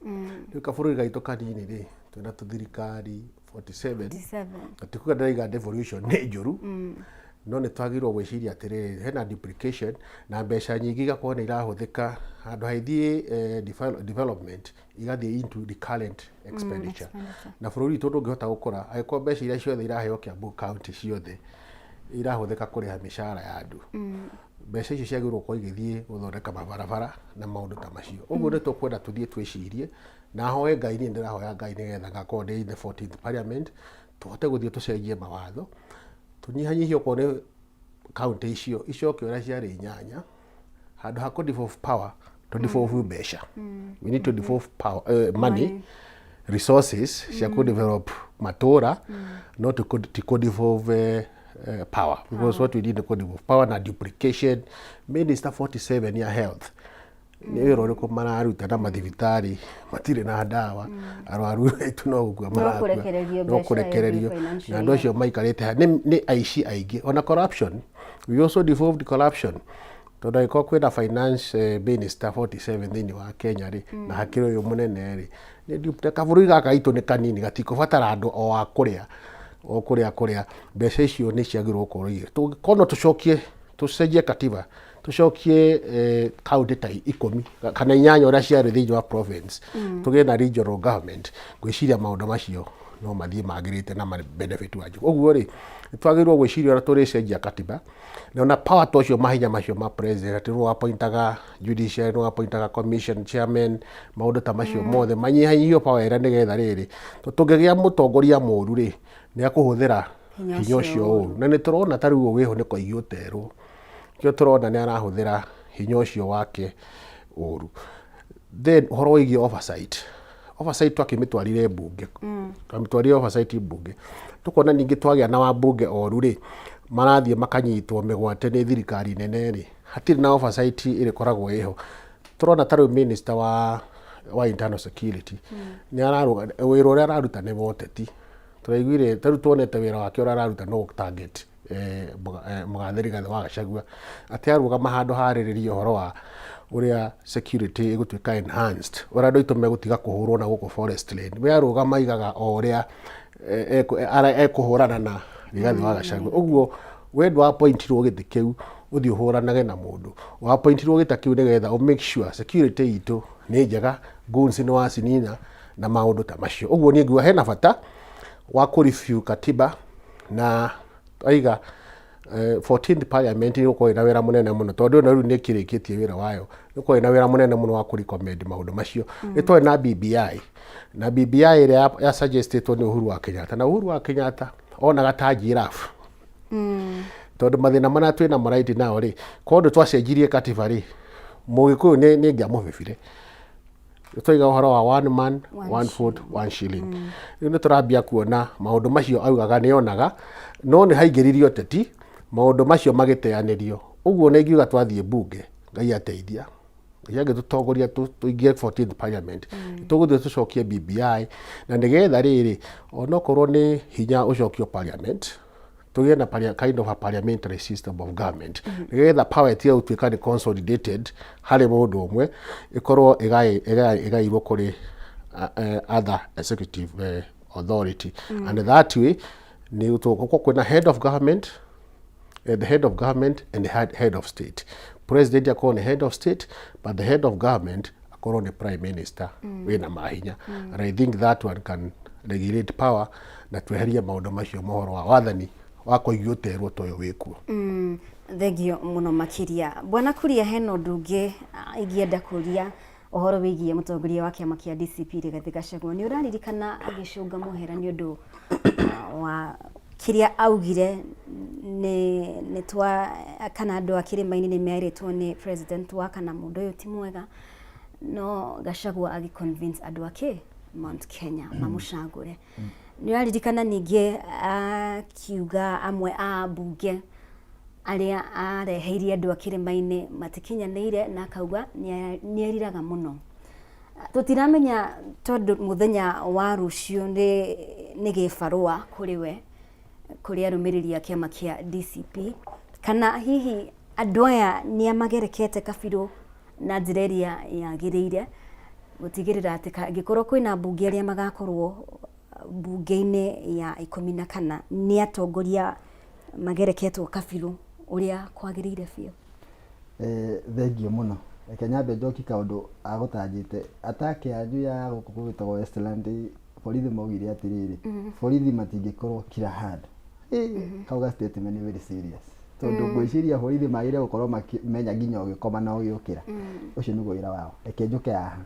Rĩu kabũrũri gaitũ kanini rĩ, twĩna tũthirikari 47. 47. Na ti kuga ndĩraiga devolution nĩ njũru, no nĩ twagĩrĩirwo gwĩciria atĩrĩrĩ, hena duplication na mbeca nyingĩ igakorwo nĩ irahũthĩka handũ ha ithiĩ development, igathiĩ into recurrent expenditure. Expenditure. Na bũrũri witũ ndũngĩhota gũkũra angĩkorwo mbeca iria ciothe iraheo Kiambu county ciothe irahũthĩka kũrĩha mĩcara ya andũ. Mbeca icio ciagĩrĩirwo gũkorwo igĩthiĩ gũthondeka mabarabara na maũndũ ta macio. Ũguo nĩ tũkwenda tũthiĩ twĩcirie na hoe Ngai. Niĩ ndĩrahoya Ngai nĩgetha ngakorwo ndĩ in the 14th parliament, tũhote gũthiĩ tũcenjie mawatho, tũnyihanyihie okorwo nĩ county icio icoke ũrĩa ciarĩ inyanya, handũ ha kũ devolve power. To devolve mbeca, we need to devolve power, money, resources cia kũ develop matũra, no ti kũ devolve power, because what we need nĩ kũ devolve power na duplication. Minister 47 ya health, nĩ wĩra ũrĩkũ mararuta na mathibitarĩ matirĩ na ndawa, arwaru aitũ no gũkua marakua? Kũrekererio no mbeca kũrekererio every financial na andũ year. Acio maikarĩte haha nĩ aici aingĩ. Ona corruption, we also devolved corruption, tondũ angĩkorwo kwĩna finance minister 47 thĩinĩ wa Kenya rĩ, na hakĩrĩ ũyũ mũnene rĩ, nĩ kabũrũri gaka gaitũ nĩ kanini, gatikũbatara andũ o a kũrĩa o kũrĩa kũrĩa. Mbeca icio nĩ ciagĩrĩirwo gũkorwo igĩ tũngĩkorwo no tũcokie, tũcenjie katiba, tũcokie kaunti ta 18 ũrĩa ciarĩ thĩinĩ wa province, tũgĩe na regional government, ngwĩciria maũndũ macio no mathiĩ magĩrĩte na benefit wanyu. Ũguo rĩ, nĩ twagĩrĩirwo gwĩciria ũrĩa tũrĩcenjia katiba, na ona power ta ũcio, mahinya macio ma president, atĩ nĩwe appointaga judiciary, nĩwe appointaga commission chairman, maũndũ ta macio mothe manyihanyihio power ĩrĩa, nĩgetha rĩrĩ tũngĩgĩa mũtongoria mũru rĩ, nĩ akũhũthĩra hinya hinya ũcio ũcio ũru. Na nĩ tũrona ta rĩu ũyũ wĩho nĩ koigi ũterwo, kĩo tũrona nĩ arahũthĩra hinya ũcio wake ũru. Then ũhoro wĩgiĩ oversight, oversight twakĩmĩtwarire mbunge, twamĩtwarire oversight mbunge, tũkona ningĩ twagĩa na wambunge oru rĩ, marathiĩ makanyitwo mĩgwate nĩ thirikari nene rĩ, hatirĩ na oversight ĩrĩkoragwo ĩho. Tũrona ta rĩu minister wa internal security nĩ ararũga, wĩra ũrĩa araruta nĩ wa ũteti. Tũraiguire ta rĩu tuonete wĩra wake ũrĩa araruta no target mũgathe Rigathĩ wa Gachagua, atĩ arũgama handũ harĩrĩrie ũhoro wa ũrĩa security ĩgũtuĩka enhanced, ũrĩa andũ aitũ megũtiga kũhũrwo na gũkũ forest lane. We arũgama aigaga o ũrĩa ekũhũrana na Rigathĩ wa Gachagua. Ũguo we ndwa-appointirwo gĩtĩ kĩu ũthiĩ ũhũranage na mũndũ, wa-appointirwo gĩtĩ kĩu nĩgetha ũ make sure security itũ nĩ njega, goons nĩ wacinina na maũndũ ta macio. Ũguo niĩ nguga hena bata wa kũ review katiba, na aiga 14th parliament nĩ gũkorwo ĩna wĩra mũnene mũno, tondũ ĩno rĩu nĩ ĩkĩrĩkĩtie wĩra wayo, nĩ gũkorwo ĩna wĩra mũnene mũno wa kũ-recommend maũndũ macio. Nĩ twarĩ na BBI, na BBI ĩrĩa ya suggestĩtwo nĩ Uhuru wa Kenyatta, na Uhuru wa Kenyatta onaga ta giraffe, tondũ mathĩna marĩa twĩ namo right now rĩ, korwo ndũ twacenjirie katiba rĩ, mũgĩkũyũ nĩ ngĩamũbĩbire. Twaiga ũhoro wa one man one vote one shilling, rĩu nĩ tũrambia kuona maũndũ macio augaga nĩ onaga, no nĩ haingĩririe ũteti, maũndũ macio magĩteanĩrio. Ũguo nĩ ingiuga twathiĩ mbunge, Ngai ateithia, Ngai angĩtũtongoria tũingĩre 14th parliament, tũgũthiĩ tũcokie BBI, na nĩgetha rĩrĩ onokorwo nĩ hinya ũcokio parliament, tũgĩe na kind of a parliamentary system of government, nĩgetha power ĩtige gũtuĩka nĩ consolidated harĩ mũndũ ũmwe, ĩkorwo ĩgaĩirwo kũrĩ other executive authority. And that way nĩ tũgũkorwo kwĩna head of government, the head of government and the head of state. President akorwo nĩ head of state, but the head of government akorwo nĩ prime minister wĩna mahinya. And I think that one can regulate power na tweherie maũndũ macio mohoro wa wathani wa kũigio ũterwo ta ũyũ wĩkuo. Thengio mũno makĩria, Bwana Kuria. Hena ũndũ ũngĩ ingĩenda kũria ũhoro wĩgiĩ mũtongoria wa kĩama kĩa DCP Rigathĩ Gachagua. Nĩ ũraririkana agĩcũnga mũhera nĩ ũndũ wa kĩrĩa augire nĩ twa kana andũ a kĩrĩma-inĩ nĩ merĩtwo nĩ president wa kana mũndũ ũyũ ti mwega, no Gachagua agĩ convince andũ ake Mount Kenya mamũcagũre. Nĩ ũraririkana ningĩ akiuga amwe a ambunge arĩa areheirie andũ a kĩrĩma-inĩ matikinyanĩire, na akauga nĩ eriraga mũno. Tũtiramenya tondũ mũthenya wa rũciũ nĩ gĩbarũa kũrĩ we, kũrĩ arũmĩrĩri a kĩama kĩa DCP, kana hihi andũ aya nĩ amagerekete kabirũ na njĩra ĩrĩa yagĩrĩire gũtigĩrĩra atĩ angĩkorwo kwĩna ambunge arĩa magakorwo mbunge-inĩ ya 14 nĩ atongoria magereketwo kabirũ ũrĩa kwagĩrĩire biũ. Thengio mũno. Reke nyambe njoki kaũndũ agũtanjĩte atake yanyu ya gũkũ gũgĩtagwo Westland. Borithi maugire atĩrĩrĩ, borithi matingĩkorwo kila handũ. Kau ga statement nĩ very serious, tondũ ngwĩciria borithi magĩrĩire gũkorwo makĩmenya nginya ũgĩkoma na ũgĩũkĩra. Ũcio nĩguo wĩra wao. Reke njũke haha,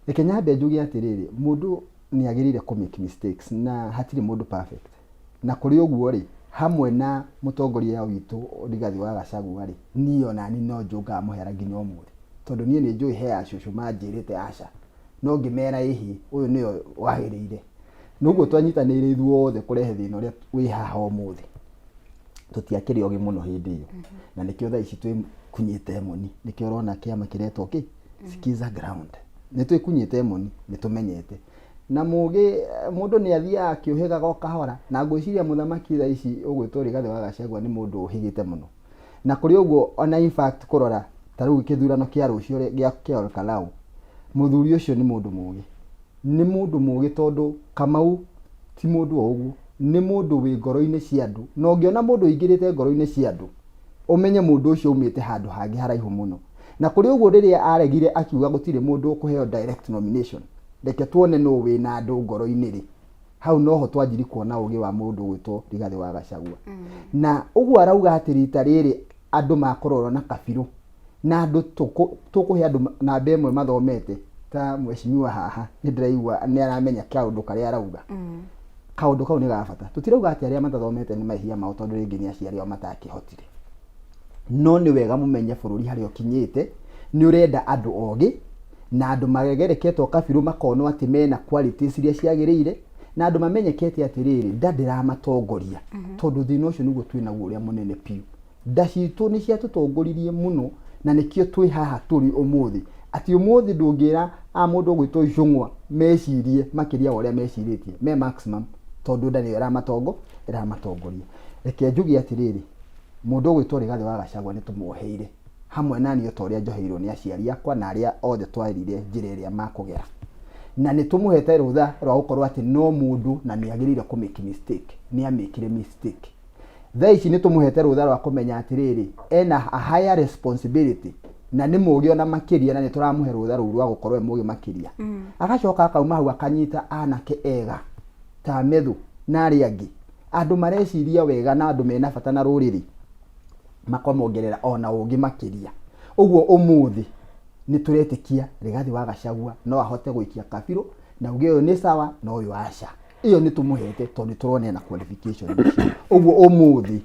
reke nyambe njuge atĩrĩrĩ, mũndũ nĩ agĩrĩire kũ make mistakes na hatirĩ mũndũ perfect. Na kũrĩ ũguo rĩ, hamwe na mũtongoria witũ Rigathĩ wa Gachagua rĩ, niĩ onani no njũngaga mũhera nginya ũmũthĩ. Tondũ niĩ nĩ njũĩ he acũcũ manjĩrĩte aca, no ngĩmera ĩhĩ, ũyũ nĩwe wagĩrĩire. Noguo twanyitanĩire ithuothe kũrehe thĩna ũrĩa wĩ haha ũmũthĩ. Tũtiakĩrĩ ogĩ mũno hĩndĩ ĩyo. Na nĩkĩo thaa ici twĩkunyĩte moni, nĩkĩo ũrona kĩama kĩretwo kĩ? Sikiza Ground. Nĩ twĩkunyĩte moni, nĩ tũmenyete. Na mũgĩ, mũndũ nĩ athiaga akĩũhĩgaga o kahora, na ngwĩciria mũthamaki thaa ici ũgwĩtwo Rigathĩ wa Gachagua nĩ mũndũ ũhĩgĩte mũno. Na kũrĩ ũguo ona in fact kũrora ta rĩu kĩthurano kĩa rũciũ gĩa kĩa Olkalau, mũthuri ũcio nĩ mũndũ mũgĩ. Nĩ mũndũ mũgĩ tondũ Kamau ti mũndũ o ũguo, nĩ mũndũ wĩ ngoro-inĩ cia andũ. Na ũngĩona mũndũ ũingĩrĩte ngoro-inĩ cia andũ, ũmenye mũndũ ũcio aumĩte handũ hangĩ haraihu mũno. Na kũrĩ ũguo rĩrĩa aregire akiuga gũtirĩ mũndũ ũkũheo direct nomination, reke tuone nũ wĩna andũ ngoro-inĩ rĩ, hau noho twanjiri kuona ũgĩ wa mũndũ ũgwĩtwo Rigathĩ wa Gachagua. Na ũguo arauga atĩ rita rĩrĩ andũ makũrorwo na kabirũ na andũ tũkũhe andũ namba ĩmwe mathomete ta mheshimiwa haha nĩ ndĩraigua nĩ aramenya kaũndũ karĩa arauga. Kaũndũ kau nĩ ga bata. Tũtirauga atĩ arĩa matathomete nĩ mehia mao tondũ rĩngĩ nĩ aciari ao matakĩhotire. No nĩ wega mũmenye bũrũri harĩa ũkinyĩte nĩ ũrenda andũ ogĩ na andũ magereketwo kabirũ makonwo atĩ mena qualities iria ciagĩrĩire na andũ mamenyekete atĩrĩrĩ nda ndĩramatongoria tondũ thĩna ũcio nĩguo twĩ naguo ũrĩa mũnene biũ. Nda citũ nĩ ciatũtongoririe mũno na nĩkĩo twĩ haha tũrĩ ũmũthĩ. Atĩ ũmũthĩ ndũngĩra a mũndũ ũgwĩtwo Icũng'wa mecirie makĩria wa ũrĩa mecirĩtie me maximum tondũ nda nĩyo ĩramatongoria. Reke njuge atĩrĩrĩ, mũndũ ũgwĩtwo Rigathĩ wa Gachagua nĩ tũmuoheire hamwe na niĩ o ta ũrĩa njoheirwo nĩ aciari akwa na arĩa othe twarire njĩra ĩrĩa makũgera. Na nĩ tũmũhete rũtha rwa gũkorwo atĩ no mũndũ na nĩ agĩrĩire kũ make mistake, nĩ amĩkire mistake. Thaa ici nĩ tũmũhete rũtha rwa kũmenya atĩrĩrĩ, ena a higher responsibility na nĩ mũgĩ ona makĩria na nĩ tũramũhe rũtha rũu rwa gũkorwo e mũgĩ makĩria. Agacoka akauma hau akanyita anake ega ta Methu na arĩa angĩ, andũ mareciria wega na andũ mena bata na rũrĩrĩ, makamongerera ona ũgĩ makĩria. Ũguo ũmũthĩ nĩ tũretĩkia Rigathĩ wa Gachagua no ahote gũikia kabirũ na uge ũyũ nĩ sawa na ũyũ aca. Ĩyo nĩ tũmũhete tondũ nĩ tũrona ena qualification icio. Ũguo ũmũthĩ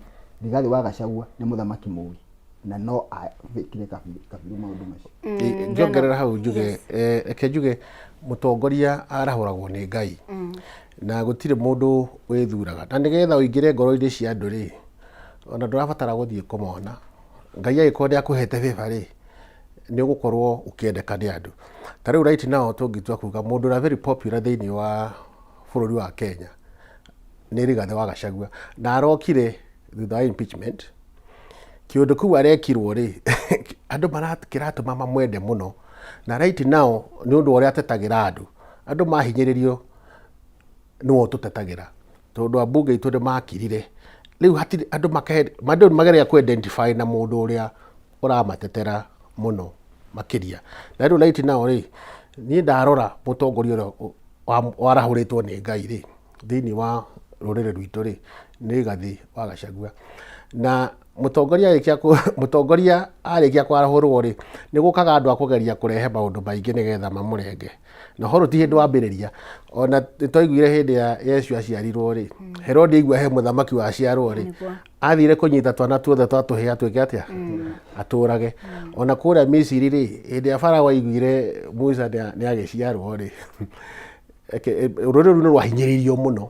Rigathĩ wa Gachagua nĩ mũthamaki mũgĩ na no ekĩre kabirũ maũndũ macio. Ngĩongerera hau njuge, reke njuge mũtongoria arahũragwo nĩ Ngai na gũtirĩ mũndũ wĩthuraga, na nĩgetha ũingĩre ngoro-inĩ cia andũ rĩ, ona ndũrabatara gũthiĩ kũmona. Ngai angĩkorwo nĩ akũhete favor rĩ, nĩ ũgũkorwo ũkĩendeka nĩ andũ. Ta rĩu right now tũngĩtua kuga mũndũ ũrĩa very popular thĩinĩ wa bũrũri wa Kenya nĩ Rigathĩ wa Gachagua, na arokire thutha wa impeachment. Kĩũndũ kĩu arekirwo rĩ, andũ kĩratũma mamwende mũno. Na right now nĩ ũndũ wa ũrĩa atetagĩra andũ. Andũ mahinyĩrĩrio nĩwe ũtũtetagĩra, tondũ ambunge aitũ nĩ makirire. Rĩu hatirĩ andũ andũ nĩ mageria kũ identify na mũndũ ũrĩa ũramatetera mũno makĩria. Na rĩu right now rĩ, niĩ ndarora mũtongoria ũrĩa warahũrĩtwo nĩ Ngai rĩ, thĩinĩ wa rũrĩrĩ rwitũ rĩ, nĩ Rigathĩ wa Gachagua. Na mũtongoria arĩkia mũtongoria arĩkia kwarahũrwo rĩ, nĩ gũkaga andũ a kũgeria kũrehe maũndũ maingĩ nĩgetha mamũrenge. Na ũhoro ti hĩndĩ wambĩrĩria, ona nĩ twaiguire hĩndĩ ya Yesu aciarirwo rĩ, Herode aigua he mũthamaki waciarwo rĩ, athire kũnyita twana tuothe twa tũhĩĩ atuĩke atĩa? Atũrage. Ona kũrĩa Misiri rĩ, hĩndĩ ĩrĩa Farao aiguire Musa nĩ agĩciarwo rĩ, rũrĩrĩ rũu nĩ rwahinyĩrĩirio mũno.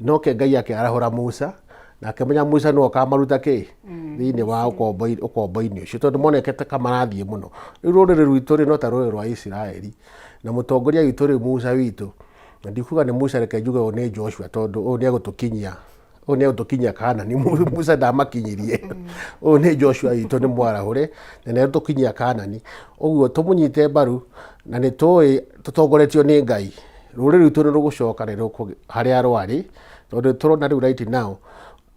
No ke Ngai akĩarahũra Musa, na akĩmenya Musa nĩwe ũkamaruta kĩ? Thĩinĩ wa ũkombo-inĩ ũcio, tondũ monekete ta marathiĩ mũno. Rĩu rũrĩrĩ rwitũ rĩ, no ta rũrĩrĩ rwa Isiraeli, na mũtongoria witũ rĩu Musa witũ, na ndikuga nĩ Musa, reke njuge ũyũ nĩ Joshua, tondũ ũyũ nĩ egũtũkinyia, ũyũ nĩ egũtũkinyia Kanani. Musa ndamakinyirie. Ũyũ nĩ Joshua witũ, nĩ mwarahũre, na nĩ egũtũkinyia Kanani. Ũguo tũmũnyite mbaru, na nĩ tũĩ tũtongoretio nĩ Ngai, rũrĩrĩ rwitũ nĩ rũgũcoka harĩa rwarĩ, tondũ tũrona rĩu right now,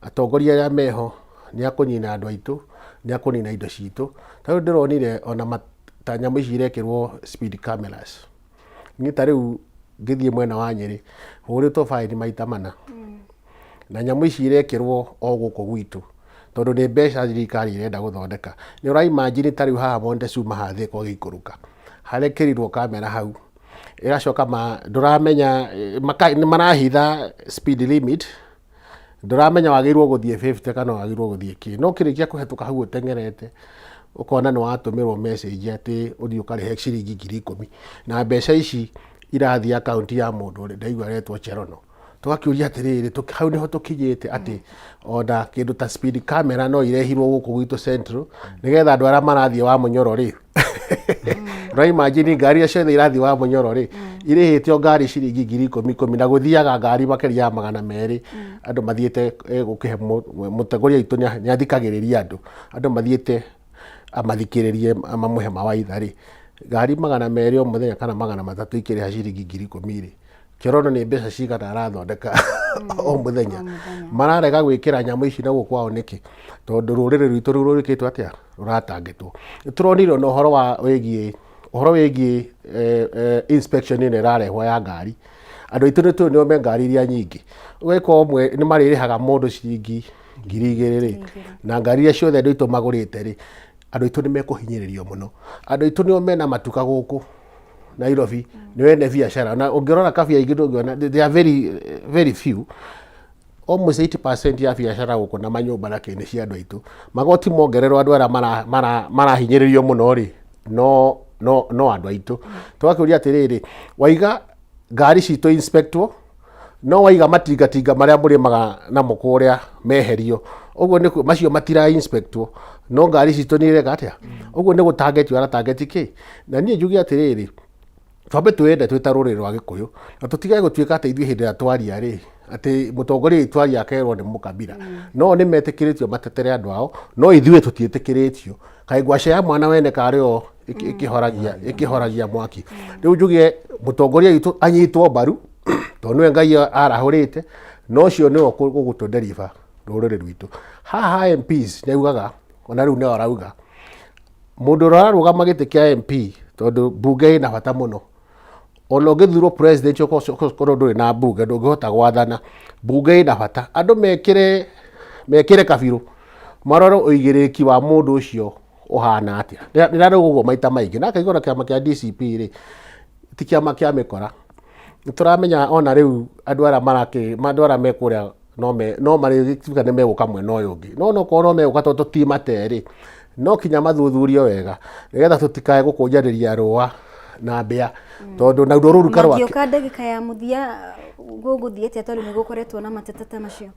atongoria arĩa meho nĩ akũnina andũ aitũ, nĩ akũnina indo citũ. Ta rĩu ndĩronire ona ta nyamũ ici irekĩrwo speed cameras. Niĩ ta rĩu ngĩthiĩ mwena wa Nyĩrĩ, hũrĩtwo baĩni maita mana. Na nyamũ ici irekĩrwo o gũkũ gwitũ, tondũ nĩ mbeca thirikari ĩrenda gũthondeka. Nĩ ũra imagine ta rĩu haha Montezuma haha Thika ũgĩikũrũka, harekĩrirwo kamera hau, ĩgacoka ndũramenya, nĩ marahitha speed limit, ndũramenya wagĩrĩirwo gũthiĩ 50 kana wagĩrĩirwo gũthiĩ kĩ. No ũkĩrĩkia kũhetũka hau ũteng'erete, Ũkona nĩ watũmĩrwo message atĩ ũthiĩ ũkarĩhe ciringi 10,000, na mbeca ici irathiĩ akaunti ya mũndũ ũrĩa ndaigua aretwo Cherono. Tũgakĩũria atĩrĩrĩ, hau nĩho tũkinyĩte atĩ ona kĩndũ ta speed camera no irehirwo gũkũ gwitũ Central, nĩgetha andũ arĩa marathiĩ wa mũnyoro rĩ, no imagine ngari iria ciothe irathiĩ wa mũnyoro rĩ, irĩhĩtio ngari ciringi 10,000 ikũmi, na gũthiaga ngari makĩria ya 200, andũ mathiĩte gũkĩhe mũtongoria witũ nĩ athikagĩrĩria andũ, andũ mathiĩte amathikĩrĩrie mamũhe mawaitha rĩ, ngari 200 o mũthenya kana 300 ikĩrĩha ciringi 10,000 rĩ, Cherono nĩ mbeca cigana arathondeka o mũthenya? Mararega gwĩkĩra nyamũ ici na gũkũ kwao nĩkĩ? Tondũ rũrĩrĩ rwitũ rũu rwĩkĩtwo atĩa? Rũratangĩtwo. Nĩ tũronire ona ũhoro wa wĩgiĩ ũhoro wĩgiĩ inspection ĩno ĩrarehwo ya ngari. Andũ aitũ nĩ tũĩ nĩo me ngari iria nyingĩ. Ũgagĩkorwo ũmwe nĩ marĩrĩhaga mũndũ ciringi 2,000 rĩ, na ngari iria ciothe andũ aitũ magũrĩte rĩ, andũ aitũ nĩ mekũhinyĩrĩrio mũno. Andũ aitũ nĩo mena matuka gũkũ Nairobi, nĩo ene biacara. Na ũngĩrora kabia ingĩ ndũngĩona, they are very, very few. Almost 80% ya biacara gũkũ na manyũmba na kĩ nĩ cia andũ aitũ. Magoti mongererwo andũ arĩa marahinyĩrĩrio mũno rĩ, no andũ aitũ. Tũgakĩũria atĩrĩrĩ, waiga ngari citũ inspectwo, no waiga matingatinga marĩa mũrĩmaga namo kũrĩa meherio, ũguo nĩ macio matira inspectwo, no ngari citũ nĩ ireka atĩa? Ũguo nĩ gũtarget aratarget kĩ? Na niĩ njuge atĩrĩrĩ, twambe twĩyende twĩ ta rũrĩrĩ rwa Gĩkũyũ, na tũtigage gũtuĩka atĩ ithuĩ hĩndĩ ĩrĩa twaria rĩ, atĩ mũtongoria witũ aria akerwo nĩ mũkabira. No nĩ metĩkĩrĩtio matetere andũ ao, no ithuĩ tũtiĩtĩkĩrĩtio. Kaĩ ngwacĩ ya mwana wene karĩ o ĩkĩhoragia mwaki. Rĩu njuge mũtongoria witũ anyitwo mbaru, tondũ nĩwe Ngai arahũrĩte, na ũcio nĩwe ũgũtũ deliver rũrĩrĩ rwitũ. Haha MPs nĩ augaga, ona rĩu nĩo arauga, mũndũ ũrĩa ũrarũgama gĩtĩ kĩa MP, tondũ mbunge ĩna bata mũno. Ona ũngĩthurwo president ũkorwo ndũrĩ na mbunge, ndũngĩhota gwathana. Mbunge ĩna bata. Andũ mekĩre kabirũ, marore ũigĩrĩrĩki wa mũndũ ũcio ũhana atĩa. Ndĩrarauga ũguo maita maingĩ. Na akaigua na kĩama kĩa DCP rĩ, ti kĩama kĩa mĩkora. Nĩ tũramenya ona rĩu andũ arĩa marakĩ, andũ arĩa me kũrĩa no me, no marĩtuĩka nĩ megũka mwena ũyũ ũngĩ. No onokorwo no megũka tondũ tũtimate rĩ, no kinya mathuthurio wega, nĩgetha tũtikae gũkũnjanĩria rũa na mbĩa. Tondũ naruo rũruka rwa Mangĩũka ndagĩka ya mũthia gũgũthiĩ atĩa, tondũ nĩ gũkoretwo na mateta ta macio?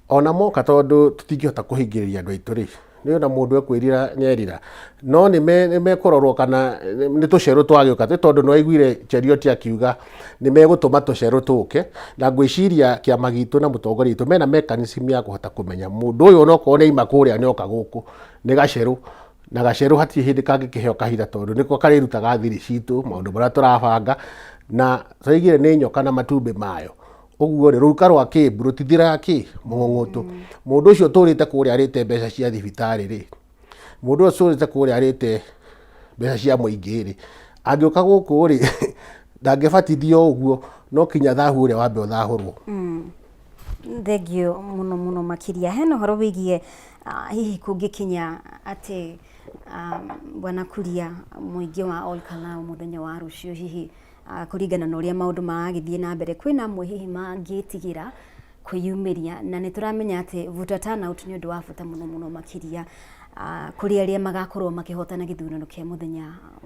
Ona moka, tondũ tũtingĩhota kũhingĩrĩria andũ aitũ rĩ, nĩ ona mũndũ ekwĩrira nĩerira, no nĩ mekũrorwo kana nĩ tũcerũ twagĩũka, nĩ tondũ nĩ waiguire Cheruiyot akiuga nĩ megũtũma tũcerũ tũke, na ngwĩciria kĩama gitũ na mũtongoria witũ mena mechanism ya kũhota kũmenya mũndũ ũyũ onokorwo nĩ aima kũrĩa nĩ oka gũkũ nĩ gacerũ, na gacerũ hatirĩ hĩndĩ kangĩkĩheo kahinda, tondũ nĩko karĩrutaga thiri citũ, maũndũ marĩa tũrabanga, na tũraigire nĩ nyoka na matumbĩ mayo. Ũguo rĩ, rũruka rwa kĩmbu rũtithiraga kĩ mũng'ũng'ũtũ. Mũndũ ũcio ũtũrĩte kũrĩa arĩte mbeca cia thibitarĩ rĩ, mũndũ ũcio ũtũrĩte kũrĩa arĩte mbeca cia mũingĩ rĩ, angĩũka gũkũ rĩ, ndangĩbatithio ũguo, no kinya thahu ũrĩa wambe ũthahũrwo. Thengio mũno mũno makĩria. Hena ũhoro wĩgiĩ hihi kũngĩkinya atĩ Bwana Kuria, mũingĩ wa Ol Kalou mũthenya wa rũciũ, hihi kũringana na ũrĩa maũndũ maragĩthiĩ na mbere, kwĩna amwe hihi mangĩtigĩra kwĩyumĩria, na nĩ tũramenya atĩ voter turnout nĩ ũndũ wa bata mũno mũno makĩria kũrĩ arĩa magakorwo makĩhotana gĩthurano kĩa mũthenya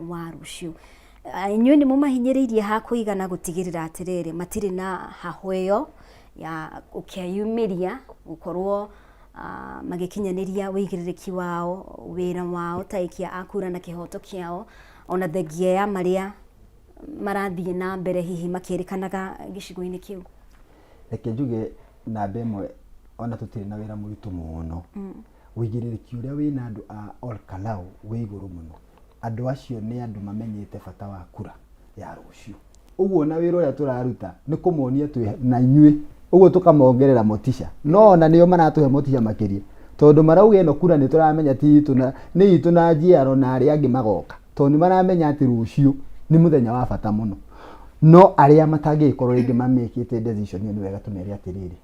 wa rũciũ. Inyuĩ nĩ mũmahinyĩrĩirie ha kũigana gũtigĩrĩra atĩrĩrĩ matirĩ na hahũ ĩyo ya gũkĩyumĩria gũkorwo magĩkinyanĩria ũigĩrĩrĩki wao, wĩra wao ta aikia a kura na kĩhoto kĩao, ona thengia ya marĩa marathiĩ na mbere hihi makĩrĩkanaga gĩcigo-inĩ kĩu? Reke njuge namba ĩmwe, ona tũtirĩ na wĩra mũritũ mũno. Ũigĩrĩrĩki ũrĩa wĩna andũ a Ol Kalou wĩ igũrũ mũno. Andũ acio nĩ andũ mamenyete bata wa kura ya rũciũ. Ũguo ona wĩra ũrĩa tũraruta nĩ kũmonia twĩ na inyuĩ, ũguo tũkamongerera motisha. No ona nĩo maratũhe motisha makĩria, tondũ marauga ĩno kura nĩ tũramenya ti itũ na nĩ itũ na njiaro na arĩa angĩ magoka. Tondũ nĩ maramenya atĩ rũciũ nĩ mũthenya wa bata mũno. No arĩa matangĩgĩkorwo rĩngĩ mamĩkĩte decision ĩyo, nĩ wega tũmere atĩrĩrĩ,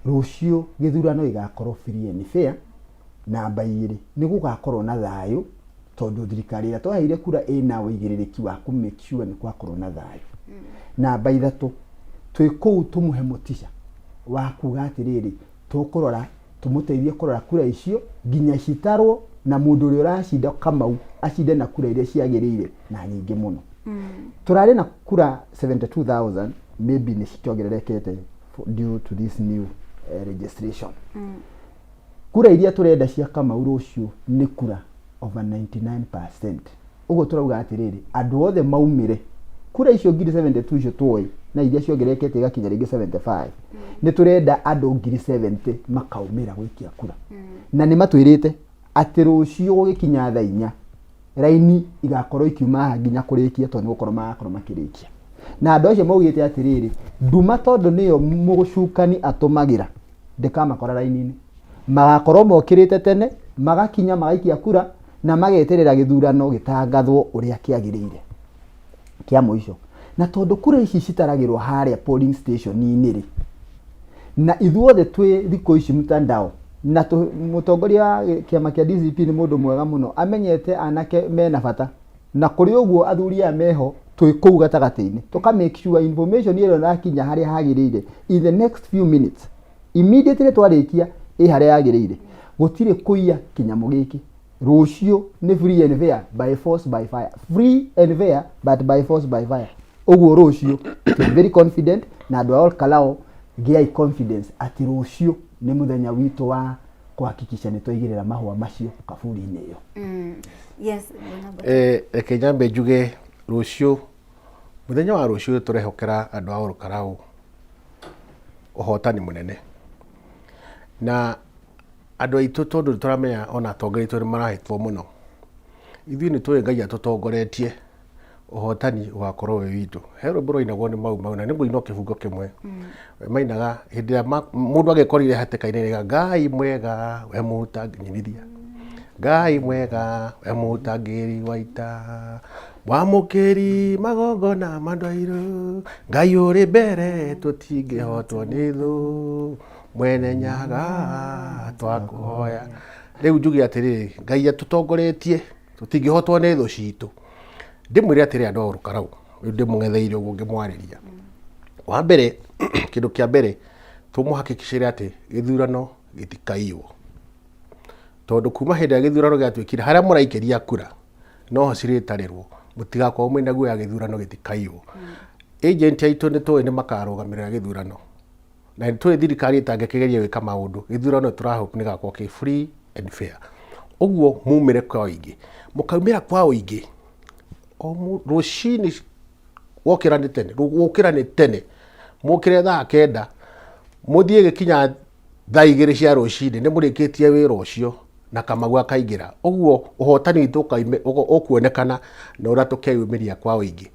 rũciũ gĩthurano gĩgakorwo free and fair. Namba igĩrĩ, nĩ gũgakorwo na thayũ, tondũ thirikari ĩrĩa twaheire kura ĩna ũigĩrĩrĩki wa kũ make sure nĩ gwakorwo na thayũ. Namba ithatũ, twĩ kũu tũmũhe motisha wa kuga atĩrĩrĩ, tũkũrora tũmũteithie kũrora kura icio nginya citarwo Na mũndũ ũrĩa ũracinda Kamau acinde na kura iria ciagĩrĩire na nyingĩ mũno. Tũrarĩ na kura 72,000, maybe nĩ cikĩongererekete due to this new registration. Kura iria tũrenda cia Kamau rũciũ nĩ kura over 99%. Ũguo tũrauga atĩrĩrĩ, andũ othe maumĩre. Kura icio 72,000 icio tũĩ na iria ciongererekete igakinya rĩngĩ 75, nĩ tũrenda andũ 70,000 makaumĩra gũikia kura. Na nĩ matwĩrĩte atĩ rũciũ gũgĩkinya thaa 4 raini igakorwo ikiuma haha nginya kũrĩkia, tondũ nĩ gũkorwo magakorwo makĩrĩkia. Na andũ acio maugĩte atĩrĩrĩ, nduma tondũ nĩyo mũcukani atũmagĩra, ndĩkamakora raini-inĩ. Magakorwo mokĩrĩte tene, magakinya magaikia kura na mageterera gĩthurano gĩtangathwo ũrĩa kĩagĩrĩire. Kĩa mũico, na tondũ kura ici citaragĩrwo harĩa polling station-inĩ rĩ, na ithuothe twĩ thikũ ici mtandao, na mũtongoria wa kĩama kĩa DCP nĩ mũndũ mwega mũno, amenyete anake mena bata, na kũrĩ ũguo athuri aya meho twĩ kũu gatagatĩ-inĩ, tũka make sure information ĩrĩa ĩrakinya harĩa hagĩrĩire in the next few minutes, immediately twarĩkia ĩ harĩa yagĩrĩire. Gũtirĩ kũiya kĩnyamũ gĩkĩ. Rũciũ nĩ free and fair by force by fire. Free and fair but by force by fire. Ũguo rũciũ twĩ very confident, na andũ a Olkalou gĩai confidence atĩ rũciũ nĩ mũthenya witũ wa kũhakikisha nĩ twaigĩrĩra mahũa macio kaburi-inĩ ĩyo. Yes, Bwana Bwana. Reke nyambe njuge rũciũ, mũthenya wa rũciũ tũrehokera andũ a Olkalou ũhotani mũnene. Na andũ aitũ tondũ nĩ tũramenya ona atongoria aitũ nĩ marahĩtwo mũno. Ithuĩ nĩ tũĩ Ngai atũtongoretie, ũhotani ũgakorwo wĩ witũ. He rwĩmbo rwainagwo nĩ Mau Mau na nĩ ngũina o kĩbungo kĩmwe. Mainaga hĩndĩ ĩrĩa mũndũ angĩkorire hatĩka-inĩ rĩga Ngai mwega we mũtangĩnyinithia. Ngai mwega we mũtangĩri wa ita. Mwamũkĩri magongona ma ndwairũ. Ngai ũrĩ mbere tũtingĩhotwo nĩ thũ. Mwene Nyaga twakũhoya. Rĩu njuge atĩrĩrĩ, Ngai atũtongoretie tũtingĩhotwo nĩ thũ citũ. Ndĩmwĩre atĩrĩ andũ a Olkalou, rĩu ndĩmũng'etheire ũguo ngĩmwarĩria. Wa mbere, kĩndũ kĩa mbere tũmũhakikicĩre atĩ gĩthurano gĩtikaiywo. Tondũ kuma hĩndĩ ĩrĩa gĩthurano gĩatuĩkire harĩa mũraikĩria kura noho cirĩtarĩrwo, mũtigakorwo mwĩna guoya gĩthurano gĩtikaiywo. Agent aitũ nĩ tũĩ nĩ makarũgamĩrĩra gĩthurano. Na nĩ tũĩ thirikari ĩtangĩkĩgeria gwĩka maũndũ, gĩthurano tũra hope nĩ gĩgakorwo kĩ free and fair. Ũguo mumĩre kwa ũingĩ. Mũkaumĩra kwa ũingĩ, o rũcinĩ wokĩra nĩ tene, gũkĩra nĩ tene, mũkĩre thaa 9, mũthiĩ gĩkinya thaa 2 cia rũcinĩ nĩ mũrĩkĩtie wĩra ũcio na Kamau akaingĩra. Ũguo ũhotani witũ ũkuonekana na ũrĩa tũkeyumĩria kwa ũingĩ.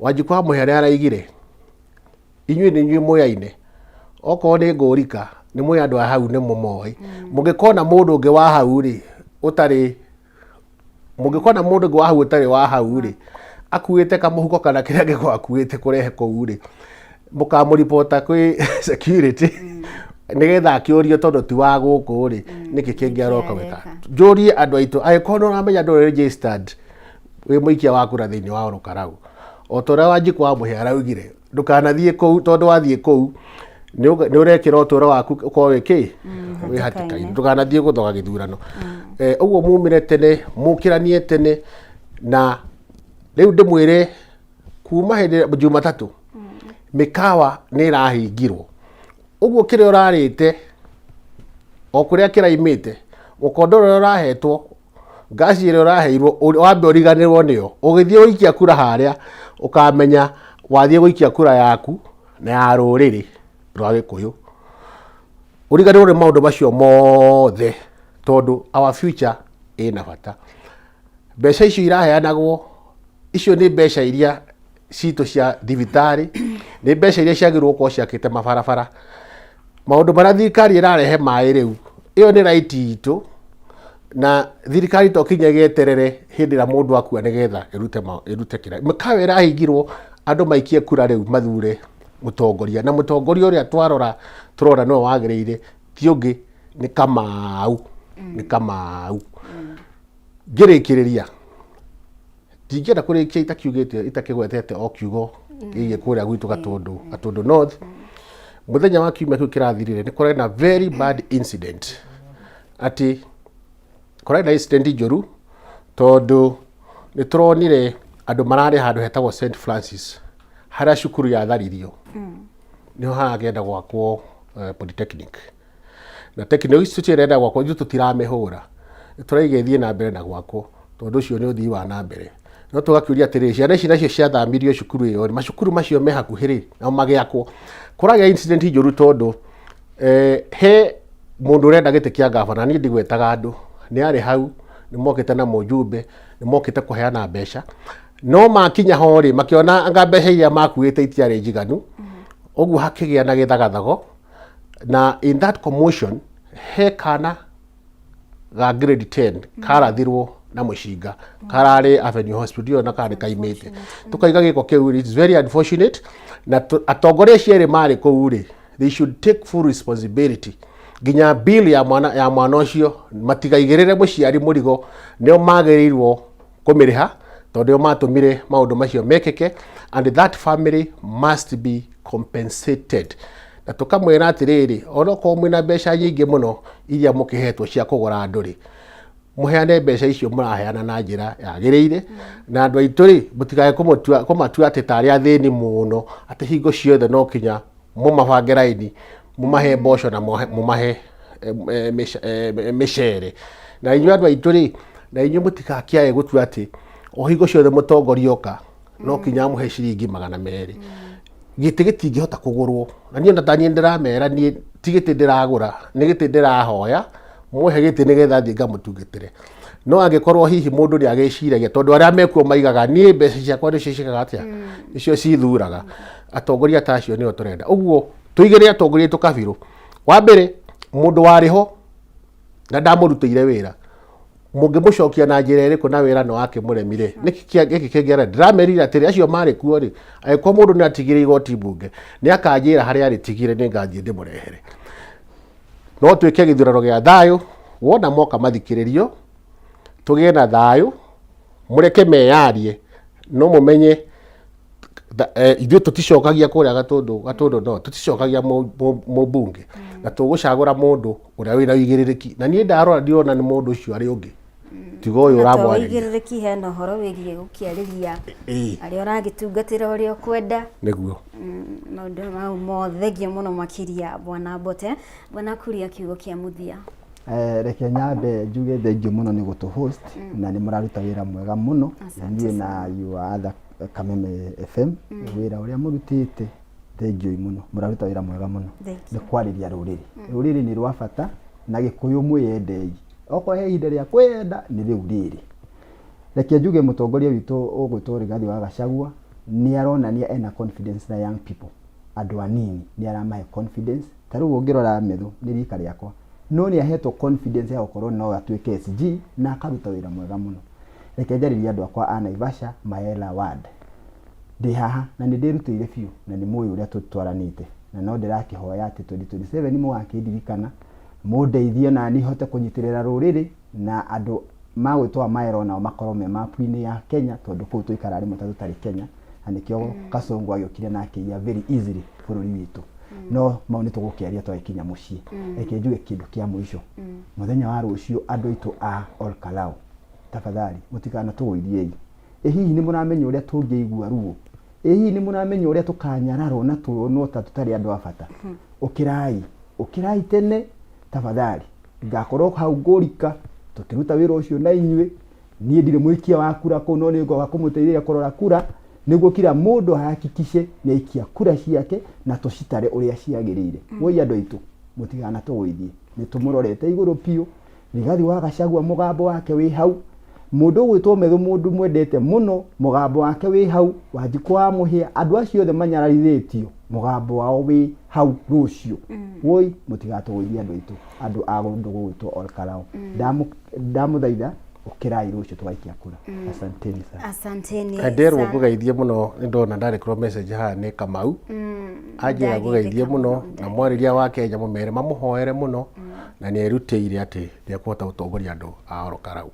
Wanjikũ wa Mũhĩa nĩ araigire, inyuĩ nĩ inyuĩ mũyaine, okorwo nĩ ngũrika nĩ mũĩ andũ a hau nĩ mũmoĩ. Mũngĩkona mũndũ ũngĩ wa hau rĩ, ũtarĩ, mũngĩkona mũndũ ũngĩ wa hau ũtarĩ wa hau rĩ, akuĩte kamũhuko kana kĩrĩa angĩkorwo akuĩte kũrehe kũu rĩ, mũkamũribota kwĩ security nĩgetha akĩũrio tondũ ti wa gũkũ rĩ, nĩkĩ kĩngĩ aroka gwĩka. Njũrie andũ aitũ, angĩkorwo nĩ ũramenya ndũrĩ registered wĩ mũikia wa kura thĩinĩ wa Olkalou, o ta ũrĩa Wanjikũ wa Mũhĩa araugire, ndũkanathiĩ kũu tondũ wathiĩ kũu nĩ ũrekĩra ũtũũro waku ũkorwo wĩ kĩ? Wĩ hatĩka-inĩ. Ndũkanathiĩ gũthoga gĩthurano. Ũguo mumĩre tene, mũkĩranie tene, na rĩu ndĩmwĩre kuma hĩndĩ Jumatatũ mĩkawa nĩ ĩrahingirwo. Ũguo kĩrĩa ũrarĩte o kũrĩa kĩraimĩte, mũkondo ũrĩa ũrahetwo, ngaci ĩrĩa ũraheirwo, wambe ũriganĩrwo nĩyo. Ũgĩthiĩ gũikia kura harĩa, ũkamenya wathiĩ gũikia kura yaku na ya rũrĩrĩ rwa Gĩkũyũ. Ũriganĩrwo nĩ maũndũ macio mothe tondũ our future ĩna bata. Mbeca icio iraheanagwo, icio nĩ mbeca iria citũ cia thibitarĩ, nĩ mbeca iria ciagĩrĩirwo gũkorwo ciakĩte mabarabara. Maũndũ marĩa thirikari ĩrarehe maĩ rĩu, ĩyo nĩ right itũ, na thirikari to kinya ĩgeterere hĩndĩ ĩrĩa mũndũ akua nĩgetha ĩrute kĩrĩa. Mĩkawa ĩrahingirwo andũ maikie kura rĩu mathure mũtongoria, na mũtongoria ũrĩa twarora tũrona nĩwe wagĩrĩire, ti ũngĩ nĩ Kamau, nĩ Kamau. Ngĩrĩkĩrĩria, ndingĩenda kũrĩkia itakiugĩte itakĩgwetete o kiugo kĩgiĩ kũrĩa gwitũ Gatũndũ, Gatũndũ North. Mũthenya wa kiumia kĩu kĩrathirire nĩ kũrarĩ na very bad incident atĩ Kũrarĩ na incident njũru tondũ nĩ tũronire andũ mararĩ handũ hetagwo St Francis harĩa cukuru yatharirio nĩho haragenda gwakwo polytechnic na technic icio ĩrenda gwakwo ithuĩ tũtiramĩhũra tũraiga ĩthiĩ na mbere na gwakwo tondũ ũcio nĩ ũthii wa na mbere no tũgakĩũria atĩrĩrĩ ciana ici nacio ciathamirio cukuru ĩyo rĩ macukuru macio me hakuhĩ rĩ nao magĩakwo kũragĩa incident njũru tondũ he mũndũ ũrenda gĩtĩ kĩa gavana niĩ ndigwetaga andũ nĩ arĩ hau nĩ mokĩte na mũjumbe nĩ mokĩte kũheana mbeca no makinya ho rĩ makĩona anga mbeca iria makuĩte itiarĩ njiganu ũguo hakĩgĩa na gĩthagathago na in that commotion he kana ga grade 10 karathirwo na mũcinga kararĩ Avenue Hospital ndiũĩ ona kana nĩ kaimĩte tũkaiga gĩko kĩu it's very unfortunate na atongoria acio erĩ marĩ kũu rĩ they should take full responsibility nginya bill ya mwana ũcio matigaigĩrĩre mũciari mũrigo nĩo magĩrĩirwo kũmĩrĩha tondũ nĩo matũmire maũndũ macio mekĩke and that family must be compensated na tũkamwĩra atĩrĩrĩ onokorwo mwĩna mbeca nyingĩ mũno iria mũkĩhetwo cia kũgũra andũ rĩ mũheane mbeca icio mũraheana na njĩra yagĩrĩire na andũ aitũ rĩ mũtikae kũmatua atĩ tarĩ athĩni mũno atĩ hingo ciothe no kinya mũmabange raini mũmahe mboco na mũmahe mĩcere na inyuĩ andũ aitũ rĩ na inyuĩ mũtikakĩae gũtua atĩ o hingo ciothe mũtongoria oka no kinya amũhe ciringi 200 gĩtĩ gĩtingĩhota kũgũrwo na niĩ ona taniĩ ndĩramera niĩ ti gĩtĩ ndĩragũra nĩ gĩtĩ ndĩrahoya mũhe gĩtĩ nĩgetha thiĩ ngamũtungatĩre no angĩkorwo hihi mũndũ nĩ agĩciragia tondũ arĩa mekuo maigaga niĩ mbeca ciakwa nĩcio ciĩkaga atĩa nĩcio cithuraga atongoria ta acio nĩo tũrenda ũguo tũigĩre atongoria aitũ kabirũ wa mbere mũndũ warĩ ho na ndamũrutĩire wĩra mũngĩmũcokia na njĩra ĩrĩkũ na wĩra nĩ wakĩmũremire nĩkĩ gĩkĩ kĩngĩ arenda ndĩramerire atĩrĩ acio marĩ kuo rĩ angĩkorwo mũndũ nĩ atigire igoti mbunge nĩ akanjĩra harĩa arĩtigire nĩ ngathiĩ ndĩmũrehere no twĩke gĩthurano gĩa thayũ wona moka mathikĩrĩrio tũgĩe na thayũ mũreke meyarie no mũmenye ithuĩ tũticokagia kũrĩa Gatũndũ Gatũndũ no tũticokagia mũmbunge na tũgũcagũra mũndũ ũrĩa wĩna ũigĩrĩrĩki na niĩ ndarora ndirona nĩ mũndũ ũcio arĩ ũngĩ tiga ũyũ Na to ũramwarĩria ũigĩrĩrĩki hena ũhoro wĩgiĩ gũkĩarĩria Ĩĩ. arĩa ũragĩtungatĩra ũrĩa ũkwenda nĩguo maũndũ mau mothe thengiũ mũno makĩria bwana Mbote bwana Kuria kiugo kĩa mũthia Reke nyambe njuge thengiũ mũno nĩ gũtũ host na nĩ mũraruta wĩra mwega mũno Asante niĩ na your other Kameme FM wĩra ũrĩa mũrutĩte thengiũ mũno mũraruta wĩra mwega mũno Thank nĩ kwarĩria rũrĩrĩ rũrĩrĩ nĩ rwa bata na gĩkũyũ mwĩyendei okorwo he ihinda rĩa kwĩyenda nĩ rĩu rĩrĩ reke njuge mũtongoria witũ ũgwĩtwo Rigathi wa Gachagua nĩ aronania ena confidence na young people andũ anini nĩ aramahe confidence ta rĩu ũngĩrora Methu nĩ rika rĩakwa no nĩ ahetwo confidence ya gũkorwo no atuĩke SG na akaruta wĩra mwega mũno reke njarĩrie andũ akwa a Naivasha Maela Ward ndĩ haha na nĩ ndĩrutĩire biũ na nĩ mũĩ ũrĩa tũtwaranĩte na no ndĩrakĩhoya atĩ 2027 mũgakĩndirikana mũndeithie na niĩ hote kũnyitĩrĩra rũrĩrĩ na andũ magwĩtwo Maero nao makorwo me mapu-inĩ ya Kenya tondũ kũu tũikaraga rĩmwe ta tũtarĩ Kenya na nĩkĩo Kasongo agĩũkire na akĩiya very easily bũrũri witũ no mau nĩ tũgũkĩaria twagĩkinya mũciĩ reke njuge kĩndũ kĩa mũico mũthenya wa rũciũ andũ aitũ a Olkalau tafadhali mũtikanatũgũithiei ĩ hihi nĩ mũramenya ũrĩa tũngĩigua ruo ĩ hihi nĩ mũramenya ũrĩa tũkanyararwo na tuonwo ta tũtarĩ andũ a bata ũkĩrai ũkĩrai tene tafadhali ngakorwo hau ngũrika tũkĩruta wĩra ũcio na inyuĩ niĩ ndirĩ mũikia wa kura kũu no nĩ ngoka kũmũteithĩrĩria kũrora kura nĩguo kila mũndũ ahakikishe nĩ aikia kura ciake na tũcitare ũrĩa ciagĩrĩire woi andũ aitũ mũtikanatũgũithie nĩ tũmũrorete igũrũ biũ Rigathi wa Gachagua mũgambo wake wĩ hau mũndũ ũgwĩtwo Methu mũndũ mwendete mũno mũgambo wake wĩ hau Wanjikũ wa Mũhĩa andũ acio othe manyararithĩtio mũgambo wao wĩ hau rũciũ woi mũtigatũgũithie andũ aitũ andũ a kũndũ gũgwĩtwo Olkalau ndamũthaitha ũkĩrai rũciũ tũgaikia kura asanteni sana asanteni nderwo sana. ngũgeithie mũno nĩ ndona ndarekerwo message haha nĩ Kamau anjĩra ndagĩte ngũgeithie Kamau, mũno na mwarĩria wa Kenya mũmere mamũhoere mũno Na nĩ erutĩire atĩ nĩ ekũhota gũtongoria andũ a Ol Kalou.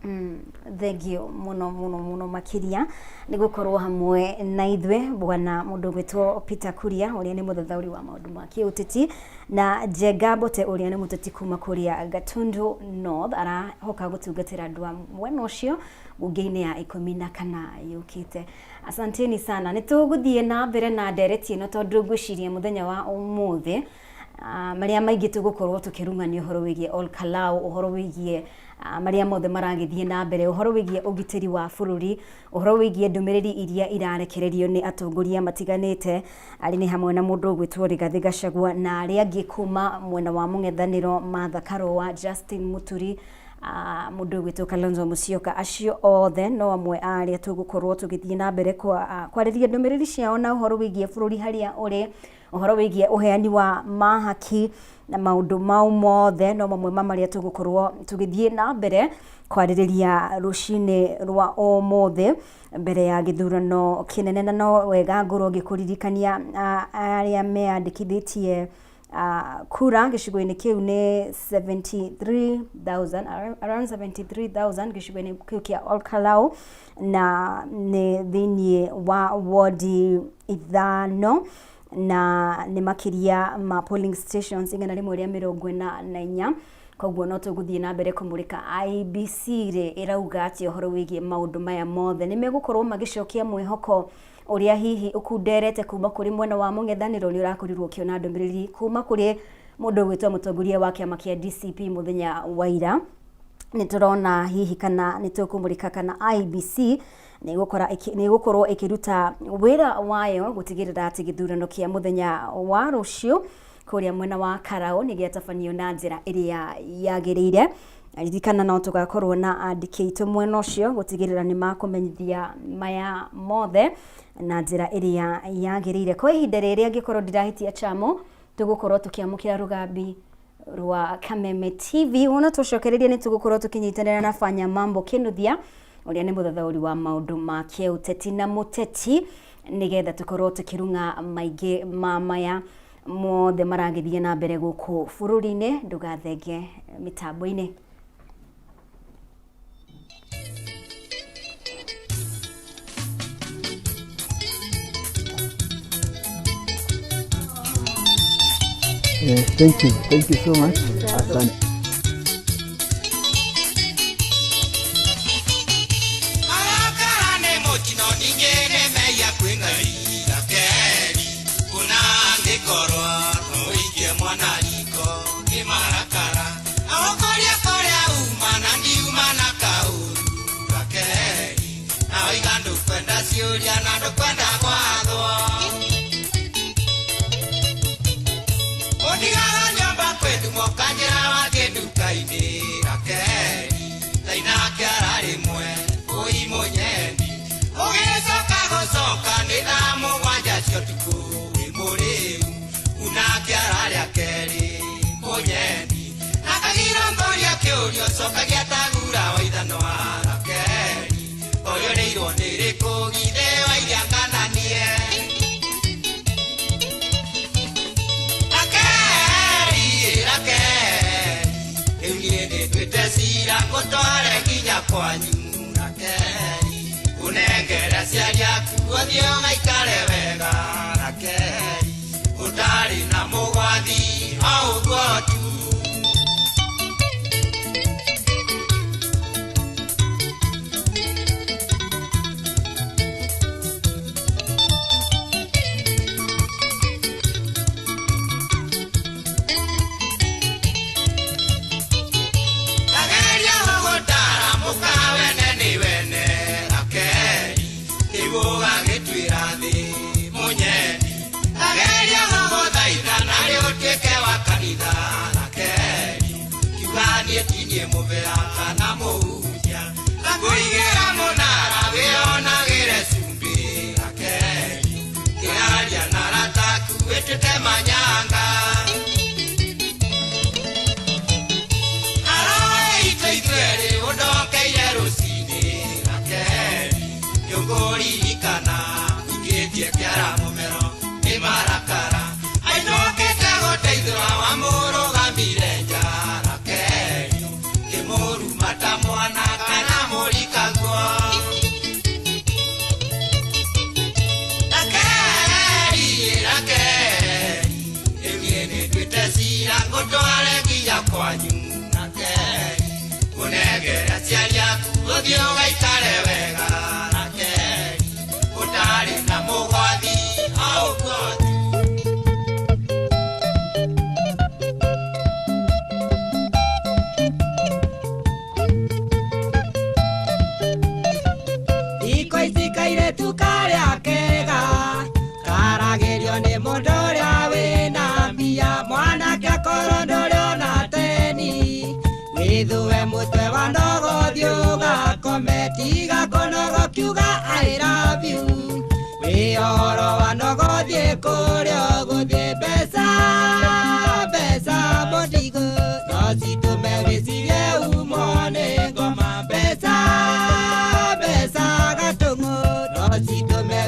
Thengio mũno mũno mũno makĩria nĩ gũkorwo hamwe na ithuĩ, bwana mũndũ ũgwĩtwo Peter Kuria, ũrĩa nĩ mũthathaũri wa maũndũ ma kĩũteti, na Njenga Mbote, ũrĩa nĩ mũteti kuma kũrĩa Gatundu North, arahoka gũtungatĩra andũ a mwena ũcio bunge-inĩ ya 14 yũkĩte. Asanteni sana. Nĩ tũgũthiĩ na mbere na ndereti ĩno, tondũ ngwĩciria mũthenya wa ũmũthĩ marĩa maingĩ tũgũkorwo tũkĩrung'ania ũhoro wĩgiĩ Ol Kalou, ũhoro wĩgiĩ marĩa mothe maragĩthiĩ na mbere, ũhoro wĩgiĩ ũgitĩri wa bũrũri, ũhoro wĩgiĩ ndũmĩrĩri iria irarekererio nĩ atongoria matiganĩte, arĩ nĩ hamwe na mũndũ ũgwĩtwo Rigathĩ Gachagua na arĩa angĩ kuma mwena wa mũng'ethanĩro, Martha Karua, Justin Muturi, mũndũ ũgwĩtwo Kalonzo Musyoka. Acio othe no amwe a arĩa tũgũkorwo tũgĩthiĩ na mbere kwarĩria ndũmĩrĩri ciao na ũhoro wĩgiĩ bũrũri harĩa ũrĩ, ũhoro wĩgiĩ ũheani wa mahaki na maũndũ mau mothe no mamwe ma marĩa tũgũkorwo tũgĩthiĩ na mbere kwarĩrĩria rũcinĩ rwa ũmũthĩ mbere ya gĩthurano kĩnene. Na no wega ngorwo ngĩkũririkania, arĩa meyandĩkithĩtie kura gĩcigo-inĩ kĩu nĩ 73,000, around 73,000 gĩcigo-inĩ kĩu kĩa Ol Kalou, na nĩ thĩiniĩ wa wodi 5, na nĩ makĩria ma polling stations 144. Koguo no tũgũthiĩ na mbere kũmũrĩka IEBC rĩ ĩrauga atĩ ũhoro wĩgiĩ maũndũ maya mothe nĩ megũkorwo magĩcokia mwĩhoko ũrĩa hihi ũkunderete kuma kũrĩ mwena wa mũng'ethanĩro. Nĩ ũrakorirwo ũkĩona ndũmĩrĩri kuma kũrĩ mũndũ ũgwĩtwo mũtongoria wa kĩama kĩa DCP mũthenya wa ira. Nĩ tũrona hihi kana nĩ tũkũmũrĩka kana IEBC nĩ ĩgũkorwo ĩkĩruta wĩra wayo gũtigĩrĩra atĩ gĩthurano kĩa mũthenya wa rũciũ kũrĩa mwena wa Karau nĩ gĩatabanio na njĩra ĩrĩa yagĩrĩire. Ririkana no tũgakorwo na andĩki aitũ mwena ũcio gũtigĩrĩra nĩ makũmenyithia maya mothe na njĩra ĩrĩa yagĩrĩire. Kwa ihinda rĩrĩ, angĩkorwo ndirahĩtia chamo, tũgũkorwo tũkĩamũkĩra rũgambi rwa Kameme TV. Wona tũcokereria, nĩ tũgũkorwo tũkĩnyitanĩra na Fanya Mambo Kinuthia, ũrĩa nĩ mũthathaũri wa maũndũ ma kĩũteti na mũteti, nĩgetha tũkorwo tũkĩrung'a maingĩ ma maya mothe maragĩthiĩ na mbere gũkũ bũrũri-inĩ. Ndũgathenge mĩtambo-inĩ. Thank you. Thank you so much. Asante. Marakara nĩ mũtino, ningĩ nĩ mehia kwĩ Ngai. Rakeri kuna angĩkorwo no ũikie mwana riko nĩ marakara, agũkũria kũrĩa uma na ndiuma na kaũru. Rakeri na oiga ndũkwenda ciũria na ndũkwenda gwathwo. Ũndigaga nyũmba kwĩndumo kanjĩra wathiĩ nduka-inĩ. Rakeri thainake ararĩmwe ũi mũnyendi, ũgĩcoka gũcoka nĩ thaa 7 cia ũtukũ, wĩ mũrĩu unake ararĩa kerĩ mũnyendi, akagirongũria kĩũria ũcokagia tagura wa ithanwa. Rakeri ũyũrĩirwo nĩ rĩkũ githĩ wairia kananie? Rakeri, Rakeri, rĩu niĩ nĩnduĩte cira ngũtware nginya kwanyu. Rakeri ũnengere aciari aku ũthiĩ ũgaikare wega. Rakeri ũtarĩ na mũgwathi o ũguo tu. Ndageria gũgũtara mũka wene nĩ wene. Rakeri rĩu ũgagĩtuĩra thĩ mũnyendi. Ndageria gũgũthaitha narĩ ũtuĩke wa kanitha. Rakeri kiuga niĩ tinie mũbera kana mũhunjia, ngakũigĩra mũnara wĩonagĩre cumbĩ. Rakeri kĩaria na rataku wĩtuĩte manyanga. Aroe itũ ithuerĩ ũndokeire rũcinĩ. Rakeri nĩũkũririkana ũikĩtie kĩara mũmero nĩ marakara, ainũkĩte gũteithũra wa mũrũgamire nja. Rakeri. ũkome tiga kũnogo kiuga I love you wĩ ũhoro wa nogo thiĩ kũrĩa ũgũthiĩ mbeca mbeca mũndigũ no citũme wĩcirie umwo nĩ ngoma mbeca mbeca gatũng'ũ no citũme.